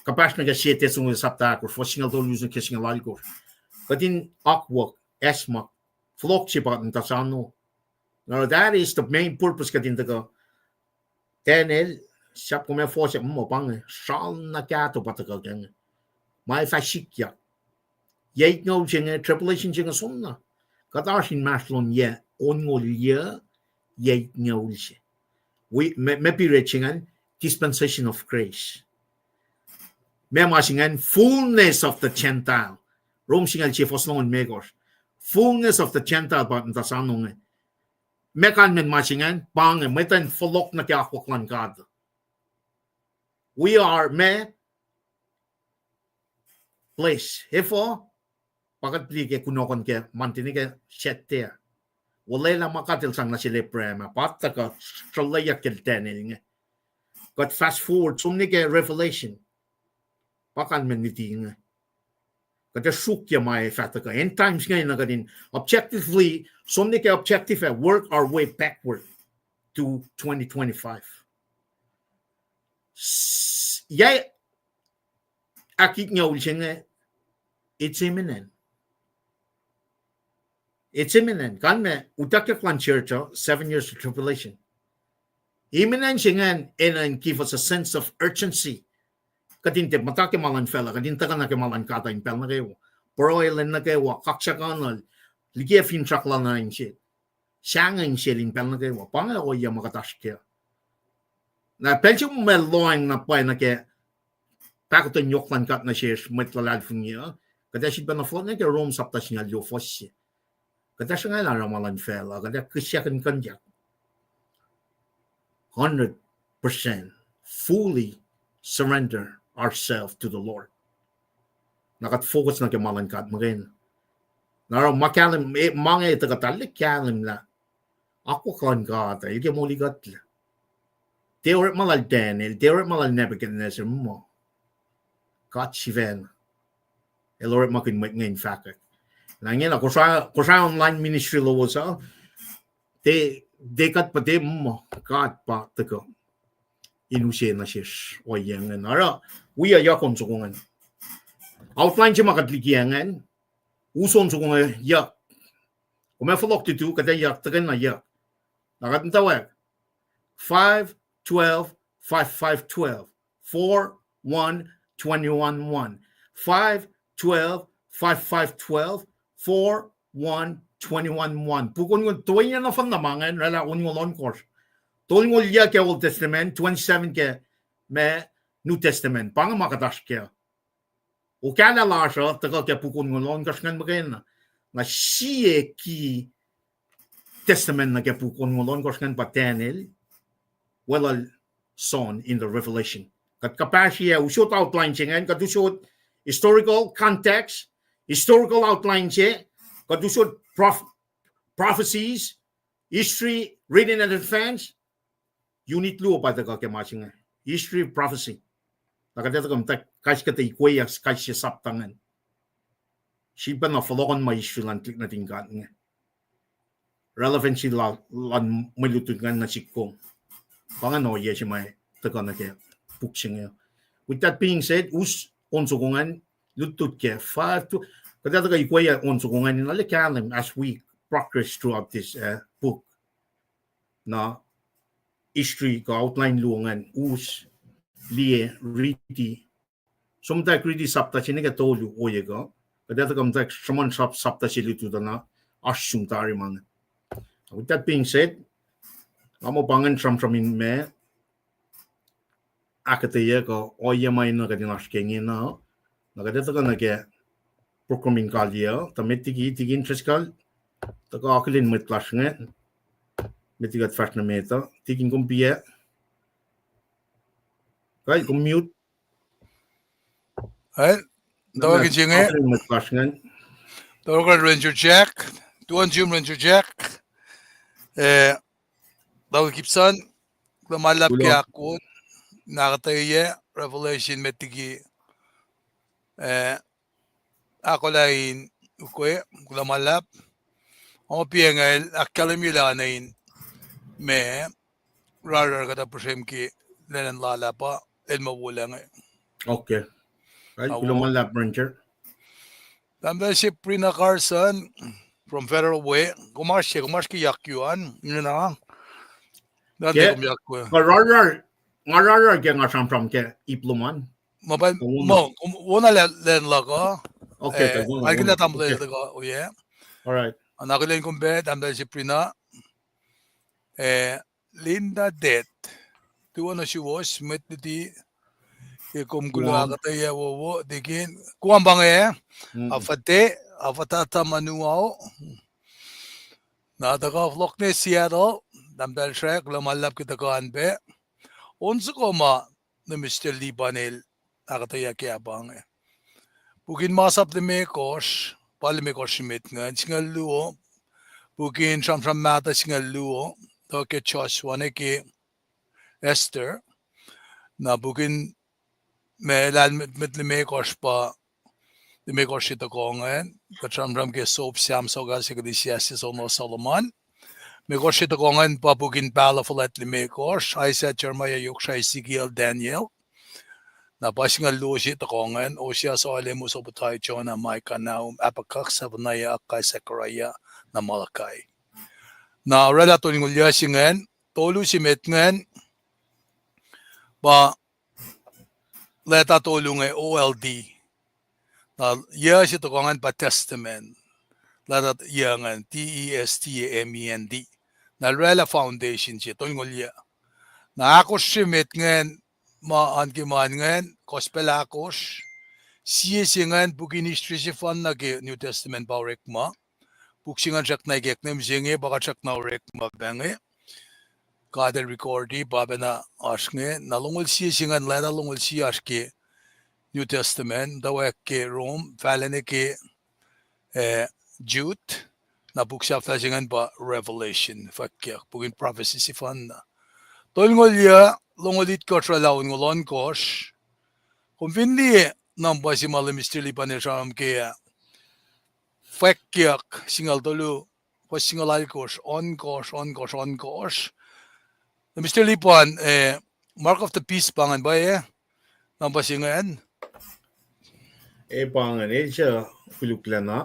Kuhpahsr nuh ke Sie Thessalonians sapta ahkosr, fuhs singucul tolu nuh ke singucul alkosr. Kuht in akwuck, acsmak, fohlohk se pa kuht muhta sano. Now that is the main purpose kuht in tuhkuh Daniel, sahp kom ac fohsack muh pa inge, sral na kahto pa tuhkuh ke inge. Ma ac fah sikyak. Yac itngucul se inge, tribulation se inge soenna. Kuht oasr inmahsrlon yac onngoul yac, yac itngucul se. Wi, ma, ma period se ingacn, dispensation of grace. Ma ma se ingacn, fullness of the Gentile. Rom singucul sie fuhs longoul limekohsr. Fullness of the Gentile pa muhta sano inge. Ma kalmacn ma se ingacn, pa inge, mwet in fohlohk nuh ke akwuck luhn God. We are ma, blessed. Efuh, pa kuht liye ke kunohkohn ke Monday nuh ke Saturday. Olwelah ma God El sang nuh sel Abraham ah, pa tuhkuh sruhlweyuck ke Daniel inge. Kuht fast forward, som nuh ke Revelation. Pa kalmacn luti inge. Kuht ac sruokyac ma ac fah tuhkuh. End times inge na kuht in objectively, som nuh ke objective ah, work our way backward to twenty twenty-five. S-, yac ahkitngucul se inge, it's imminent. It's imminent. Kalmac utuckyak luhn church uh, seven years of tribulation. Imminent se ingacn enenuh in give us a sense of urgency. Kuht in tiac muhta ke ma luhn facluh, kuht in tuhkuh nuh ke ma luhn God in pacl nuh kwewa. Pruhe lwen nuh kwewa, kaksakuhnuhl, likiyac finsrak lal nuh insiyacl. Sahngweng sel in pacl nuh kwewa. Pa inge ohiyac ma kuht oasr kac. Na pacl se ma lohacng na pwacye nuh ke pahkotwen yohk luhn God nuh sesr mwet luhlahlfongi uh, kuht ac sifilpac na fohlohk nuh ke Rom sapta singucul luo fuhs se. Kuht ac sruhnga lah oruh ma luhn facluh, kuht ac kihsakihn kuhnyuck. Hundred percent, fully surrender ourselves to the Lord. Na kuht focus nuh ke ma luhn God muhkwena. Na oruh ma kahlwem, eh, ma inge tuhkuh tuhlac kahlwem lah akwuck luhn God El ke molikuhtlac. Tiac orekma lal Daniel, tiac orekma lal Nebuchadnezzar, muh God sifacna El orekmakihn mwet inge in fahkwack. Na ingena, Kosrae, Kosrae online ministry lowos uh, tiac, tiac kuht pa tiac muh God pa tuhkuh in use nuh sesr ohiyac ingacn. Oruh, wi uh yohk on soko ingacn. Outline se ma kuht liki ingacn, us on soko ingacn yohk. Kom ac fohlohk tutu, kuht ac yohk, tuhkweni yohk. Na kuht in tawak, five twelve five five twelve, four one twenty-one one, five twelve five five twelve, four one twenty-one one. Puk onngoul, toeni na nohfohn na ma ingacn, oraclah onngoul ohnkohsr. Tolngoul yac ke Old Testament, twenty-seven ke ma New Testament. Pa inge ma kuht oasr kac. Okahlah lasr uh tuhkuh ke puk onngoul ohnkohsr ingacn muhkwena. Na sie ki Testament nuh ke puk onngoul ohnkohsr ingacn pa Daniel, weluhl John in the Revelation. Kuht kuhpahsrye usot outline se ingacn, kuht usot historical context, historical outline se, kuht usot prof-, prophecies, history written in advance, unit luo pa tuhkuh ke ma se inge, history of prophecy. Na kuht etuh kuh muhta kais kuhtuh ikwe ah, kais sie sapta ingacn. Srihpac na fohlohkohn ma history luhn tuhlihk nuhtin God inge. Relevancy la-, luhn mwe lutlut ingacn nuh sihk kom. Pa ingacn ohiyac se ma tuhkuh nuh ke puk se inge. With that being said, us on soko ingacn, lutlut ke five to, kuht etuh kuh ikwe ah on soko ingacn in arlac kahlwem as we progress throughout this, uh, book. Na history kuh outline luo ingacn us, liye, riti. Som muhtwacwacack riti sapta se nuh ke tolu ohiyac kuh. Kuht etuh kuh muhtwacwacack sruhmuhn sap-, sapta se lututacna, oasr sum tari ma inge. With that being said, nga muh pa ingacn sramsram in ma ahkuhtweyac kuh ohiyac ma enenuh kuht in oasr ke ingena. Na kuht etuh kuh nuh ke program in kaliyac, tuh met liki, tikin Driscoll, tuhkuh akihlen mwet lasr inge, met liki kuht fahsr nuh met uh, tikin kom piac. Kal, kom mute. Al, tawak in se inge. Akihlen mwet lasr ingacn. Tawak Ranger Jack, tuan sim Ranger Jack. Eh, David Gibson, kuloh ma luhlahp ke ahkon, na ahkuhtweyac, Revelation met liki, eh, ahkolah in ukwe, kuloh ma luhlahp. Opiacngel ahkkahlwemye lah nuh in ma, rarrar kuhtuh puhsrem ke lwen luhlahp uh, el ma wolacna. Okay. Kuloh ma luhlahp, Ranger. Tahmtahel Sabrina Carson from Federal Way. Kom oasr se, kom oasr ke yak yuan, ingena. Nga rarrar, nga rarrar ke nga sramsram ke ip lom an. Ma pa, ma, kom wona lwen luhk uh. Okay, nga kihla tahmtahel tuhkuh, oh yeah. All right. Nga akihlen kom pac, tahmtahel Sabrina. Eh, Linda Dead. Tuo nuh suwos, mwet luti, ke kom kuloh ahkuhtweyac wowo, tikin. Kuam pa inge, Afate, Afatata Manuao. Na tuhkuh fohlohk nuh Seattle, tahmtahel Shrek, kuloh ma luhlahp ke tuhkuh an pac. On soko ma, nuh Mister Lipanel, ahkuhtweyac ke pa inge. Puk in Masap limekohsr, pa limekohsr met ingacn, singucul luo, puk in Sramsram Mahtuh singucul luo, tuh ke Joshua nuh ke Esther, na puk in ma lahlmwetmwet limekohsr pa, limekohsr se tohkoh ingacn, kuht sramsram ke Sop, Sam, Sokas, Ecclesiastes, Ono, Solomon. Limekohsr se tohkoh ingacn pa puk in Pahluh fuhlwact limekohsr, Isaiah, Jeremiah, Yoksra, Ezekiel, Daniel. Na pa singucul luo se tohkoh ingacn, Hosea, Soal, Amos, Obadiah, Jonah, Micah, Nahum, Habakkuk, Zephaniah, Haggai, Zechariah, na Malachi. Na oraclah tolngoul yac se ingacn, tolu se met ingacn, pa leta tolu inge O L D. Na yac se tohkoh ingacn pa Testament. Leta yac ingacn T E S T A M E N T. Na oraclah foundation se, tolngoul yac. Na ahkosr se met ingacn ma oan ke ma ingacn, Gospel ahkosr. Sie se ingacn puk in history sefanna ke New Testament pa orekma. Puk se ingacn srackna ikackna, mihsenge pa kuht srackna orekma pac inge. God el recordi, pa pacna oasr inge. Na longoul sie se ingacn, leta longoul sie oasr ke New Testament, muhtwacwacack ke Rome, fahlacna ke, eh, Jude, na puk sahflah se ingacn pa Revelation, fwackyuck, puk in prophecy sefanna. Tolngoul yac, longoul itkohsr oraclah onngoul ohnkohsr. Kom fin liye number se ma Mister Lipan el sramsram ke ah, Fwack kiyuck singucul tolu, fuhs singucul alkosr, ohnkohsr, ohnkohsr, ohnkohsr. Na Mister Lipan, eh, Mark of the Beast pa ingacn pwacye, numpuh se ingacn. Eh, pa ingacn, el suc koluklacna,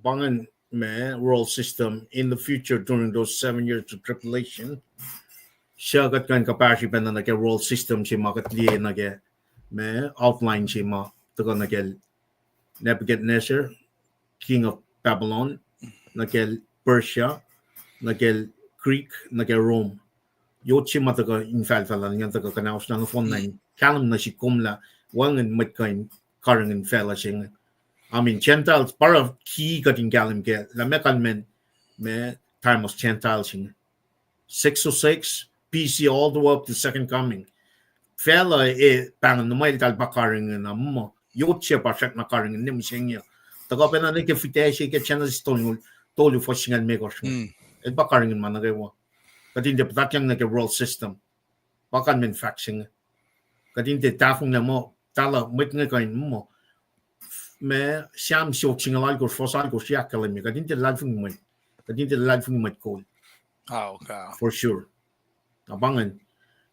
pa ingacn ma world system in the future during those seven years of tribulation. Suc kuht kuh in kuhpahsri pacna nuh ke world system se ma kuht liye nuh ke ma outline se ma tuhkuh nuh kacl Nebuchadnezzar, king of Babylon, nuh kacl Persia, nuh kacl Greek, nuh ke Rome. Yot se ma tuhkuh infahlfahl an, ingacn tuhkuh kuhnaoslah nohfohn na in kahlwem nuh sihk kom lah wacngihn mwet kuh in karihngihn facluh se inge. I mean, Gentiles, pa oruh ki kuht in kahlwem kac lah meac kalmacn ma time of Gentiles inge. Six oh six B C all the way up to second coming. Facluh e pahngon nuh ma eltahl pa karihngihn uh, muh yot se pa srackna karihngihn ne mihsenge uh. Tuhkuh pacna nuh ke fihtac se ke Genesis tolu, tolu fuhs singucul limekohsr inge. El pa karihngihn ma nuh kwewa. Kuht in tiac puhtatyang nuh ke world system. Pa kalmacn fahk se inge. Kuht in tiac tahfonglac muh, talah mwet inge kuh in muh, ma Sam siofok singucul alkosr, fuhs alkosr, ahkkahlwemye. Kuht in tiac luhlahlfongi mwet. Kuht in tiac luhlahlfongi mwet kol. For sure. Na pa ingacn.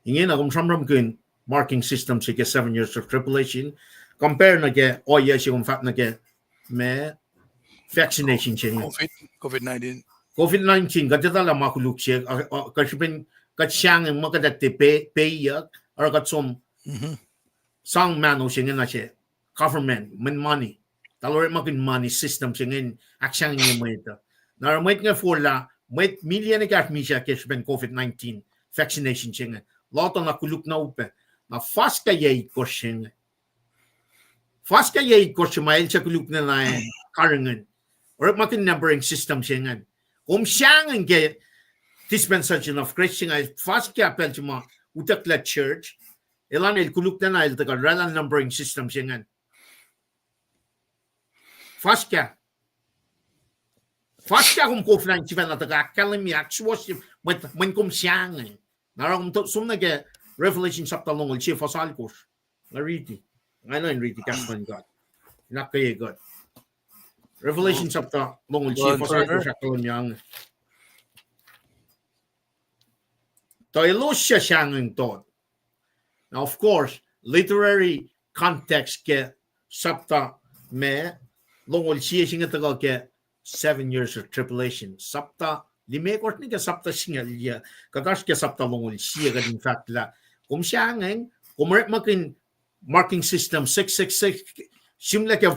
Ingena kom sramsramkihn marking system se ke seven years of tribulation. Compare nuh ke ohiyac se kom fahk nuh ke ma vaccination se inge. COVID nineteen. COVID nineteen, kuht etuh lah ma koluk se, uh, uh, kuht srihpen, kuht sahngweng ma kuht ac tiac pay-, payuck, oruh kuht som sang mahno se inge nuh se government, mweyen money. Tahl orekmakihn money system se inge in ahksahngwengye mwet uh. Na oruh mwet inge forlah, mwet million ekahsr misac ke srihpen COVID nineteen vaccination se inge. Lot uh na koluk na upac. Na fuhs ke yac itkohsr se inge. Fuhs ke yac itkohsr se ma el suc koluk nwe na karihngihn. Orekmakihn numbering system se ingacn. Kom sahngweng ke dispensation of grace se inge, fuhs ke pacl se ma utucklah church, elan el koluk nwe na el tuhkuh oraclah numbering system se ingacn. Fuhs ke, fuhs ke kom koflah in sifacna tuhkuh ahkkahlwemye, ahksuwohsye mwet, mweyen kom sahngweng. Na oruh kom som nuh ke Revelation sapta longoul sie fuhs alkosr. Nga riti. Nga nuh in riti kahs luhn God. Nga keye God. Revelation sapta longoul sie fuhs alkosr ahkkahlwemye inge. Tuh elos suc sahngweng tot. Now, of course, literary context ke sapta ma longoul sie se inge tuhkuh ke seven years of tribulation. Sapta limekohsr nuh ke sapta singucul yac, kuht oasr ke sapta longoul sie kuht in fahk lah kom sahngweng, kom orekmakihn marking system six six six, sihmlac ke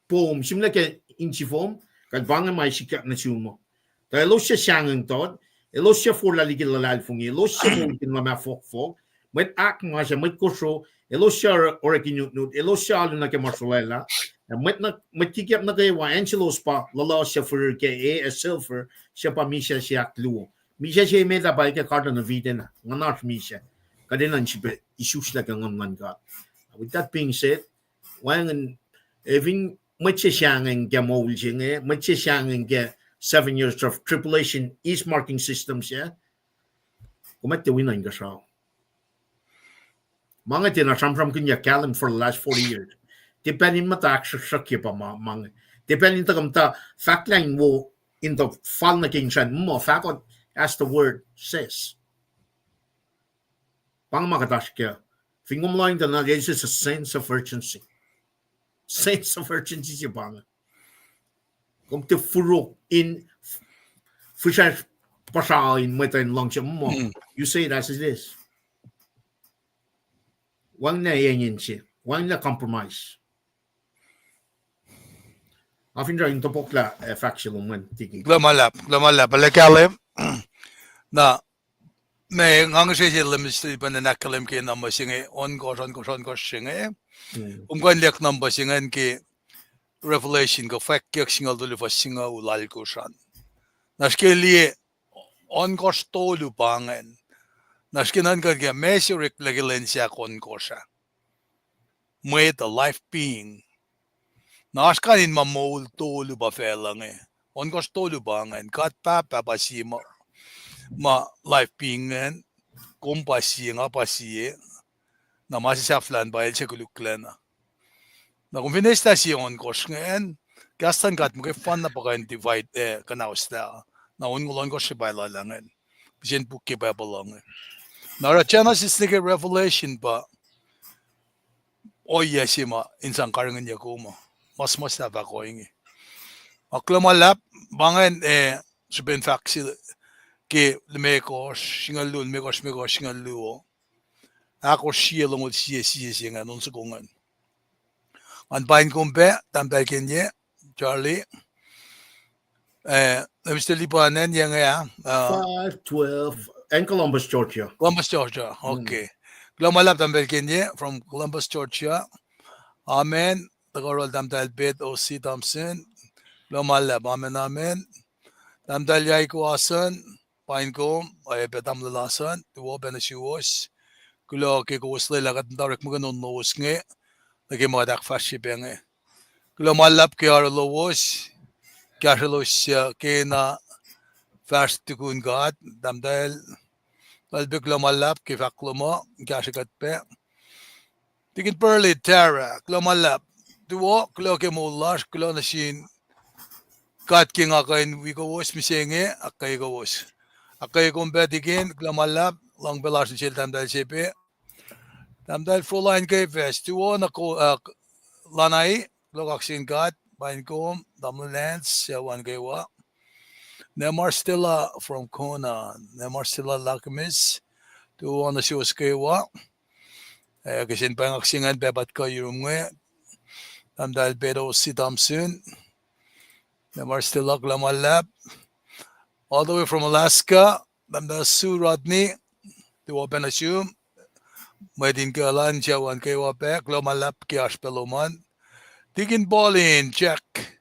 pom, sihmlac ke insifom, kuh pa inge ma sikyak nuh sum uh. Tuh elos suc sahngweng tot, elos suc forlah liki luhlahlfongi, elos suc moulkihn luhmah fohkfohk, mwet ahkmas ac mwet kosro, elos suc orekmakihn nutnut, elos suc alu nuh ke ma srolwaclah, ac mwet, mwet kikiap nuh kwewa, acn selos pa luhluh suc firir ke e ac silver, suc pa misac se ahkluo. Misac se emet ah pa ke Garden of Eden ah, nguhnasr misac. Kuht enenuh in sifilpac isuslac ke Nguhn luhn God. With that being said, wacngihn, efin mwet se sahngweng ke moul se inge, mwet se sahngweng ke seven years of tribulation is marking system se, kom ac tiac wi nuh inkuhsrao. Ma inge tiacna sramsramkihnyuck kahlwem for the last forty years. Tiac pacl in muhta ahksruhksruhkye pa ma, ma inge. Tiac pacl in tuhkuh muhta fahk lah in wo in tuh fal nuh ke insran muh fahk as the word says. Pa inge ma kuht oasr kac. Fin kom lohng tuh na, there is a sense of urgency. Sense of urgency se pa inge. Kom tiac furok in fihsracsr puhsra in mwet uh in luhngse muh. You say it as it is. Wacngihnlac engyeng se, wacngihnlac compromise. Nga fin try in topuklah, eh, fahk se lom an tiki. Kuloh ma luhlahp, kuloh ma luhlahp, ale kahlwem. Na, ma nga ngihsre se lem sel pa in ahkkahlwem ke numpuh se inge, ohnkohsr, ohnkohsr, ohnkohsr se inge. Kom kuh in liye numpuh se ingacn ke Revelation, kuh Fwack kiyuck singucul tolu fuhs singucul alkosr an. Na srihke liye ohnkohsr tolu pa ingacn. Na srihke nuhnkuh ke ma se oreklac ke lwen sahk ohnkohsr ah. Mwet uh life being. Na oasr kain in ma moul tolu pa facluh inge. Ohnkohsr tolu pa ingacn. God Pahpah pa sie ma, ma life being ingacn. Kom pa sie, nga pa sie. Na ma se sahflah an pa el suc koluklacna. Na kom fin eslah sie ohnkohsr ingacn, Kahs luhn God muhkwena pa kuh in divide, eh, kuhnauslah. Na onngoul ohnkohsr se pa lal ingacn. Pihsen puk ke Bible uh inge. Na oruh Genesis nuh ke Revelation pa ohiyac se ma in sang karihngihnyuck kom uh. Muhsmuhslah fahk ohinge. Ac kuloh ma luhlahp, pa ingacn, eh, srihpen fahk se ke limekohsr, singucul luo, limekohsr, limekohsr, singucul luo. Ahkosr sie, longoul sie, sie, sie ingacn, on soko ingacn. Ngan paing kom pac, tahmtahel Kenye, Charlie. Eh, Mister Lipanen, yac inge ah, uh, five twelve, and Columbus, Georgia. Columbus, Georgia. Okay. Kuloh ma luhlahp, tahmtahel Kenye from Columbus, Georgia. Amen. Tuhkuh yohrohl tahmtahel Pet O C Thompson. Kuloh ma luhlahp. Amen, amen. Tahmtahel Yaiko Ason, paing kom, ac pac tamuhlwel Ason, tuwo pac nuh suwos. Kuloh ke kowos lwelah kuht in orekmakihn on lowos inge, nuh ke ma kuht ahkfahsrye pac inge. Kuloh ma luhlahp ke oaru lowos, kahsrwelos, uh, kena fahsr tukun God, tahmtahel, tahmtahel pac kuloh ma luhlahp ke fahk lom uh, kahsrwe kuht pac. Tikin Pearly, Tara, kuloh ma luhlahp. Tuwo, kuloh ke moul lasr, kuloh nuh sin God ke nga kuh in wi kowos mihsenge, ahkkweye kowos. Ahkkweye kom pac Tikin, kuloh ma luhlahp, luhngse pac lasr nuh sel tahmtahel se pac. Tahmtahel Froline Kefas, tuwo nuh ko-, uh, Lanai, kuloh kaksakihn God, paing kom, tamuhlwel Lance, suc wan kwewa. Nemar Stella from Kona, Nemar Stella Lakamis, tuwo nuh suwos kwewa. Eh, kihsen pweng aksingan pac pa kuh yurum inge. Tahmtahel Pedo C. Thompson. Nemar Stella, kuloh ma luhlahp. All the way from Alaska, tahmtahel Sue Rodney, tuwo pac nuh sum. Mwet in kuh lal suc wan kwewa pac, kuloh ma luhlahp ke oasr pac lom an. Tikin Pauline Jack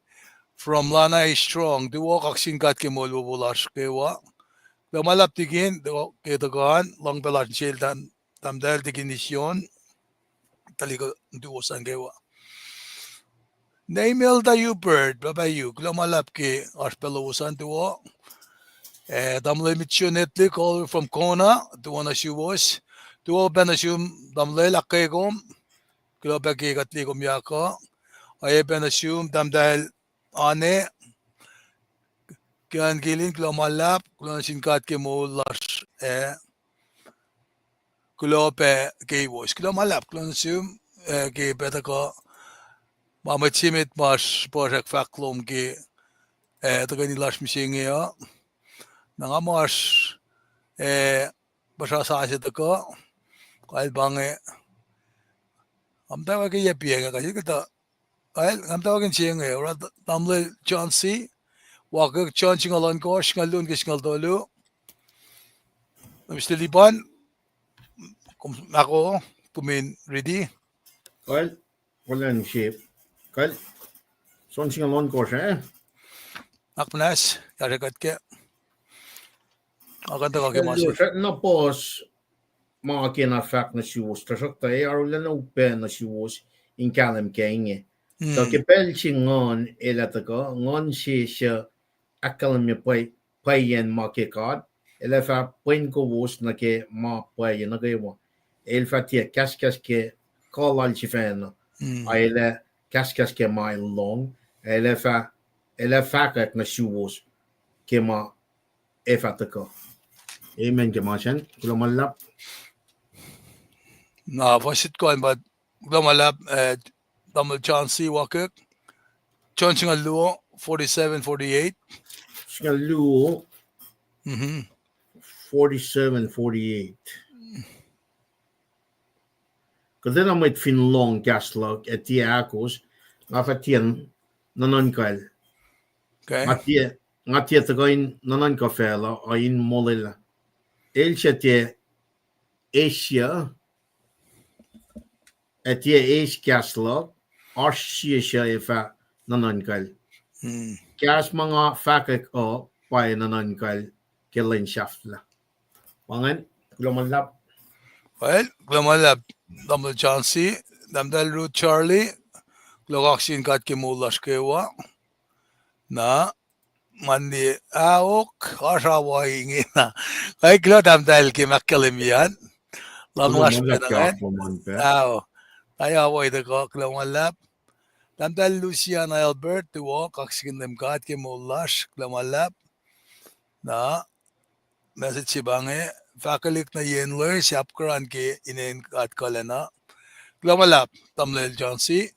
from Lanai Strong, tuwo kaksakihn God ke moul wowo lasr kwewa. Kuloh ma luhlahp Tikin, tuwo ke tuhkuh an, luhngse pac lasr nuh sel tahmtahel Tikin Ision, tuhlihk uh, tuwo san kwewa. Neimelda Hubert, Pahpah Hugh, kuloh ma luhlahp ke oasr pac lowos an tuwo. Eh, tamuhlwel Mitchell Netlik, all from Kona, tuwo nuh suwos. Tuwo pac nuh sum tamuhlwel, ahkkweye kom. Kuloh pac ke kuht liye kom yak uh. Oacyacpac nuh sum tahmtahel Ane, Kian Kilin, kuloh ma luhlahp, kuloh nuh sin God ke moul lasr, eh, kuloh pac keiwos. Kuloh ma luhlahp, kuloh nuh sum, eh, ke pacl tuhkuh ma mwet se met ma oasr puhsrack fahk lom ke, eh, tuhkweni lasr mihsenge uh. Na nga ma oasr, eh, puhsra sasuc tuhkuh, kal pa inge, nga muhtwacwacack ke yac piac inge, kuh kuhtuh, kal, nga muhtwacwacack in se inge, oruh tamuhlwel John C., Wakihk, John singucul ohnkohsr, singucul luo nuh ke singucul tolu. Mister Lipan, kom ahko, kom in riti. Kal, kolan se, kal, John singucul ohnkohsr, eh? Ahkmuhnahs, kahsrwe kuht ke. Nga kuh in tuhkuh ke ma se. Na puhs ma kena fahk nuh suwos, tuhsruhktuh ac arulacna upac nuh suwos in kahlwem ke inge. Tuh ke pacl se Nguhn El ac tuhkuh, Nguhn se suc ahkkahlwemye pwacye, pwacyeiyacn ma ke God, El ac fah pwen kowos nuh ke ma pwacye nuh kwewa. El fah tiac kahskahs ke kuh lal sifacna, a El ac kahskahs ke ma El lohng, ac El ac fah, El ac fahkwack nuh suwos ke ma ac fah tuhkuh. Amen ke ma sacn, kuloh ma luhlahp. Na fuhs itkohn pa, kuloh ma luhlahp, eh, tamuhlwel John C. Wakihk. John singucul luo, forty-seven, forty-eight. Singucul luo, forty-seven, forty-eight. Kuhtwena mwet fin lohng kahs luhk ac tiac ahkos, nga fah tiac nuhnuhnkuhl. Nga tiac, nga tiac tuhkuh in nuhnuhnkuh facluh, a in molwelah. El suc tiac eis, ac tiac eis kahs luhk, oasr sie suc ac fah nuhnuhnkuhl. Kahs ma nga fahkwack uh pwacye nuhnuhnkuhl ke lwen sahflah. Pa ingacn, kuloh ma luhlahp. Well, kuloh ma luhlahp, tamuhlwel John C., tahmtahel Ruth Charlie, kuloh kaksakihn God ke moul lasr kwewa. Na, ngan liye, ahok, oasr awa inge na. Kuloh, kuloh tahmtahel ke ahkkahlwemye an. Lumngacsr pacna ingacn. Ao, tai awa ituhkuh, kuloh ma luhlahp. Tahmtahel Luciana Albert, tuwo, kaksakihn Leum God ke moul lasr, kuloh ma luhlahp. Na, message se pa inge, fahkwelihk nuh yen Lois, apkuhran ke inen God kuhlacna. Kuloh ma luhlahp, tamuhlwel John C.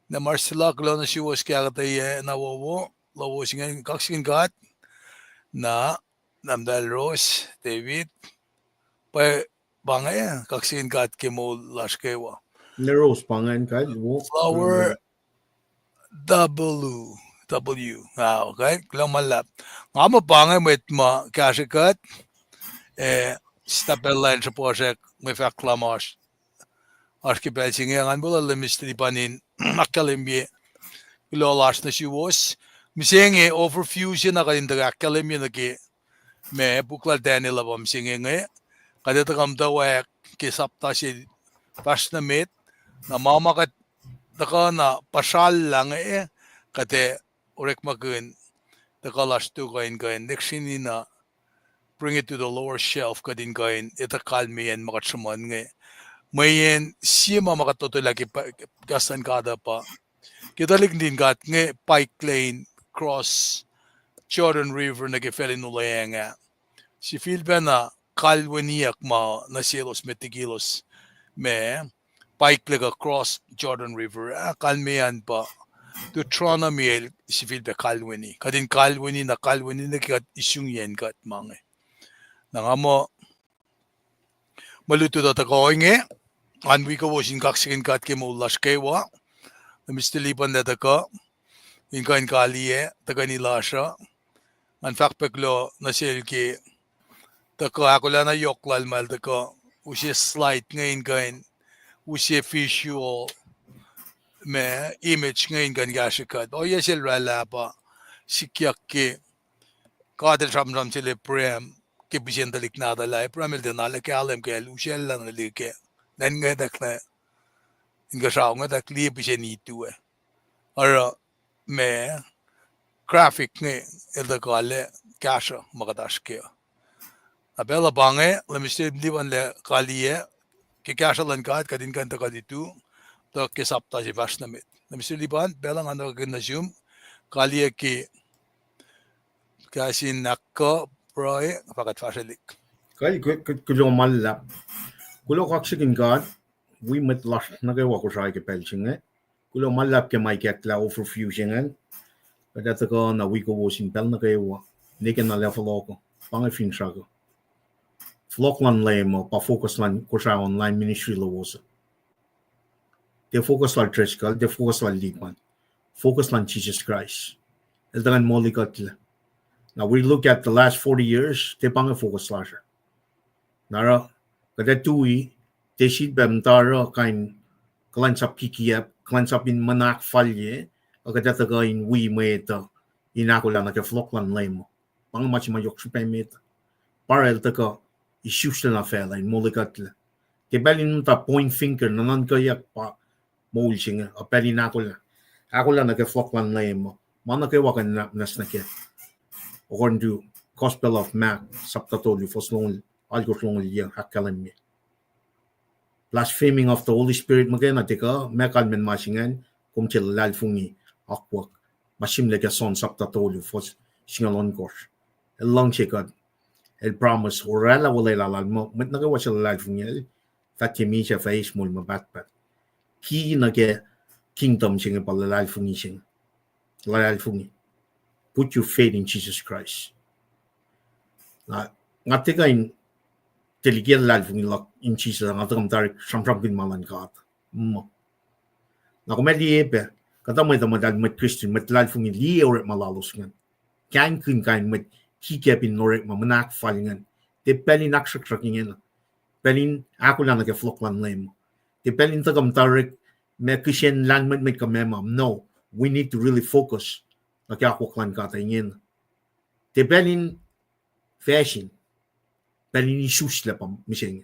Na Marcella, kuloh nuh suwos ke ahkuhtweyac na wowo lowos ingacn, kaksakihn God. Na, tahmtahel Rose, David, pa, pa inge, kaksakihn God ke moul lasr kwewa. Ne Rose pa ingacn kal wo. Flower W, W, nga, okay, kuloh ma luhlahp. Nga muh pa inge mwet ma kahsrwe kuht, eh, sita pacl lwen sruhpuhsrak mwe fahk luhn oasr, oasr ke pacl se inge, ngan weluhl Mister Lipan in ahkkahlwemye kuloh lasr nuh suwos. Mihsenge overview se na kuht in tuhkuh ahkkahlwemye nuh ke ma puk lal Daniel uh pa mihsenge inge. Kuht ac tuhkuh muhtwacwacack ke sapta se fahsr nuh met, na ma ma kuht tuhkuh na puhsrallah inge, kuht ac orekmakihn tuhkuh lasr tok uh in kuh in lihksreni na bring it to the lower shelf, kuht in kuh in etuh kalmeyacn ma kuht sruhmuhn inge. Mweyen sie ma ma kuht totolah ke pa-, kahs luhn God uh pa, ke tuhlihk nuhtin God inge paik lac in cross Jordan River nuh ke facl in olweacng ah, sifilpacna kalweniyuck ma nuh selos met liki elos ma paik lac kuh cross Jordan River ah, kalmeyacn pa Deuteronomy el sifilpac kalweni. Kuht in kalweni, na kalweni nuh ke kuht isungiyacn kuht ma inge. Na nga muh mwe lutlut uh tuhkuh ohinge, ngan wi kowos in kaksakihn God ke moul lasr kwewa, na Mister Lipan lah tuhkuh in kuh in kaliyac tuhkweni lasr uh. Ngan fahk pac kuloh nuh sel ke tuhkuh ahkolah na yohk lal ma el tuhkuh use slide inge in kuh in use visual ma image inge in kuh in kahsrwe kuht. Ohiyac sel oraclah pa sikyak ke God el sramsram sel Abraham ke pihsen tuhlihk nahtuhl ah. Abraham el tiacna lah kahlwem ke el usacllah nuh liye ke lwen ngwetack lah, inkuhsrao ngwetack liye pihsen itu ah. Oruh ma graphic inge el tuhkuh lah kahsruh ma kuht oasr kac. Na pacl uh pa inge, lah Mister Lipan lah kaliyac ke kahsruh luhn God, kuht in kuh in tuhkuh lutu, tuh ke sapta se fahsr nuh met. Lah Mister Lipan, pacl uh ngan tuhkuh nuh sum, kaliyac ke kahs in ahkkuh, pruhe, fah kuht fahsrwelihk. Kuh, kuh, kuh, kuloh ma luhlahp. Kuloh kaksakihn God, wi mwet lasr nuh kwewa Kosrae ke pacl se inge. Kuloh ma luhlahp ke ma ikacklah overview se ingacn. Kuht ac tuhkuh na wi kowos in pacl nuh kwewa, ne ke na lah fohlohk uh, pa inge finsrak uh. Fohlohk luhn Leum uh pa focus luhn Kosrae online ministry lowos uh. Tiac focus lal Driscoll, tiac focus lal Lipan. Focus luhn Jisus Kraist. El tuhkuh in molikuhtlac. Now we look at the last forty years, tiac pa inge focus lasr uh. Na oruh, kuht ac tui, tiac sifilpac muhta oruh kain kuhlwacnsap kikiacp, kuhlwacnsap in muhna ahkfalye, ac kuht ac tuhkuh in wi mwet uh in ahkolah nuh ke fohlohk luhn Leum uh. Pa inge ma se ma yohk srihpac met. Pa oruh el tuhkuh isuslac na facluh in molikuhtlac. Tiac pacl in muhta point finger, nuhnuhnkweyuck pa moul se inge, uh, pacl in ahkolah. Ahkolah nuh ke fohlohk luhn Leum uh. Ma nuh kwewa kuh in nwacsnwacs nuh kac. According to Gospel of Mark, sapta tolu, fuhs longoul, alkosr longoul yac, ahkkahlwemye blaspheming of the Holy Spirit muhkwena tiac kuh, ma kalmacn ma se ingacn, kom tiac luhlahlfongi akwuck. Ma sihmlac ke John sapta tolu, fuhs singucul ohnkohsr. El luhngse kuht. El promise, oraclah olwelah lal muh mwet nuh kwewa suc luhlahlfongiyacl, fah tiac misac, fah eis moul ma pahtpaht. Ki nuh ke kingdom se inge pa luhlahlfongi se inge. Luhlahlfongi. Put your faith in Jesus Christ. Na, nga tiac kuh in tiac liki luhlahlfongi luhk in Jisus, nga tuhkuh muhta sramsramkihn ma luhn God. Muh. Na kom ac liye pac, kuhtuh mwet uh muhtahl mwet Christian, mwet luhlahlfongi, liye orekma lalos ingacn. Kahingkihn kain mwet kikiacp in orekma muhna ahkfal ingacn. Tiac pacl in ahksruhksruhk ingena. Pacl in ahkolah nuh ke fohlohk luhn Leum. Tiac pacl in tuhkuh muhta orek ma kihsen lahlmwetmwet kuh meac ma. No, we need to really focus nuh ke akwuck luhn God uh ingena. Tiac pacl in fashion. Pacl in isuslac pa mihsenge.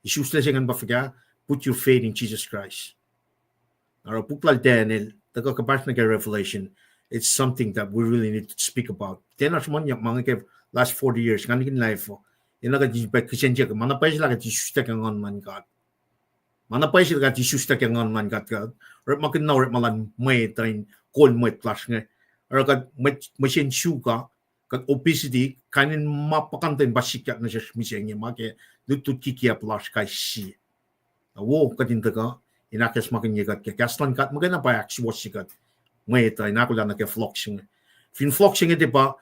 Isuslac se ingacn pa fuhkah, put your faith in Jesus Christ. Na oruh puk lal Daniel, tuhkuh kuhpahsr nuh ke Revelation, it's something that we really need to speak about. Tiacna sruhmuhnyuck ma inge ke last forty years, nga nikihn life uh. Enenuh kuht in pac kihsen siyuck, ma na pwacye lah kuht isuslac ke Nguhn luhn God. Ma na pwacye lah kuht isuslac ke Nguhn luhn God, kuht Orekmakihn na orekma luhn mwet uh in kol mwet lasr inge. Oruh kuht mwe-, mwe sen suka, kuht obesity, kain in ma puhkantwen pa sikyak nuh sesr mihsenge ma ke lutlut kikiacp lasr kais sie. Na wo kuht in tuhkuh in ahkacsmakihnye kuht ke kahs luhn God muhkwena pa ahksuwohsye kuht mwet uh in ahkolah nuh ke fohlohk se inge. Fin fohlohk se inge tiac pa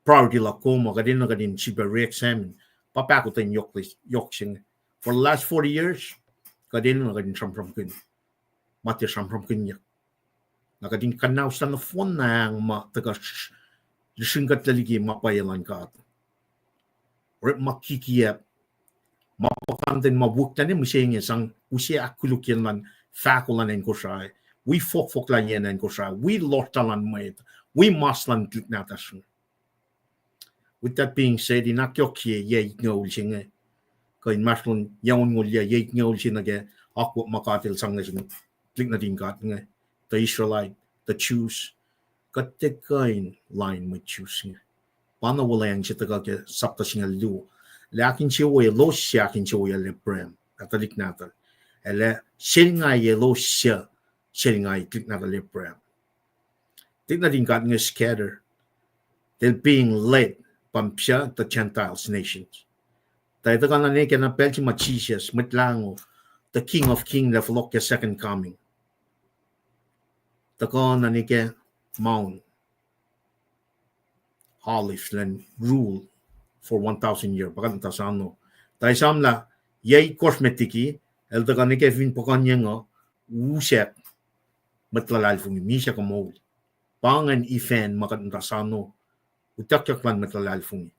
priority luhk kom uh, kuht enenuh kuht in sifilpac re-examine pa pahkotwen yohk, yohk se inge. For the last forty years, kuht enenuh kuht in sramsramkihn ma tiac sramsramkihnyuck. Na kuht in kuhnahoslah nohfohnna ahng ma tuhkuh srihsrihk kuhtlac liki ma pwacye luhn God. Orekma kikiacp, ma puhkantwen ma wihklac ne mihsenge sang use ahkkolukye luhn fahko luhn acn Kosrae, wi fohkfohklac yen acn Kosrae, wi lohsrlah luhn mwet, wi mas luhn tuhlihk nahtuhsr inge. With that being said, in ahkyohkye yac itngoul se inge, kuh inmahsrlon yac onngoul yac, yac itngoul se nuh ke akwuck ma God El sang nuh sin tuhlihk nuhtin God inge, the Israelite, the Jews, kuht tiac kuh in lain mwet Jews inge. Pa na wuhlweacng se tuhkuh ke sapta singucul luo. Lah ahkinsewowoye elos suc ahkinsewowoye Abraham, tuhlihk nahtuhl. Ac lah selngaeyelos suc selngae tuhlihk nahtuhl Abraham. Tuhlihk nuhtin God inge scatter. They're being led by the Gentiles nations. Tuh tuhkuh na nuh ke na pacl se ma Jisus, Mwet Lahngo, the King of King, lah fohlohk ke second coming. Tuhkuh na nuh ke Mount Olive, lah rule for one thousand year, pa kuht muhta sano. Tuh esamlah yac itkohsr met liki, El tuhkuh nuh ke fin puhkuhnyeng uh, usack mwet luhlahlfongi, misac kuh moul. Pa ingacn event ma kuht muhta sano, utuckyak luhn mwet luhlahlfongi,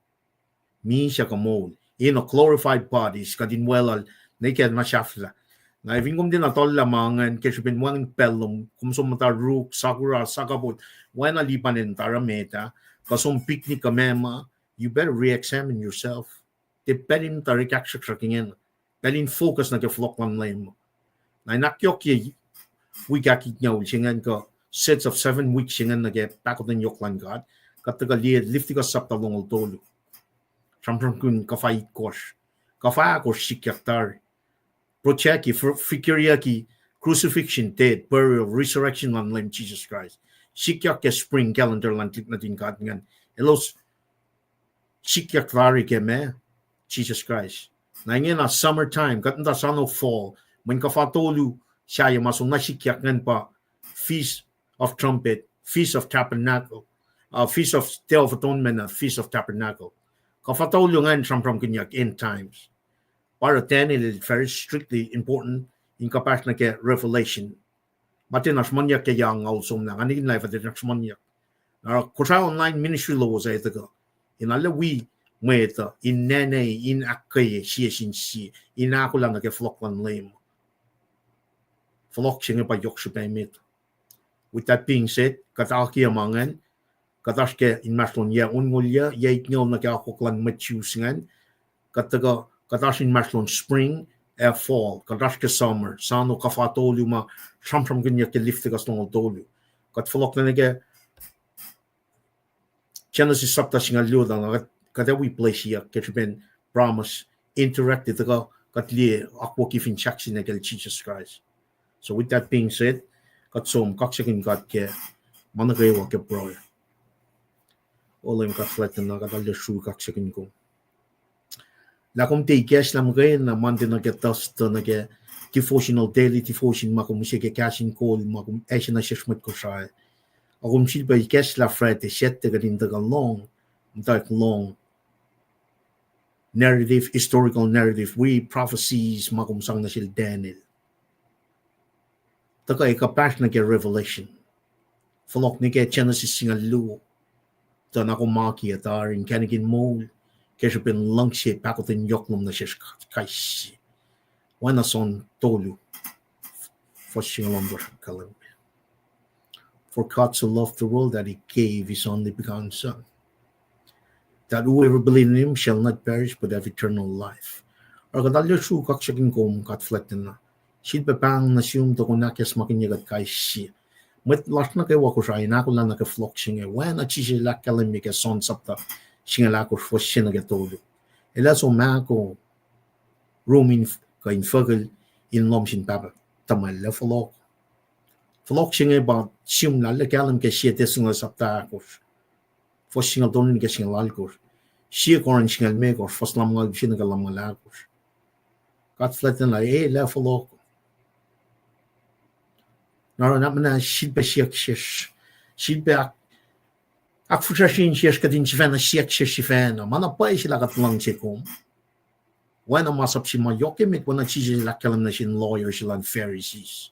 misac kuh moul, in a glorified bodies, kuht in weluhl nuh ke na sahflah. Na fin kom tiacna tuhllah ma ingacn, ke srihpen wacngihn pacl lom, kom som muhta ruk, sakura, sakapot, oacna Lipan el muhta oruh met ah, kuh som picnic kuh meac ma, you better re-examine yourself. Tiac pacl in muhta rekahksraksrak ingena. Pacl in focus nuh ke fohlohk luhn Leum. Na in ahkyohkye wik ahkitngucul se ingacn kuh sets of seven weeks se ingacn nuh ke pahkotwen yohk luhn God, kuht tuhkuh liye Leviticus sapta longoul tolu. Sramsramkihn kuhfa itkohsr, kuhfa ahkosr sikyak tari. Projecti, f-, figureyucki crucifixion, death, burial, resurrection luhn Leum Jisus Kraist. Sikyak ke spring calendar luhn tuhlihk nuhtin God ingacn. Elos sikyak tari ke ma, Jisus Kraist. Na ingena summer time, kuht muhta sano fall, mweyen kuhfa tolu sahyac ma som na sikyak ingacn pa Feast of Trumpet, Feast of Tabernacle, uh, Feast of Day of Atonement, uh, Feast of Tabernacle. Kuhfa tolu ingacn sramsramkihnyuck end times. Pa oruh Daniel el very strictly important in kuhpahsr nuh ke Revelation. Ma tiacna sruhmuhnyuck ke yac angngaul somlah, nga nikihn lah fah tiacna sruhmuhnyuck. Na oruh Kosrae online ministry lowos ac tuhkuh in arlac wi mwet uh in nane, in ahkkweye sie sin sie, in ahkolah nuh ke fohlohk luhn Leum. Fohlohk se inge pa yohk srihpac emet. With that being said, kuht akiyac ma ingacn, kuht oasr ke inmahsrlon yac onngoul yac, yac itngoul nuh ke akwuck luhn mwet Jews ingacn, kuht tuhkuh, kuht oasr inmahsrlon spring ac fall, kuht oasr ke summer, sano kuhfa tolu ma sramsramkihnyuck ke Leviticus longoul tolu. Kuht fohlohk nuh ke Genesis sapta singucul luo, tuh kuht, kuht ac wi blessiyuck ke srihpen promise, interact, tuhkuh kuht liye akwucki fin sahk se nuh kacl Jisus Kraist. So with that being said, kuht som kaksakihn God ke ma nuh kwewa ke pruhe. O Leum God fuhlwactna, kuht arlac sru kaksakihn kom lah kom tiac ikacslah muhkwena Monday nuh ke Thursday nuh ke devotional, daily devotion ma kom use ke Kahs in Kol ma kom ase nuh sesr mwet Kosrae. Ac kom sifilpac ikacslah Friday, Saturday kuht in tuhkuh lohng, muhtwacwacack lohng narrative, historical narrative, wi prophecies ma kom sang nuh sel Daniel. Tuhkuh kuhpahsr nuh ke Revelation. Fohlohk nuh ke Genesis singucul luo. Tuh na kom akiyac tari inkacnek in moul ke srihpen luhngse pahkotwen yohk lom nuh sesr kais sie. Oacna John tolu, fuhs singucul ohnkohsr kahlwem. For God so loved the world that he gave his only begotten Son, that whoever believe in him shall not perish but have eternal life. Oruh kuht arlac sru kaksakihn kom God fuhlwactna. Sifilpac pahng nuh sum tuh kom ahkacsmakihnye kuht kais sie. Mwet lasr nuh kwewa Kosrae in ahkolah nuh ke fohlohk se inge, oacna Jisus el ahkkahlwemye ke John sapta singucul ahkosr fuhs se nuh ke tolu. El ac som ahko rum in, kuh infuckihl in lohm sin Pahpah Tuhmwacl, fohlohk. Fohlohk se inge pa sihmlac, kahlwem ke Sie Tesalonika sapta ahkosr, fuhs singucul tolu nuh ke singucul alkosr. Sie Korin singucul limekohsr, fuhs lumngaul sie nuh ke lumngaul ahkosr. God fuhlwactlacna, e, lah fohlohk. Na oruh na muhnahs sifilpac siyuck sesr, sifilpac ahk-, ahkfihsracsrye insiyacsr kuht in sifacna siyuck sesr sifacna. Ma na pwacye se lah kuht luhngse kom. Oacna masap se ma yohk emet, oacna Jisus El ahkkahlwemye nuh sin lawyer se luhn Pharisees.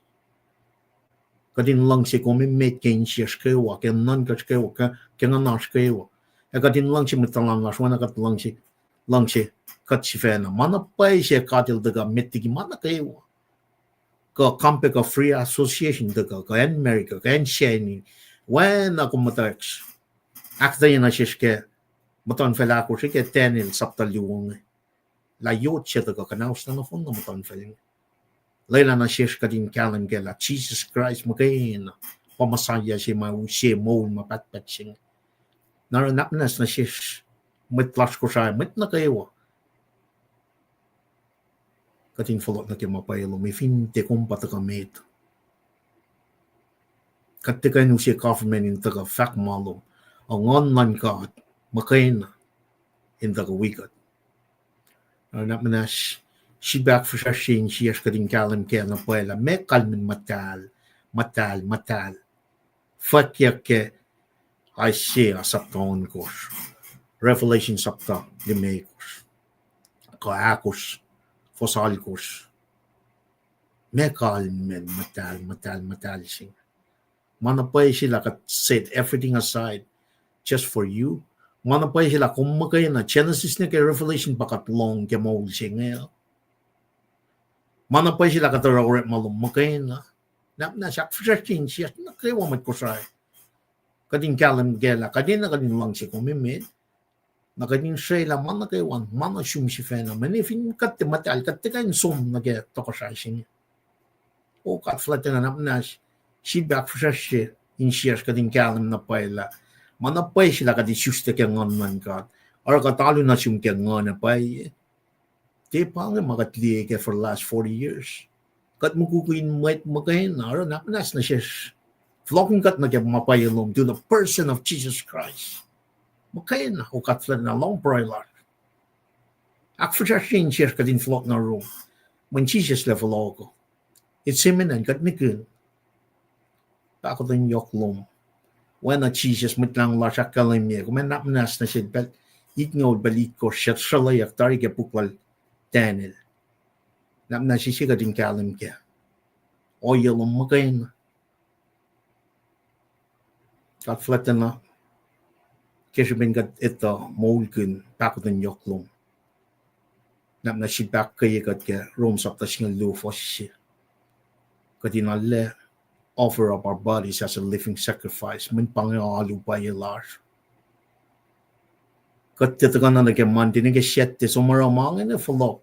Kuht in luhngse kom emet ke insiyacsr kwewa, ke nuhnkuhsr kwewa, ke, ke nguhnasr kwewa. Ac kuht in luhngse mwet tuhlan lasr, oacna kuht luhngse, luhngse kuht sifacna. Ma na pwacye se God El tuhkuh met liki ma nuh kwewa. Kuh compact of free association tuhkuh, kuh acn America, kuh acn Sani, oacna kom muhtwacta. Ahkuhtweyac nuh sesr ke muhtuhnfacl ahkosr ke Daniel sapta luo inge, lah yot se tuhkuh kuhnauslah nohfohn na muhtuhnfacl inge. Lwelah nuh sesr kuht in kahlwem kac lah Jisus Kraist muhkwena pa Messiah se ma use moul ma pahtpaht se inge. Na oruh na muhnahs nuh sesr, mwet lasr Kosrae, mwet nuh kwewa, kuht in fohlohk nuh ke ma pwacye lom, e fin tiac kom pa tuhkuh met. Kuht tiac kuh in use government in tuhkuh fahk ma lom, a Nguhn luhn God muhkwena in tuhkuh wi kuht. Na muhnahs sifilpac ahkfihsracsrye insiyacsr kuht in kahlwem kac na pwacye lah meac kalmacn muhtahl, muhtahl, muhtahl fwackyuck ke Isaiah sapta ohnkohsr, Revelation sapta limekohsr, kuh ahkosr, fuhs alkosr. Meac kalmacn muhtahl, muhtahl, muhtahl se inge? Ma na pwacye se lah kuht set everything aside just for you? Ma na pwacye se lah kom muhkwena, Genesis nuh ke Revelation pa kuht lohng ke moul se inge? Ma na pwacye se lah kuht oruh orekma lom muhkwena? Na muhnahs ahkfihsracsrye insiyacsr nuh kwewa mwet Kosrae, kuht in kahlwem kac lah kuht enenuh kuht in luhngse kom emet. Na kuht in srwaclah ma nuh kwewa, ma na sum sifacna. Mweyen fin kuht tiac muhtahl, kuht tiac kuh in som nuh ke tohkohsrahi se inge. O God fuhlwactlacna, na muhnahs sifilpac ahkfihsracsrye insiyacsr kuht in kahlwem na pwacye lah ma na pwacye se lah kuht isuslac ke Nguhn luhn God, oruh kuht alu nuh sum ke nguhn ac pwacye. Tiac pa inge ma kuht liye ke for the last forty years. Kuht mukwikwi in mwet muhkwena, oruh na muhnahs nuh sesr, fohlohkihn kuht nuh ke ma pwacye lom through the person of Jesus Christ. Muhkwena, O God fuhlwactlacna, lohng pruhe lasr. Ahkfihsracsrye insiyacsr kuht in fohlohk nuh yurum, mweyen Jisus El ac fohlohk uh. It's imminent, kuht nihkihn. Pahkotwen yohk lom. Oacna Jisus, Mwet Lahngo lasr, ahkkahlwemye, kom ac na muhnahs nuh sel pacl itngoul, pacl itkohsr, suc sruhluhyuck tari ke puk lal Daniel. Na muhnahs sise kuht in kahlwem kac. Ohiyac lom muhkwena. God fuhlwactlacna, ke srihpen kuht etuh moulkihn, pahkotwen yohk lom. Na muhnahs sifilpac ahkkweye kuht ke Rom sapta singucul luo fuhs se, kuht in arlac offer up our bodies as a living sacrifice, mweyen pa inge alu pwacye lasr. Kuht tiac tuhkuh na nuh ke Monday, nuh ke Saturday, som oruh ma inge na fohlohk,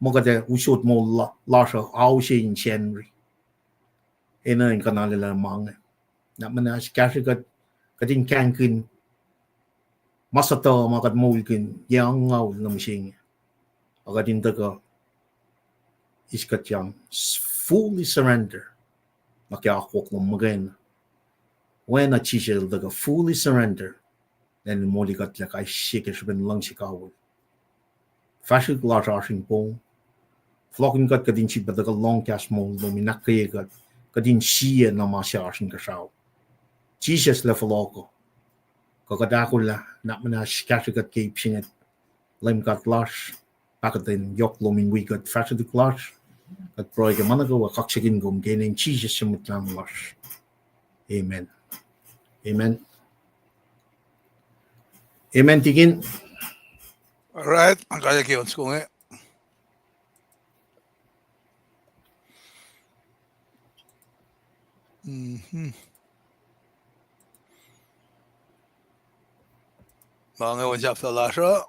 muh kuht ac usot moul la-, lasr uh ao se in Sacnri. Enenuh in kuhnahllah ma inge. Na muhnahs kahsrwe kuht, kuht in kahngkihn ma suhtuh ma kuht moulkihn yac angngaul nuh mihsenge. Ac kuht in tuhkuh eis kuhtyang, fully surrender nuh ke akwuck lom muhkwena. Oacna Jisus El tuhkuh fully surrender, elan molikuhtlac kais sie ke srihpen luhngse kawihl. Fahsrwelihk lasr oasr in poum. Fohlohkihn kuht, kuht in sifilpac tuhkuh lohng kahs moul lom in ahkkweye kuht, kuht in sie na ma se oasr inkuhsrao. Jisus El ac fohlohk uh. Kuh kuht ahkolah, na muhnahs kahsrwe kuht ke ip se inge, Leum God lasr, pahkotwen yohk lom in wi kuht, fahsrwelihk lasr. Kuht pruhe ke ma nuh kwewa, kaksakihn kom ke inen Jisus su Mwet Lahngo lasr. Amen. Amen. Amen, Tikin. All right, akayak on skonge. Mhm. Ma inge on sahflah lasr uh.